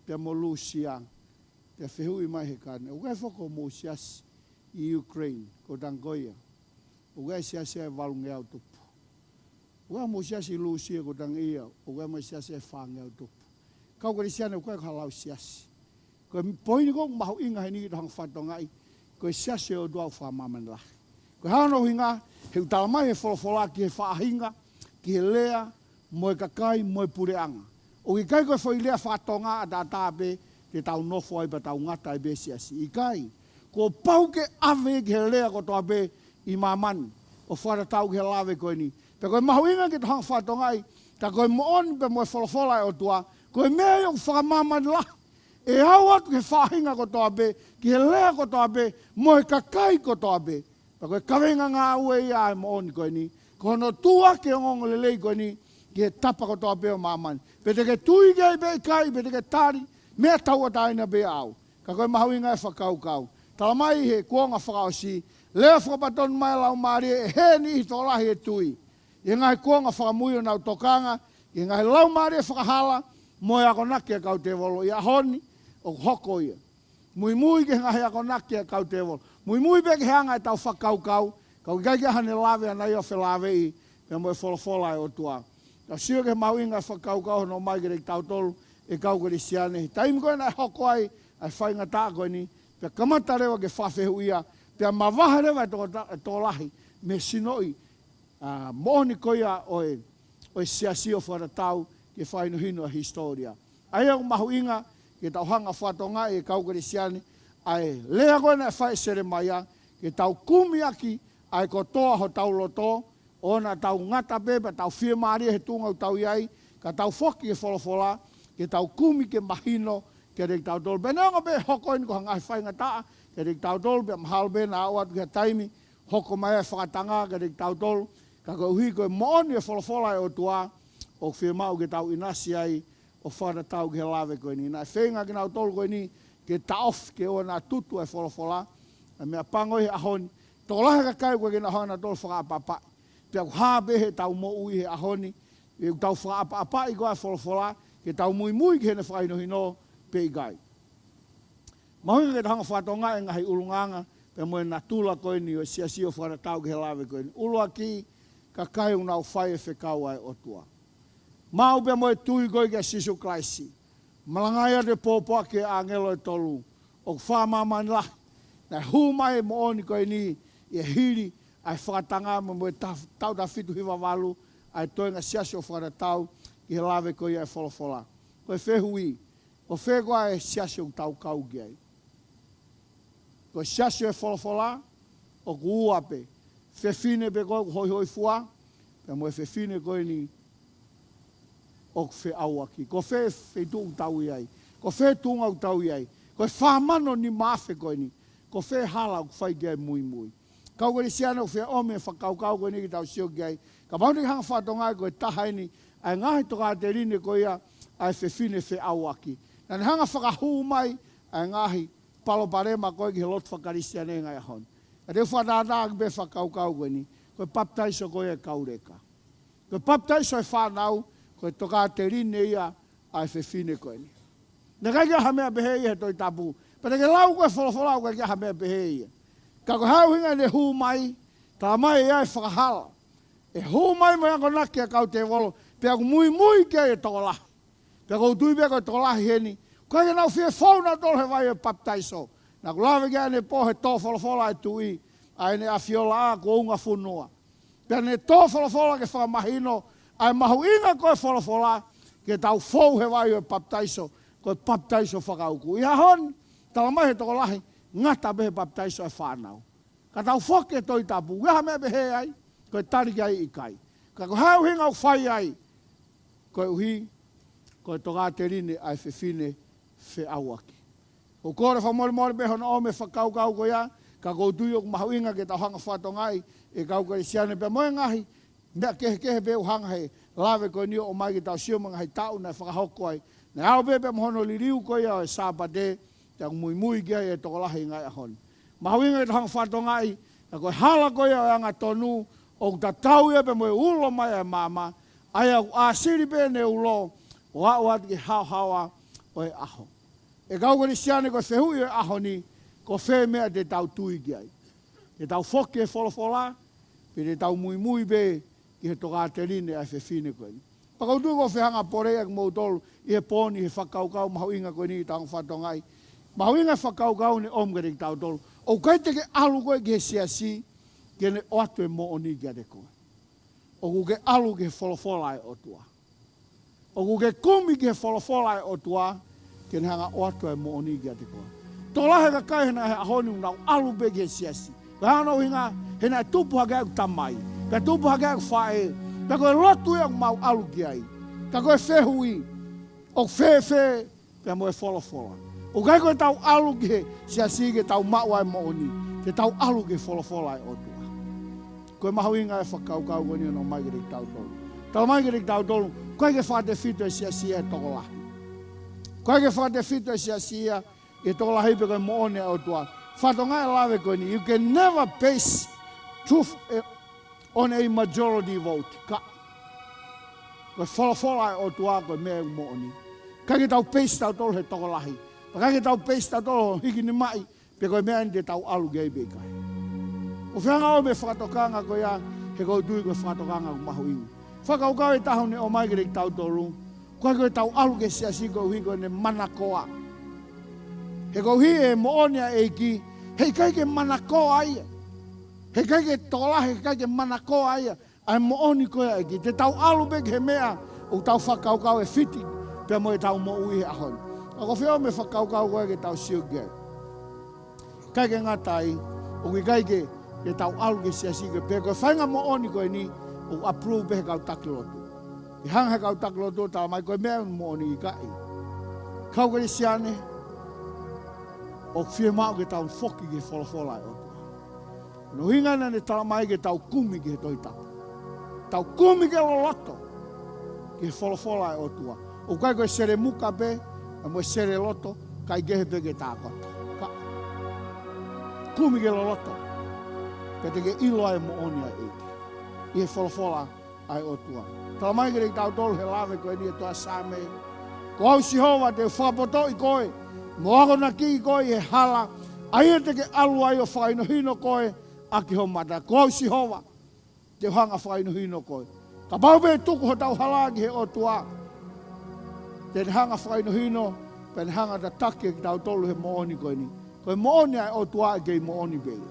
pea mo Lūsia, pea fehuʻi mai he kāne, ʻoku ʻi ai foki hoʻomou siasi ʻi Ukraine? Ko e tangi ko ia, ʻoku ʻi ai e siasi ʻe valungeau tupu. ʻOku ʻi ai hoʻomou siasi ʻi Lūsia? Ko e tangi ia, ʻoku ʻi ai mo e siasi ʻe fāngeau tupu. Kau Kalisiane, ʻoku ʻikai ko ha lau siasi. Ko e poini ʻoku mahuʻinga heni ke tau hanga ʻo fakatokangaʻi, ko e siasi ʻo e ʻOtua ʻoku fakamāmani lahi. Ko e hā hono ʻuhinga? He ʻoku talamai he folofola ki he faʻahinga, ki he lea, mo e kakai, mo e puleʻanga. ʻOku ʻikai ko e foʻi lea faka-Tonga ʻataʻatā pē te tau nofo ai pea tau ngata ai pē siasi. ʻIkai. Kuo pau ke ʻave ki he lea kotoa pē ʻi māmani ʻo fakatatau ki he lave ko eni. Pea ko e mahuʻinga ke tau hanga ʻo fakatokangaʻi, ka ko e moʻoni pea mo e folofola ʻa e ʻOtua, ko e meʻa ia ʻoku fakamāmani lahi, ʻe aʻu atu ki he faʻahinga kotoa pē, ki he lea kotoa pē, mo e kakai kotoa pē. Pea ko e kaveinga ngāue ia ʻa e moʻoni ko eni, ko hono tuʻu ʻaki e ongoongolelei ko eni ki he tapa kotoa pē ʻo māmani. Pe te ke tui ki ai pe ʻikai, pe te ke tali, meʻa tauʻatāina pē ʻaʻau. Ka ko e mahuʻinga e fakakaukau. Talamai he kuonga fakaʻosi, lea fakapatonu mai e Laumālie, ʻe hē e niʻihi tokolahi ʻe tui ʻi he ngaahi kuonga fakamui ʻo ʻenau tokanga ki he ngaahi laumālie fakahala mo e akonaki ʻa e kau tēvolo. ʻI he ʻaho ni ʻoku hoko ia. Muimui ki he ngaahi akonaki ʻa e kau tēvolo. Muimui pē ki he anga ʻetau fakakaukau, ka ʻoku ʻikai ke ʻi ai haʻane lave ʻana ia ʻo felāveʻi pea mo e folofola ʻa e ʻOtua. Tau sio ki he mahuʻinga e fakakaukau hono ʻomai kiate kitautolu ʻe kau Kalisiane he taimi ko ē naʻe hoko ai ʻa e faingataʻa ko eni, pea kamata leva ke fakafehuʻia, pea mavahe leva e tokota-, e tokolahi mei he sinoʻi, ʻa, moʻoni ko ia ʻo e, ʻo e siasi ʻo fakatatau ki he fakahinohino ʻa e hisitōlia. ʻA ia ʻoku mahuʻinga ke tau hanga ʻo fakatokangaʻi ʻe kau Kalisiane ʻa e lea ko ē naʻe fai ʻe Selemaia, ke tau kumi ʻaki ʻa e kotoa hotau loto, ʻoua naʻa tau ngata pē pea tau fiemālie he tuʻunga ʻoku tau ʻi ai, ka tau foki ki he folofola, ke tau kumi ke mahino kiate kitautolu. Pea neongo pē ʻe hoko eni ko ha ngaahi faingataʻa kiate kitautolu, pea mahalo pē naʻa aʻu atu ki ha taimi hoko mai e fakatanga kiate kitautolu, ka koeʻuhi ko e moʻoni e folofola ʻa e ʻOtua, ʻoku fiemaʻu ke tau ʻinasi ai ʻo fakatatau ki he lave ko eni. Naʻe feinga kinautolu ko eni ke taʻofi ke ʻoua naʻa tutu ʻa e folofola. ʻA e meʻapango ʻi he ʻaho ni, tokolahi e kakai ʻoku ʻikai ke nau hanga ʻo tō fakaʻapaʻapaʻi. Pea ʻoku hā pē heʻetau moʻui he ʻaho ni, ʻoku tau fakaʻapaʻapaʻi koā e folofola, ke tau muimui ki heʻene fakahinohino pe ʻikai. Mahuʻinga ke tau hanga ʻo fakatokangaʻi e ngaahi ʻulungaanga pea mo e natula ko eni ʻo e siasi ʻo fakatatau ki he lave ko eni. ʻUluaki, kakai ʻoku nau fai e fekau ʻa e ʻOtua. Maʻu pea mo e tui ko ē kia Sīsū Kalaisi, malangaʻi atu e pōpoaki ʻa e ʻāngelo ʻe tolu, ʻoku fakamāmani lahi naʻe hū mai e moʻoni ko eni ʻi he hili ʻa e fakatanga mo, mo e ta-, taʻu taha fitu hiva valu, ʻa e toenga siasi ʻo fakatatau ki he lave ko ia e folofola. Ko e fehuʻi, ko fē koā e siasi ʻoku tau kau ki ai? Ko e siasi ʻo e folofola, ʻoku ua pē. Fefine pē ko ē ʻoku hoihoifua, pea mo e fefine ko eni ʻoku feʻauaki. Ko fē feituʻu ʻoku tau ʻi ai? Ko fē tuʻunga ʻoku tau ʻi ai? Ko e fā mano nima afe ko eni, ko fē hala ʻoku fai ki ai e muimui? Kau Kalisiane, ʻoku fie ʻomi e fakakaukau ko eni ke tau sio ki ai. Kapau te ke hanga ʻo fakatokangaʻi ko e taha eni ʻa e ngaahi tokāteline ko ia ʻa e fefine feʻauaki. Naʻa ne hanga ʻo fakahū mai ʻa e ngaahi palopalema ko ē ki he lotu faka-Kalisiane he ngaahi ʻaho ni. Ka te u fakatātā ʻaki pē e fakakaukau ko eni, ko e papitaiso ko ia e kau leka. Ko e papitaiso e fānau, ko e tokāteline ia ʻa e fefine ko eni. Naʻe ʻikai ke ʻi ai ha meʻa pehē ia he Tohi Tapu. Pea te ke lau ko ē e folofola ʻoku ʻikai ke ʻi ai ha meʻa pehē ia. Ka ko e hā e ʻuhinga ʻene hū mai? Talamai ʻe ʻi ai e fakahala. ʻE hū mai mo e akonaki ʻa e kau tēvolo, pea ʻoku muimui ki ai e tokolahi. Pea ʻoku ou tui pē ko e tokolahi heni, ʻoku ʻikai ke nau fie fou nautolu he vai ʻo e papitaiso. Naʻa ku lave ki ai ʻanepō he tō folofola ʻa e Tuʻi, ʻa ʻEne ʻAfiola ʻa Kuo Unga Fonua. Pea ne tō folofola ke fakamahino ʻa e mahuʻinga ko ē e folofola ke tau fou he vai ʻo e papitaiso, ko e papitaiso fakaʻuku. ʻI he ʻaho ni, talamai he tokolahi, ngata pē he papitaiso e fānau. Ka tau foki ki he Tohi Tapu, ʻoku ʻi ai ha meʻa pehē ai? Ko e tali ki ai, ʻikai. Ka ko e hā e ʻuhinga ʻoku fai ai? Koeʻuhi ko e tokāteline ʻa e fefine feʻauaki. ʻOku ou kole fakamolemole pē hono ʻomi e fakakaukau ko ia, ka ʻoku ou tui ʻoku mahuʻinga ke tau hanga ʻo fakatokangaʻi e kau Kalisiane pea mo e ngaahi meʻa kehekehe pē ʻoku hanga he lave ko eni ʻo ʻomai ke tau sio mo e ngaahi taʻu naʻe fakahoko ai. Naʻe aʻu pē pea mo hono liliu ko ia ʻo e Sāpate, pea ʻoku muimui ki ai e tokolahi he ngaahi ʻaho ni. Mahuʻinga ke tau hanga ʻo fakatokangaʻi, ka ko e hala ko ia ʻo e angatonu, ʻoku tatau ia pea mo e ulo mai ʻa e maama, ʻA ia ʻoku ʻāsili pē ʻene ulo ʻo aʻu atu ki he haohaoa ʻo e ʻaho. ʻE kau Kalisitiane, ko e fehuʻi ʻo e ʻaho ni, ko fē meʻa te tau tui ki ai? Te tau foki he folofola, pe te tau muimui pē ki he tokāteline ʻa e fefine ko eni? Pea ʻoku ou tui ʻoku fehangahangai pē ʻa kimoutolu ʻi he pō ni he fakakaukau mahuʻinga ko eni ʻi he taʻu fakatokangaʻi. Mahuʻinga e fakakaukau ne ʻomi kiate kitautolu. ʻOku ʻikai te ke ʻalu koe ki he siasi ke ne ʻoatu e moʻoni kiate koe. ʻOku ke ʻalu ki he folofola ʻa e ʻOtua. ʻOku ke kumi ki he folofola ʻa e ʻOtua ke ne hanga ʻo ʻoatu e moʻoni kiate koe. Tokolahi e kakai he ngaahi ʻaho ni ʻoku nau ʻalu pē ki he siasi. Ko e hā hono ʻuhinga? He naʻe tupu hake ʻeku tamai, pea tupu hake ʻeku faʻē, pea ko e lotu ia ʻoku mau ʻalu ki ai. Ka ko e fehuʻi, ʻoku fēfē pea mo e folofola? ʻOku ʻikai ko ʻetau ʻalu ki he siasi ke tau maʻu ai e moʻoni, te tau ʻalu ki he folofola ʻa e ʻOtua. Ko e mahuʻinga e fakakaukau ko eni ʻoku ʻomai kiate kitautolu. Talamai kiate kitautolu, ʻoku ʻikai ke fakatefito e siasi ia he tokolahi. ʻOku ʻikai ke fakatefito e siasi ia he tokolahi pe ko e moʻoni ʻa e ʻOtua. Fakatokangaʻi e lave ko eni, you can never base truth, eh, on a majority vote. Ka, ko e folofola ʻa e ʻOtua ko e meʻa ʻoku moʻoni. ʻIkai ke tau base tautolu he tokolahi. Pea ʻikai ke tau base tautolu he hikinimaʻi pe ko e meʻa eni te tau ʻalu ki ai pe ʻikai. ʻOku fehangahangai ʻa e fakatokanga ko ia, he ʻoku ou tui ko e fakatokanga ʻoku mahuʻinga. Fakakaukau ʻe taha ʻoku ne ʻomai kiate kitautolu, ʻoku ʻikai ko ʻetau ʻalu ki he siasi koeʻuhi ko ʻene manakoa. He koeʻuhi ʻe moʻoni ʻa e ʻEiki, heʻikai ke manakoa ia. Heʻikai ke tokolahi, heʻikai ke manakoa ia ʻa e moʻoni ko ia ʻa e ʻEiki. Te tau ʻalu pē ki he meʻa ʻoku tau fakakaukau ʻe fiti pea mo ʻetau moʻui he ʻaho ni. Ka ʻoku ou fie ʻomai e fakakaukau ko ia ke tau sio ki ai. ʻIkai ke ngata ai, ʻoku ʻikai ke, ke tau ʻalu ki he siasi ke pehē ko e faʻahinga moʻoni ko eni ʻoku approve pē he kau taki lotu. ʻE hanga he kau taki lotu ʻo talamai ko e meʻa ʻoku moʻoni, ʻikai. Kau Kalisitiane, ʻoku fiemaʻu ke tau foki ki he folofola ʻa e ʻOtua. Ko hono ʻuhinga naʻa ne talamai ke tau kumi ki he Tohi Tapu. Tau kumi ke loloto ki he folofola ʻa e ʻOtua. ʻOku ʻikai ko e selemuka pē, ʻa mo e seleloto, kae kehe pē ke tākoto. Ka, kumi ke loloto, pea te ke ʻilo ai e moʻoni ʻa e ʻEiki ʻi he folofola ʻa e ʻOtua. Talamai kiate kitautolu he lave ko eni ʻa e tohi Saame: Ko au Sihova te u fakapotoʻi koe, mo akonakiʻi koe ʻi he hala, ʻa ia te ke ʻalu ai ʻo fakahinohino koe ʻaki ho mata. Ko au Sihova te u hanga ʻo fakahinohino koe. Kapau pē ʻe tuku hotau hala ki he ʻOtua, te ne hanga ʻo fakahinohino, pea ne hanga ʻo tataki kitautolu he moʻoni ko eni. Ko e moʻoni ʻa e ʻOtua ʻe kei moʻoni pē ia.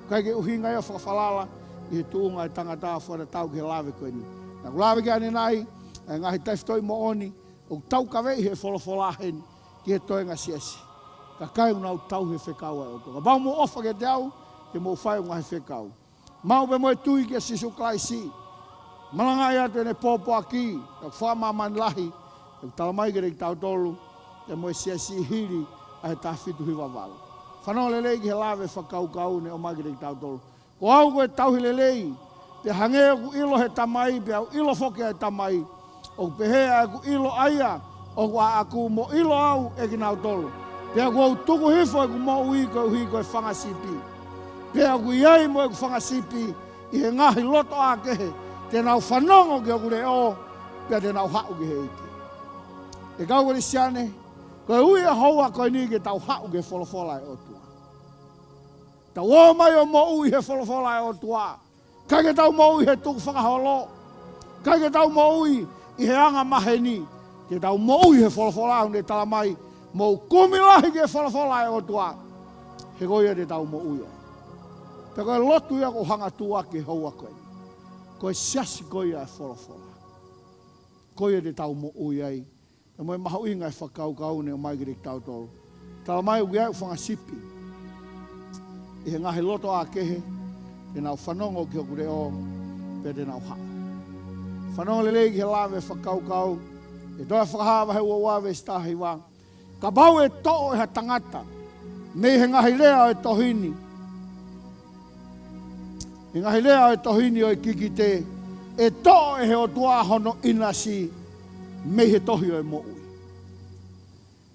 ʻIkai ke ʻuhinga ia ʻo fakafalala ʻi he tuʻunga ʻo e tangata, fakatatau ki he lave ko eni. Naʻa ku lave ki ai ʻanenai, ʻa e ngaahi tefitoʻi moʻoni ʻoku taukaveʻi he folofola heni ki he toenga siasi. Kakai ʻoku nau tauhi e fekau ʻa e ʻOtua. Kapau ʻoku mou ʻofa kiate au, te mou fai ʻeku ngaahi fekau. Maʻu pē mo e tui kia Sīsū Kalaisi, malangaʻi atu ʻene pōpoaki, ʻa e fakamāmani lahi, ʻoku talamai kiate kitautolu, pea mo e siasi hili ʻa e taha fitu hiva valu. Fanongo lelei ki he lave fakakaukau ne ʻomai kiate kitautolu. Ko au ko e tauhi lelei, pea hangē ʻoku ʻilo ʻe he Tamai, pea u ʻilo foki ʻa e Tamai, ʻoku pehē ʻa ʻeku ʻilo ʻa ia ʻoku ʻaʻaku, mo ʻilo au ʻe kinautolu. Pea ʻoku ou tuku hifo ʻeku moʻui koeʻuhi ko e fanga sipi. Pea ʻoku ʻi ai mo ʻeku fanga sipi ʻi he ngaahi lotoʻā kehe, te nau fanongo ki hoku leʻo, pea te nau haʻu ki he ʻEiki. ʻE kau Kalisitiane, ko e ui ʻa e houa ko eni ke tau haʻu ki he folofola ʻa e ʻOtua. Tau ō mai ʻo moʻui he folofola ʻa e ʻOtua. ʻIkai ke tau moʻui he tukufakaholo. ʻIkai ke tau moʻui ʻi he anga maheni. Ke tau moʻui he folofola, ʻoku ne talamai, mou kumi lahi ki he folofola ʻa e ʻOtua, he ko ia te tau moʻui ai. Pea ko e lotu ia ʻoku ou hanga ʻo tuʻuaki he houa ko eni. Ko e siasi ko ia ʻa e folofola. Ko ia te tau moʻui ai. Pea mo e mahuʻinga e fakakaukau ne ʻomai kiate kitautolu. Talamai ʻoku ʻi ai ʻeku fanga sipi ʻi he ngaahi lotoʻā kehe, te nau fanongo ki hoku leʻo, pea te nau haʻu. Fanongo lelei ki he lave fakakaukau ʻi he tohi Fakahā vahe ua ua veesi taha hiva. Kapau ʻe toʻo ʻe ha tangata mei he ngaahi lea ʻo e tohi ni, he ngaahi lea ʻo e tohi ni ʻo e kikite, ʻe toʻo ʻe he ʻOtua hono ʻinasi mei he tohi ʻo e moʻui,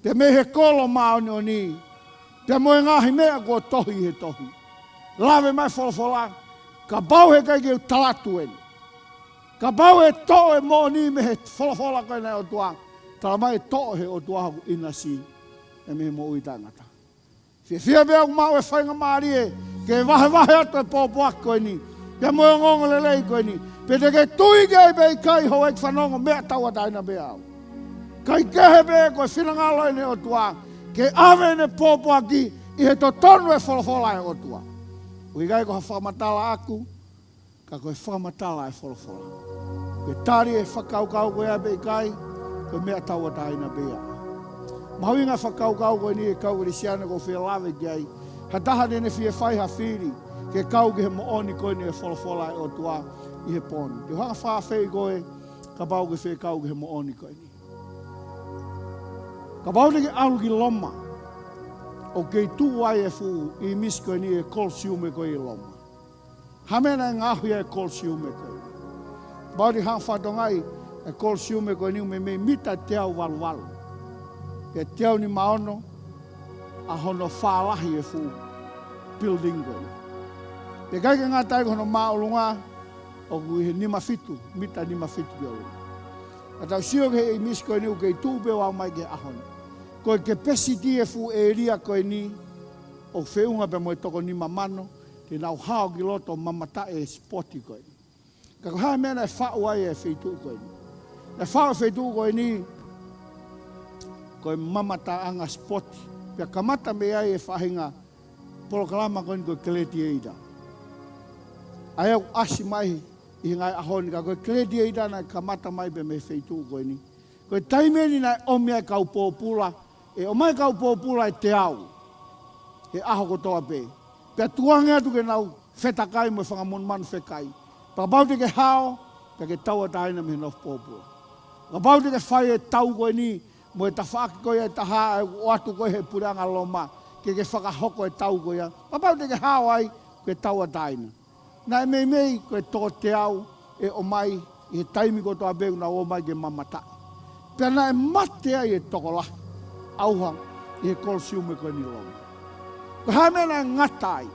pea mei he kolo māʻoniʻoni, pea mo e ngaahi meʻa kuo tohi ʻi he tohi. Lave mai e folofola, kapau he ʻikai ke u tala atu eni, Kapau ʻe toʻo e moʻoni mei he folofola ko ē ʻa e ʻOtua, talamai ʻe toʻo ʻe he ʻOtua hoku ʻinasi, ʻe mei he moʻui taʻengata. Fiefia pē au ʻoku maʻu e faingamālie ke vahevahe atu e pōpoaki ko eni, pea mo e ongoongolelei ko eni. Pe te ke tui ki ai pe ʻikai, houʻeiki fanongo, meʻa tauʻatāina pē ʻaʻau. Kae kehe pē ko e finangalo ʻene ʻOtua ke ʻave ʻene pōpoaki ʻi he totonu e folofola ʻa e ʻOtua. ʻOku ʻikai ko ha fakamatala ʻaku, ka ko e fakamatala ʻa e folofola. Ke tali e fakakaukau ko ia pe ʻikai, ko e meʻa tauʻatāina pē ia. Mahuʻinga e fakakaukau ko eni ʻe kau Kalisitiane ʻoku ou fie lave ki ai. Ha taha te ne fie fai ha fili ke kau ki he moʻoni ko eni e folofola ʻa e ʻOtua ʻi he pō ni. Te u hanga ʻo fakaafeʻi koe kapau ʻoku ke fie kau ki he moʻoni ko eni. Kapau te ke ʻalu ki Loma, ʻoku kei tuʻu ai e fuʻu ʻīmisi ko eni e Kolosiume ko ē ʻi Loma. Hā e meʻa naʻe ngaohi ai e Kolosiume ko eni? Kapau te ke hanga ʻo fakatokangaʻi e Kolosiume ko eni, ʻoku meimei mita ʻe teau valu valu, pea teau nima ono ʻa hono fālahi e fuʻu building ko eni. Pea ʻikai ke ngata ai, ko hono māʻolunga ʻoku ʻi he nima fitu, mita nima fitu ki ʻolunga. Ka tau sio ki he ʻīmisi ko eni ʻoku kei tuʻu pē ʻo aʻu mai ki he ʻaho ni. Ko e capacity e fuʻu ʻēlia ko eni ʻoku feʻunga pē mo e toko nima mano te nau hao ki loto ʻo mamata e sipoti ko eni. Ka ko e hā e meʻa naʻe faʻu ai e feituʻu ko eni? Naʻe faʻu e feituʻu ko eni ko e mamataʻanga sipoti. Pea kamata mei ai e faʻahinga polokalama ko eni ko e Gladiator. ʻA ia ʻoku ʻasi mai ʻi he ngaahi ʻaho ni, ka ko e Gladiator naʻe kamata mai pē mei he feituʻu ko eni. Ko e taimi eni naʻe ʻomi ai e kau pōpula, ʻe ʻomai e kau pōpula ʻe teau he ʻaho kotoa pē. Pea tukuange atu ke nau fetakai mo e fanga monumanu fekai. Pea kapau te ke hao, pea ke tauʻatāina mei he nofo pōpula. Kapau te ke fai e tau ko eni mo e tafaʻaki ko ia ʻe taha ʻe ʻoatu ko ē ʻe he puleʻanga Loma ke ke fakahoko e tau ko ia, kapau te ke hao ai, ke tauʻatāina. Naʻe meimei ko e toko teau ʻe ʻomai ʻi he taimi kotoa pē ʻoku nau ō mai ke mamataʻi. Pea naʻe mate ai e tokolahi ʻauha ʻi he Kolosiume ko eni ʻi Loma. Ko e hā e meʻa naʻe ngata ai?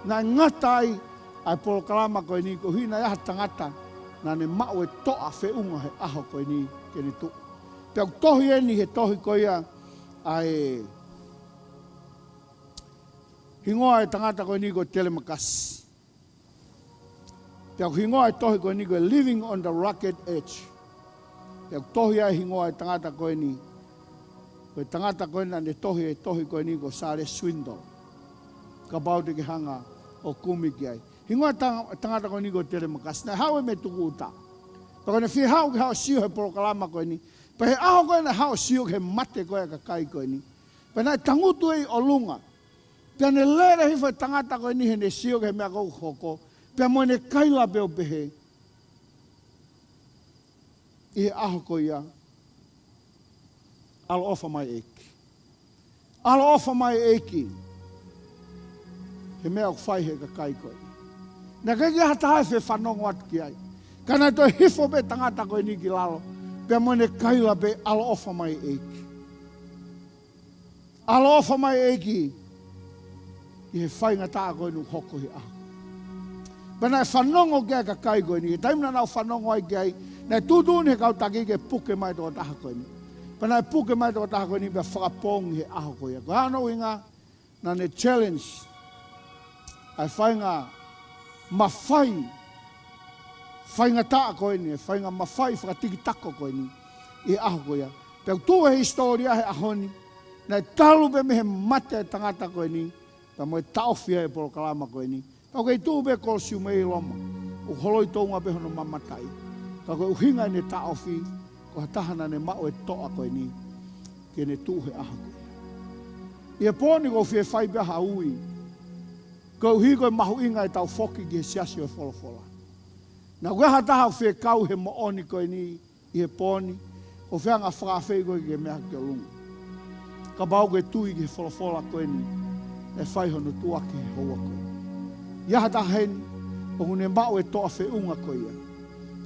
Naʻe ngata ai ʻa e polokalama ko eni koeʻuhi naʻe ʻi ai ha tangata naʻa ne maʻu e toʻa feʻunga he ʻaho ko eni ke ne tuʻu. Pea ʻoku tohi eni he tohi ko ia ʻa e hingoa e tangata ko eni ko Telemakasi. Pea ʻoku hingoa e tohi ko eni ko e Living on the Rugged Edge. Pea ʻoku tohi ai e hingoa e tangata ko eni, ko e tangata ko eni naʻa ne tohi e tohi ko eni ko Sālesi Swindoll. Kapau te ke hanga ʻo kumi ki ai. Hingoa e tanga-, tangata ko eni ko Telemakasi. Naʻe haʻu ia mei Tukuʻuta. Pea ko ʻene fie haʻu ke haʻu ʻo sio he polokalama ko eni. Pea he ʻaho ko ē naʻe haʻu ʻo sio ki he mate ko ē ʻa e kakai ko eni, pea naʻe tangutu ia ʻi ʻolunga. Pea ne lele hifo e tangata ko eni heʻene sio ki he meʻa ʻoku hoko, pea mo ʻene kaila pē ʻo pehē ʻi he ʻaho ko ia, ʻaloʻofa mai ʻEiki. ʻAloʻofa mai ʻEiki he meʻa ʻoku fai he kakai ko ē. Naʻe ʻikai ke ʻi ai ha taha ʻe fie fanongo atu ki ai. Ka naʻe toe hifo pē tangata ko eni ki lalo, pea mo ʻene kaila pē ʻaloʻofa mai ʻEiki. ʻAloʻofa mai ʻEiki ʻi he faingataʻa ko eni ʻoku hoko he ʻaho. Pea naʻe fanongo ki ai e kakai ko eni, he taimi naʻa nau fanongo ai ki ai, naʻe tuʻutuʻuni he kau taki ke puke mai e tokotaha ko eni. Pea naʻe puke mai e tokotaha ko eni pea fakapoongi he ʻaho ko ia. Ko hono ʻuhinga, naʻa ne challenge ʻa e faingamālie, faingataʻa ko eni, e faingamālie fakatikitako ko eni ʻi he ʻaho ko ia. Pea ʻoku tuʻu he hisitōlia he ʻaho ni, naʻe talu pē mei he mate e tangata ko eni, pea mo e taʻofi ai e polokalama ko eni. Pea ʻoku kei tuʻu pē Kolosiume ʻi Loma, ʻoku holoi tounga pē hono mamataʻi. Ka ko e ʻuhinga ʻene taʻofi, ko ha taha naʻa ne maʻu e toʻa ko eni ke ne tuʻu he ʻaho ko ia. ʻI he pō ni ʻoku ou fie fai pē ha ui, koeʻuhi ko e mahuʻinga ʻetau foki ki he siasi ʻo e folofola. Naʻa ʻoku ʻi ai ha taha ʻoku fie kau he moʻoni ko eni ʻi he pō ni, ʻoku ou fie hanga ʻo fakaafeʻi koe ke meʻa hake ki ʻolunga. Kapau ʻoku ke tui ki he folofola ko eni, ʻe fai hono tuʻuaki he houa ko eni. ʻI ai ha taha heni ʻoku ne maʻu e toʻa feʻunga ko ia,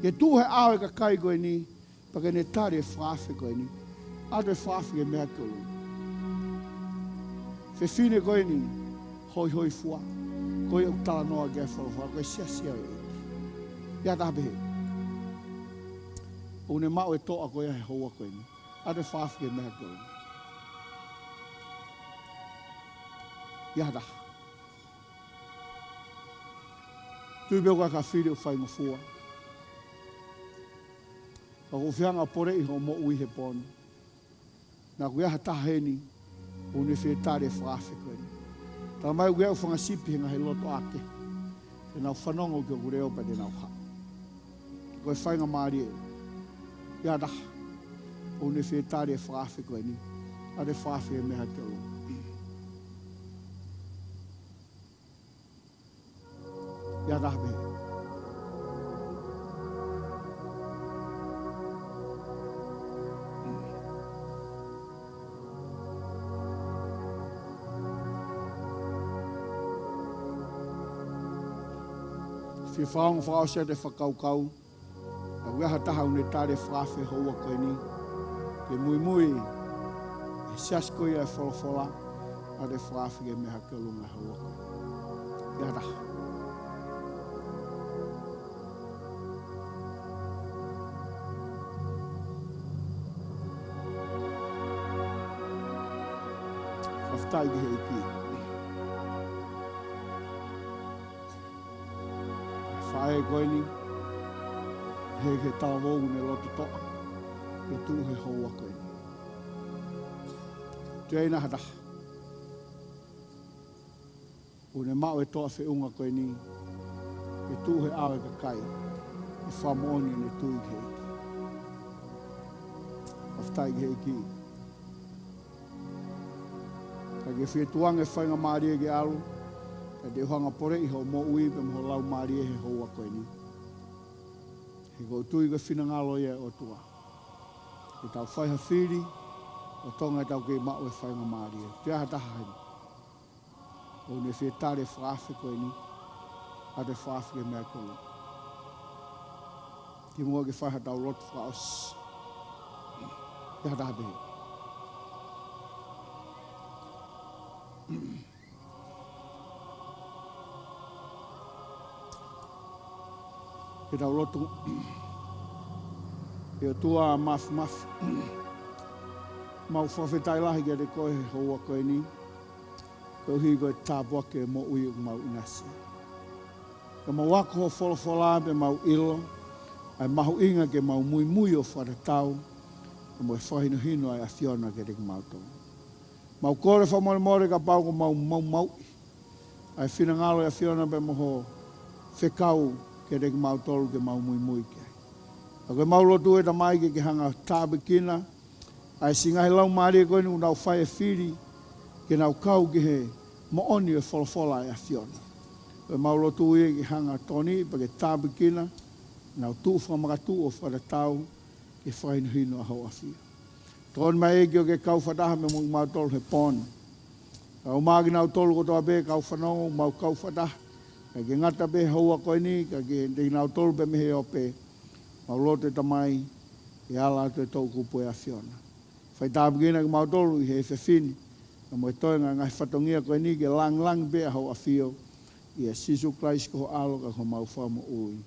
ke tuʻu he ʻao e kakai ko eni, pea ke ne tali e fakaafe ko eni, ʻoatu e fakaafe ke meʻa hake ki ʻolunga. Fefine ko eni hoihoifua, ko ia ʻoku talanoa ki ai e folofola, ko e siasi ʻo e ʻEiki. ʻI ai ha taha pehē? ʻOku ne maʻu e toʻa ko ia he houa ko eni. ʻA e fakaafeʻi ki he meʻa ke ʻomi. ʻI ha taha. Tui pē ʻoku ʻi ai ha fili ʻoku faingofua. Ka ʻoku ou fie hanga ʻo poleʻi hoʻo moʻui he pō ni. Naʻa ʻoku ʻi ai ha taha heni, ʻoku ne fie tali e fakaafe ko eni. Talamai ʻoku ʻi ai e ʻū fanga sipi he ngaahi loto ʻā kehe. Te nau fanongo ki hoku leʻo pea te nau haʻu. Ko e faingamālie. ʻI ha taha, ʻoku ne fie tali e fakaafe ko eni. ʻA e fakaafeʻi ki he meʻa ke ʻomi. ʻI ha taha pē. Fie fakaongo fakaʻosi atu e fakakaukau. ʻOku ʻi ai ha taha ʻoku ne tali e fakaafe he houa ko eni. Ke muimui he siasi ko ia e folofola, ʻa e fakaafe ki he meʻa ke ʻolunga he houa ko eni. ʻI ha taha. Fakafetaʻi ki he ʻEiki. Faʻē ko eni, he ʻikai ke talavou ʻoku ne loto toʻa ke tuʻu he houa ko eni. Toe ʻi ai ha taha ʻoku ne maʻu e toʻa feʻunga ko eni, ke tuʻu he ʻao e kakai, ke fakamoʻoni ʻene tui ki he ʻEiki. Fakafetaʻi ki he ʻEiki. Ka ke fie tukuange e faingamālie ke ʻalu, ka te u hanga ʻo poleʻi hoʻo moʻui pea mo ho laumālie he houa ko eni. He ʻoku ou tui ko e finangalo ia ʻo e ʻOtua ke tau fai ha fili, ʻo Tonga ʻe tau kei maʻu e faingamālie. Toe ʻi ai ha taha heni ʻoku ne fie tali e fakaafe ko eni, ʻa e fakaafe ki he meʻa ke ʻomi. Kimuʻa ke fai haʻatau lotu fakaʻosi. ʻI ai ha taha pē. Ke tau lotu. ʻE ʻOtua Māfimafi, mau fakafetaʻi lahi kiate koe he houa ko eni. Koeʻuhi ko e tāpuaki e moʻui ʻoku mau ʻinasi. Ka mau ako hoʻo folofola pea mau ʻilo ʻa e mahuʻinga ke mau muimui ʻo fakatatau mo e fakahinohino ʻa e ʻAfiona kiate kimautolu. Mau kole fakamolemole kapau ʻoku mau maumauʻi ʻa e finangalo ʻo e ʻAfiona pea mo hoʻo fekau kiate kimautolu ke mau muimui ki ai. Ka ko ʻemau lotu ʻe Tamai ke ke hanga ʻo tāpuekina ʻa e siʻi ngaahi laumālie ko eni ʻoku nau fai e fili ke nau kau ki he moʻoni ʻo e folofola ʻa e ʻAfiona. Ko ʻemau lotu ia ke hanga ʻo tokoniʻi pea ke tāpuekina, nau tuʻu fakamakatuʻu ʻo fakatatau ki he fakahinohino ʻa hoʻo ʻAfio. Tokoni mai ʻEiki ʻo ke kau fakataha mo kimautolu he pō ni. Kau mai kinautolu kotoa pē kau fanongo, mau kau fakataha. ʻIkai ke ngata pē he houa ko eni, ka kiate kinautolu pē mei he ope. Mau lotu ʻe Tamai, ke ala atu e toʻukupu ʻo e ʻAfiona. Fai tāpuekina kimautolu ʻi he efiafi ni, ka mo e toenga e ngaahi fatongia ko eni ke lāngilangi pē ʻa hoʻo ʻAfio, ʻia Sīsū Kalaisi ko ho ʻAlo ka ko homau Fakamoʻui.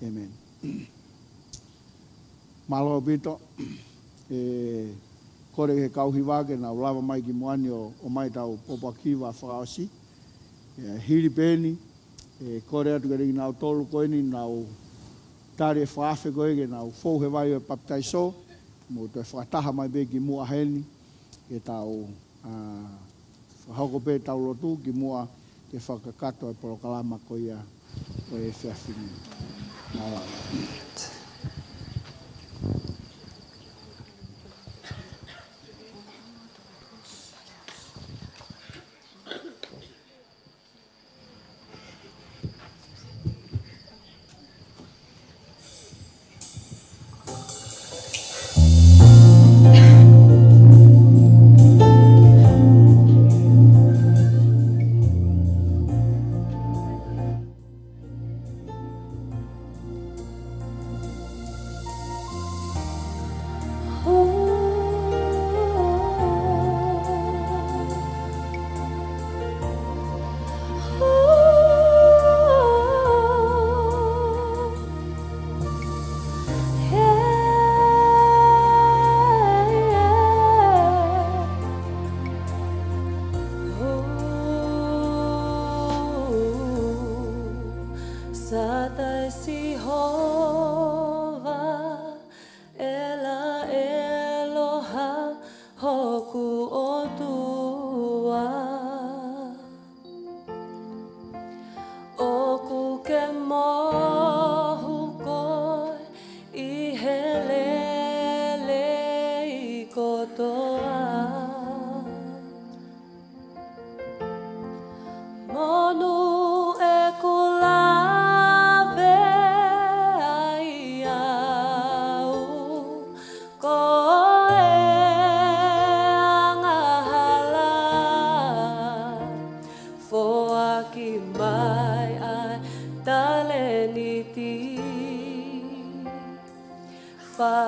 ʻĒmeni. Mālō ʻaupito, ʻe kole ki he kau hiva ke nau lava mai kimuʻa ni ʻo, ʻomai ʻetau pōpoaki hiva fakaʻosi. ʻE, hili pē eni, ʻe kole atu kiate kinautolu ko eni ʻoku nau tali e fakaafe ko ē ke nau fou he vai ʻo e papitaiso, mou toe fakataha mai pē kimuʻa heni, ke tau, ʻa, fakahoko pē ʻetau lotu kimuʻa ke fakakakato e polokalama ko ia ʻo e efiafi ni. Mālō.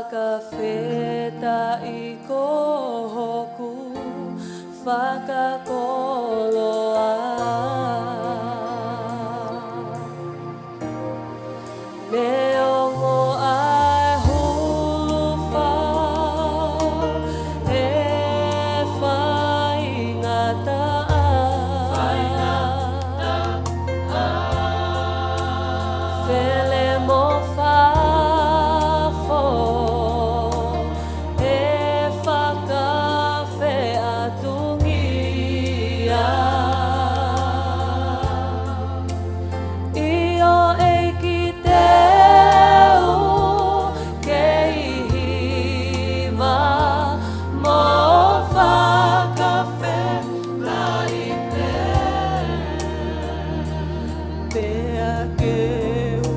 Fakafetaʻi ko hoku fakakoloa. Neongo ʻa e hulufa ʻe faingataʻa, fele mo fafo ʻe fakafeʻatungia. ʻIo ʻEiki, te u kei hiva mo fakafetaʻi pē. Pea ke u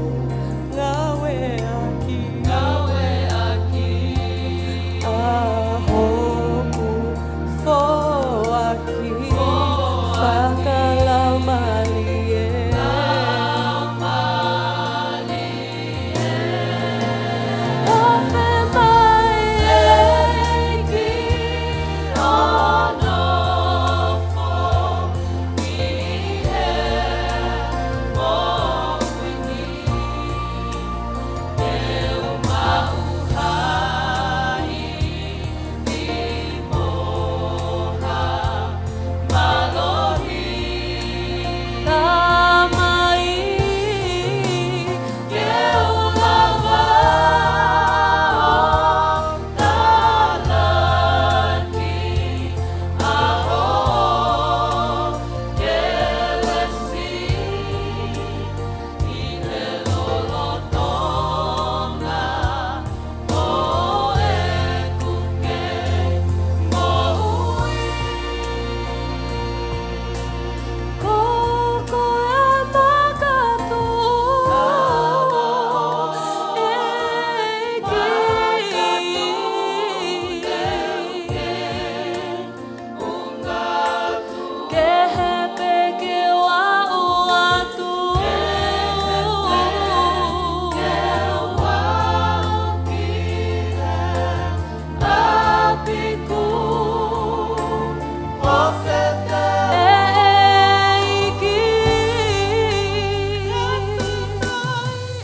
ngāueʻaki, ngāueʻaki ʻa hoku foaki, foaki fakalaumālie. Laumālie. Ofe mai ʻEiki, ʻo nofo ʻi he moʻui ni. Te u maʻu ha ivi mo ha mālohi. Tamai, ke u lava ʻo talaki ʻa hoʻo kelesi ʻi he lolotonga ʻo ʻeku kei moʻui. Ko koe ʻa e makatuʻu, ʻEiki. Kehe pē ke u aʻu atu. ʻApiku ʻo pete ʻEiki.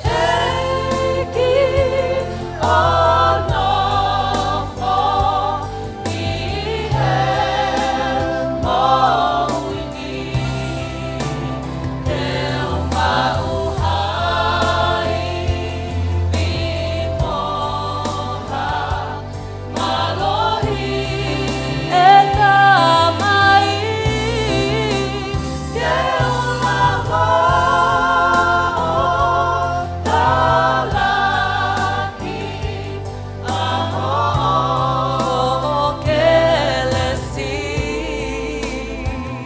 ʻEiki, ʻo nofo ʻi he moʻui ni. Te u maʻu ha ivi mo ha mālohi. ʻE Tamai, ke u lava ʻo talaki ʻa hoʻo kelesi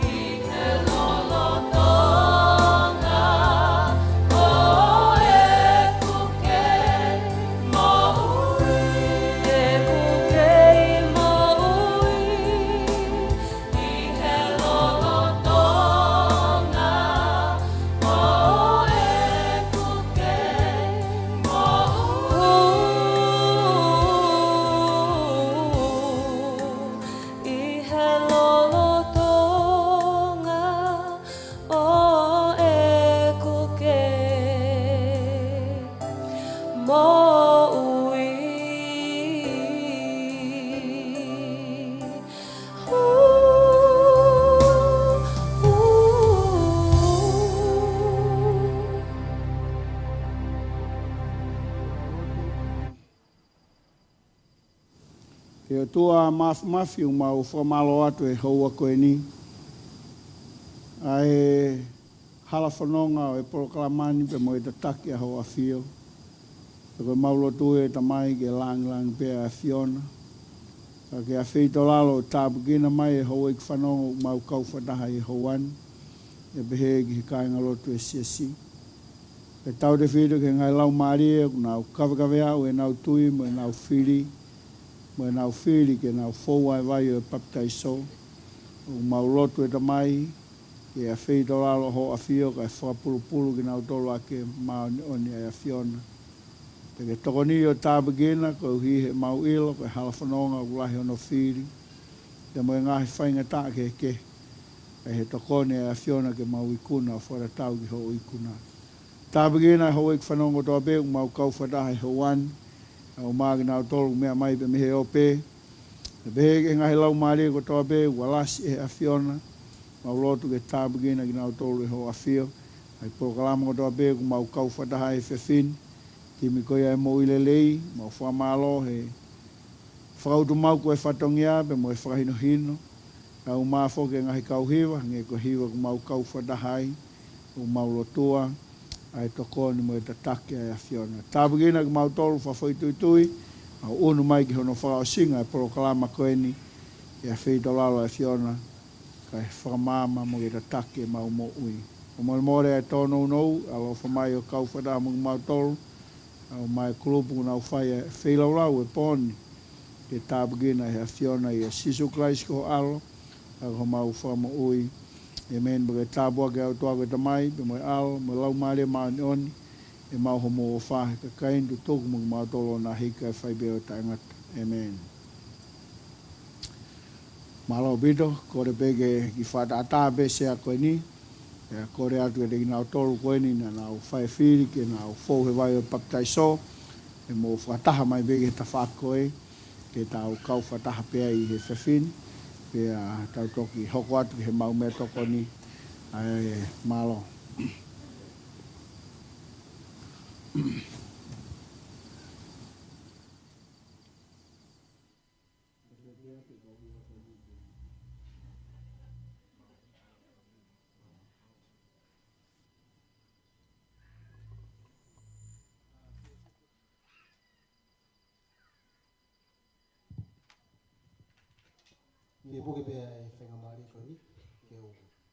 ʻi he lolotonga ʻo ʻeku kei moʻui. ʻEku kei moʻui. ʻI he lolotonga ʻo ʻeku kei moʻui. ʻI he lolotonga ʻo ʻeku kei moʻui. ʻE ʻOtua Māfimafi, ʻoku mau fakamālō atu he houa ko eni ʻa e hala fononga ʻo e polokalama ni pea mo e tataki ʻa Hoʻo ʻAfio. Pea ko ʻemau lotu ʻe Tamai ke lāngilangi pē ʻa e ʻAfiona. Ka ke afeʻi tō lalo ʻo tāpuekina mai e houʻeiki fanongo ʻoku mau kau fakataha ʻi he houa ni, ʻo pehē ki he kāingalotu ʻo e Siasi. Pea tautefito ki he ngaahi laumālie ʻoku nau kavekaveʻi ʻenau tui mo ʻenau fili, mo ʻenau fili ke nau foua e vai ʻo e papitaiso. ʻOku mau lotu ʻe Tamai, ke afeʻi tō lalo Hoʻo ʻAfio kae fakapulupulu kinautolu ʻaki e māʻoniʻoni ʻa e ʻAfiona. Pea ke tokoni ʻo tāpuekina koeʻuhi he ʻemau ʻilo ko e hala fononga ʻoku lahi hono fili, pea mo e ngaahi faingataʻa kehekehe, ʻa ia he tokoni ʻa e ʻAfiona ke mau ikuna ʻo fakatatau ki hoʻo ikuna. Tāpuekina ʻa e houʻeiki fanongo kotoa pē ʻoku mau kau fakataha he houa ni, ʻa ia ʻoku ʻi ai kinautolu ʻoku meʻa mai pē mei he ope, pea pehē ki he ngaahi laumālie kotoa pē ʻoku alasi ʻe he ʻAfiona. Mau lotu ke tāpuekina kinautolu ʻe hoʻo ʻAfio. ʻA e polokalama kotoa pē ʻoku mau kau fakataha he efiafi ni, timi ko ia ʻa e moʻui lelei, mau fakamālō he fakautu mau ko e fatongia pea mo e fakahinohino. ʻA ia ʻoku mau foki ki he ngaahi kau hiva, hangē ko e hiva ʻoku mau kau fakataha ai, ʻoku mau lotua ʻa e tokoni mo e tataki ʻa e ʻAfiona. Tāpuekina kimautolu fakafoʻituitui, ʻa ia ʻoku ʻunu mai ki hono fakaʻosinga ʻa e polokalama ko eni, ʻi he feitoʻolalo ʻa e ʻAfiona, kae fakamaama mo ke tataki ʻemau moʻui. ʻOku molemole ʻa e tōnounou, ʻaloʻofa mai ʻo kau fakataha mo kimautolu, ʻa ia ʻoku ʻi ai e kulupu ʻoku nau fai ʻa e feilaulau ʻo e pō ni, ke tāpuekina ʻe he ʻAfiona, ʻia Sīsū Kalaisi ko ho ʻAlo, ʻa ia ko homau Fakamoʻui. ʻĒmeni. Pea ke tāpuakiʻi ʻa e ʻOtua ko e Tamai, pea mo e ʻAlo, mo e Laumālie Māʻoniʻoni, ʻemau homo ʻofa he kakai ni, tutuku mo kimautolu ʻo na hika ʻo fai pē ʻo taʻengata. ʻĒmeni. Mālō ʻaupito, kole pē ke kiʻi fakatātā pē e sea ko eni, pea kole atu kiate kinautolu ko eni naʻa nau fai e fili ke nau fou he vai ʻo e papitaiso, ke mou fakataha mai pē ki he tafaʻaki ko ē, ke tau kau fakataha pē ai he efiafi ni, pea tau toki hoko atu ki heʻemau meʻatokoni. ʻA ia, mālō. Ke puke pē ʻa e faingamālie ko eni, ke u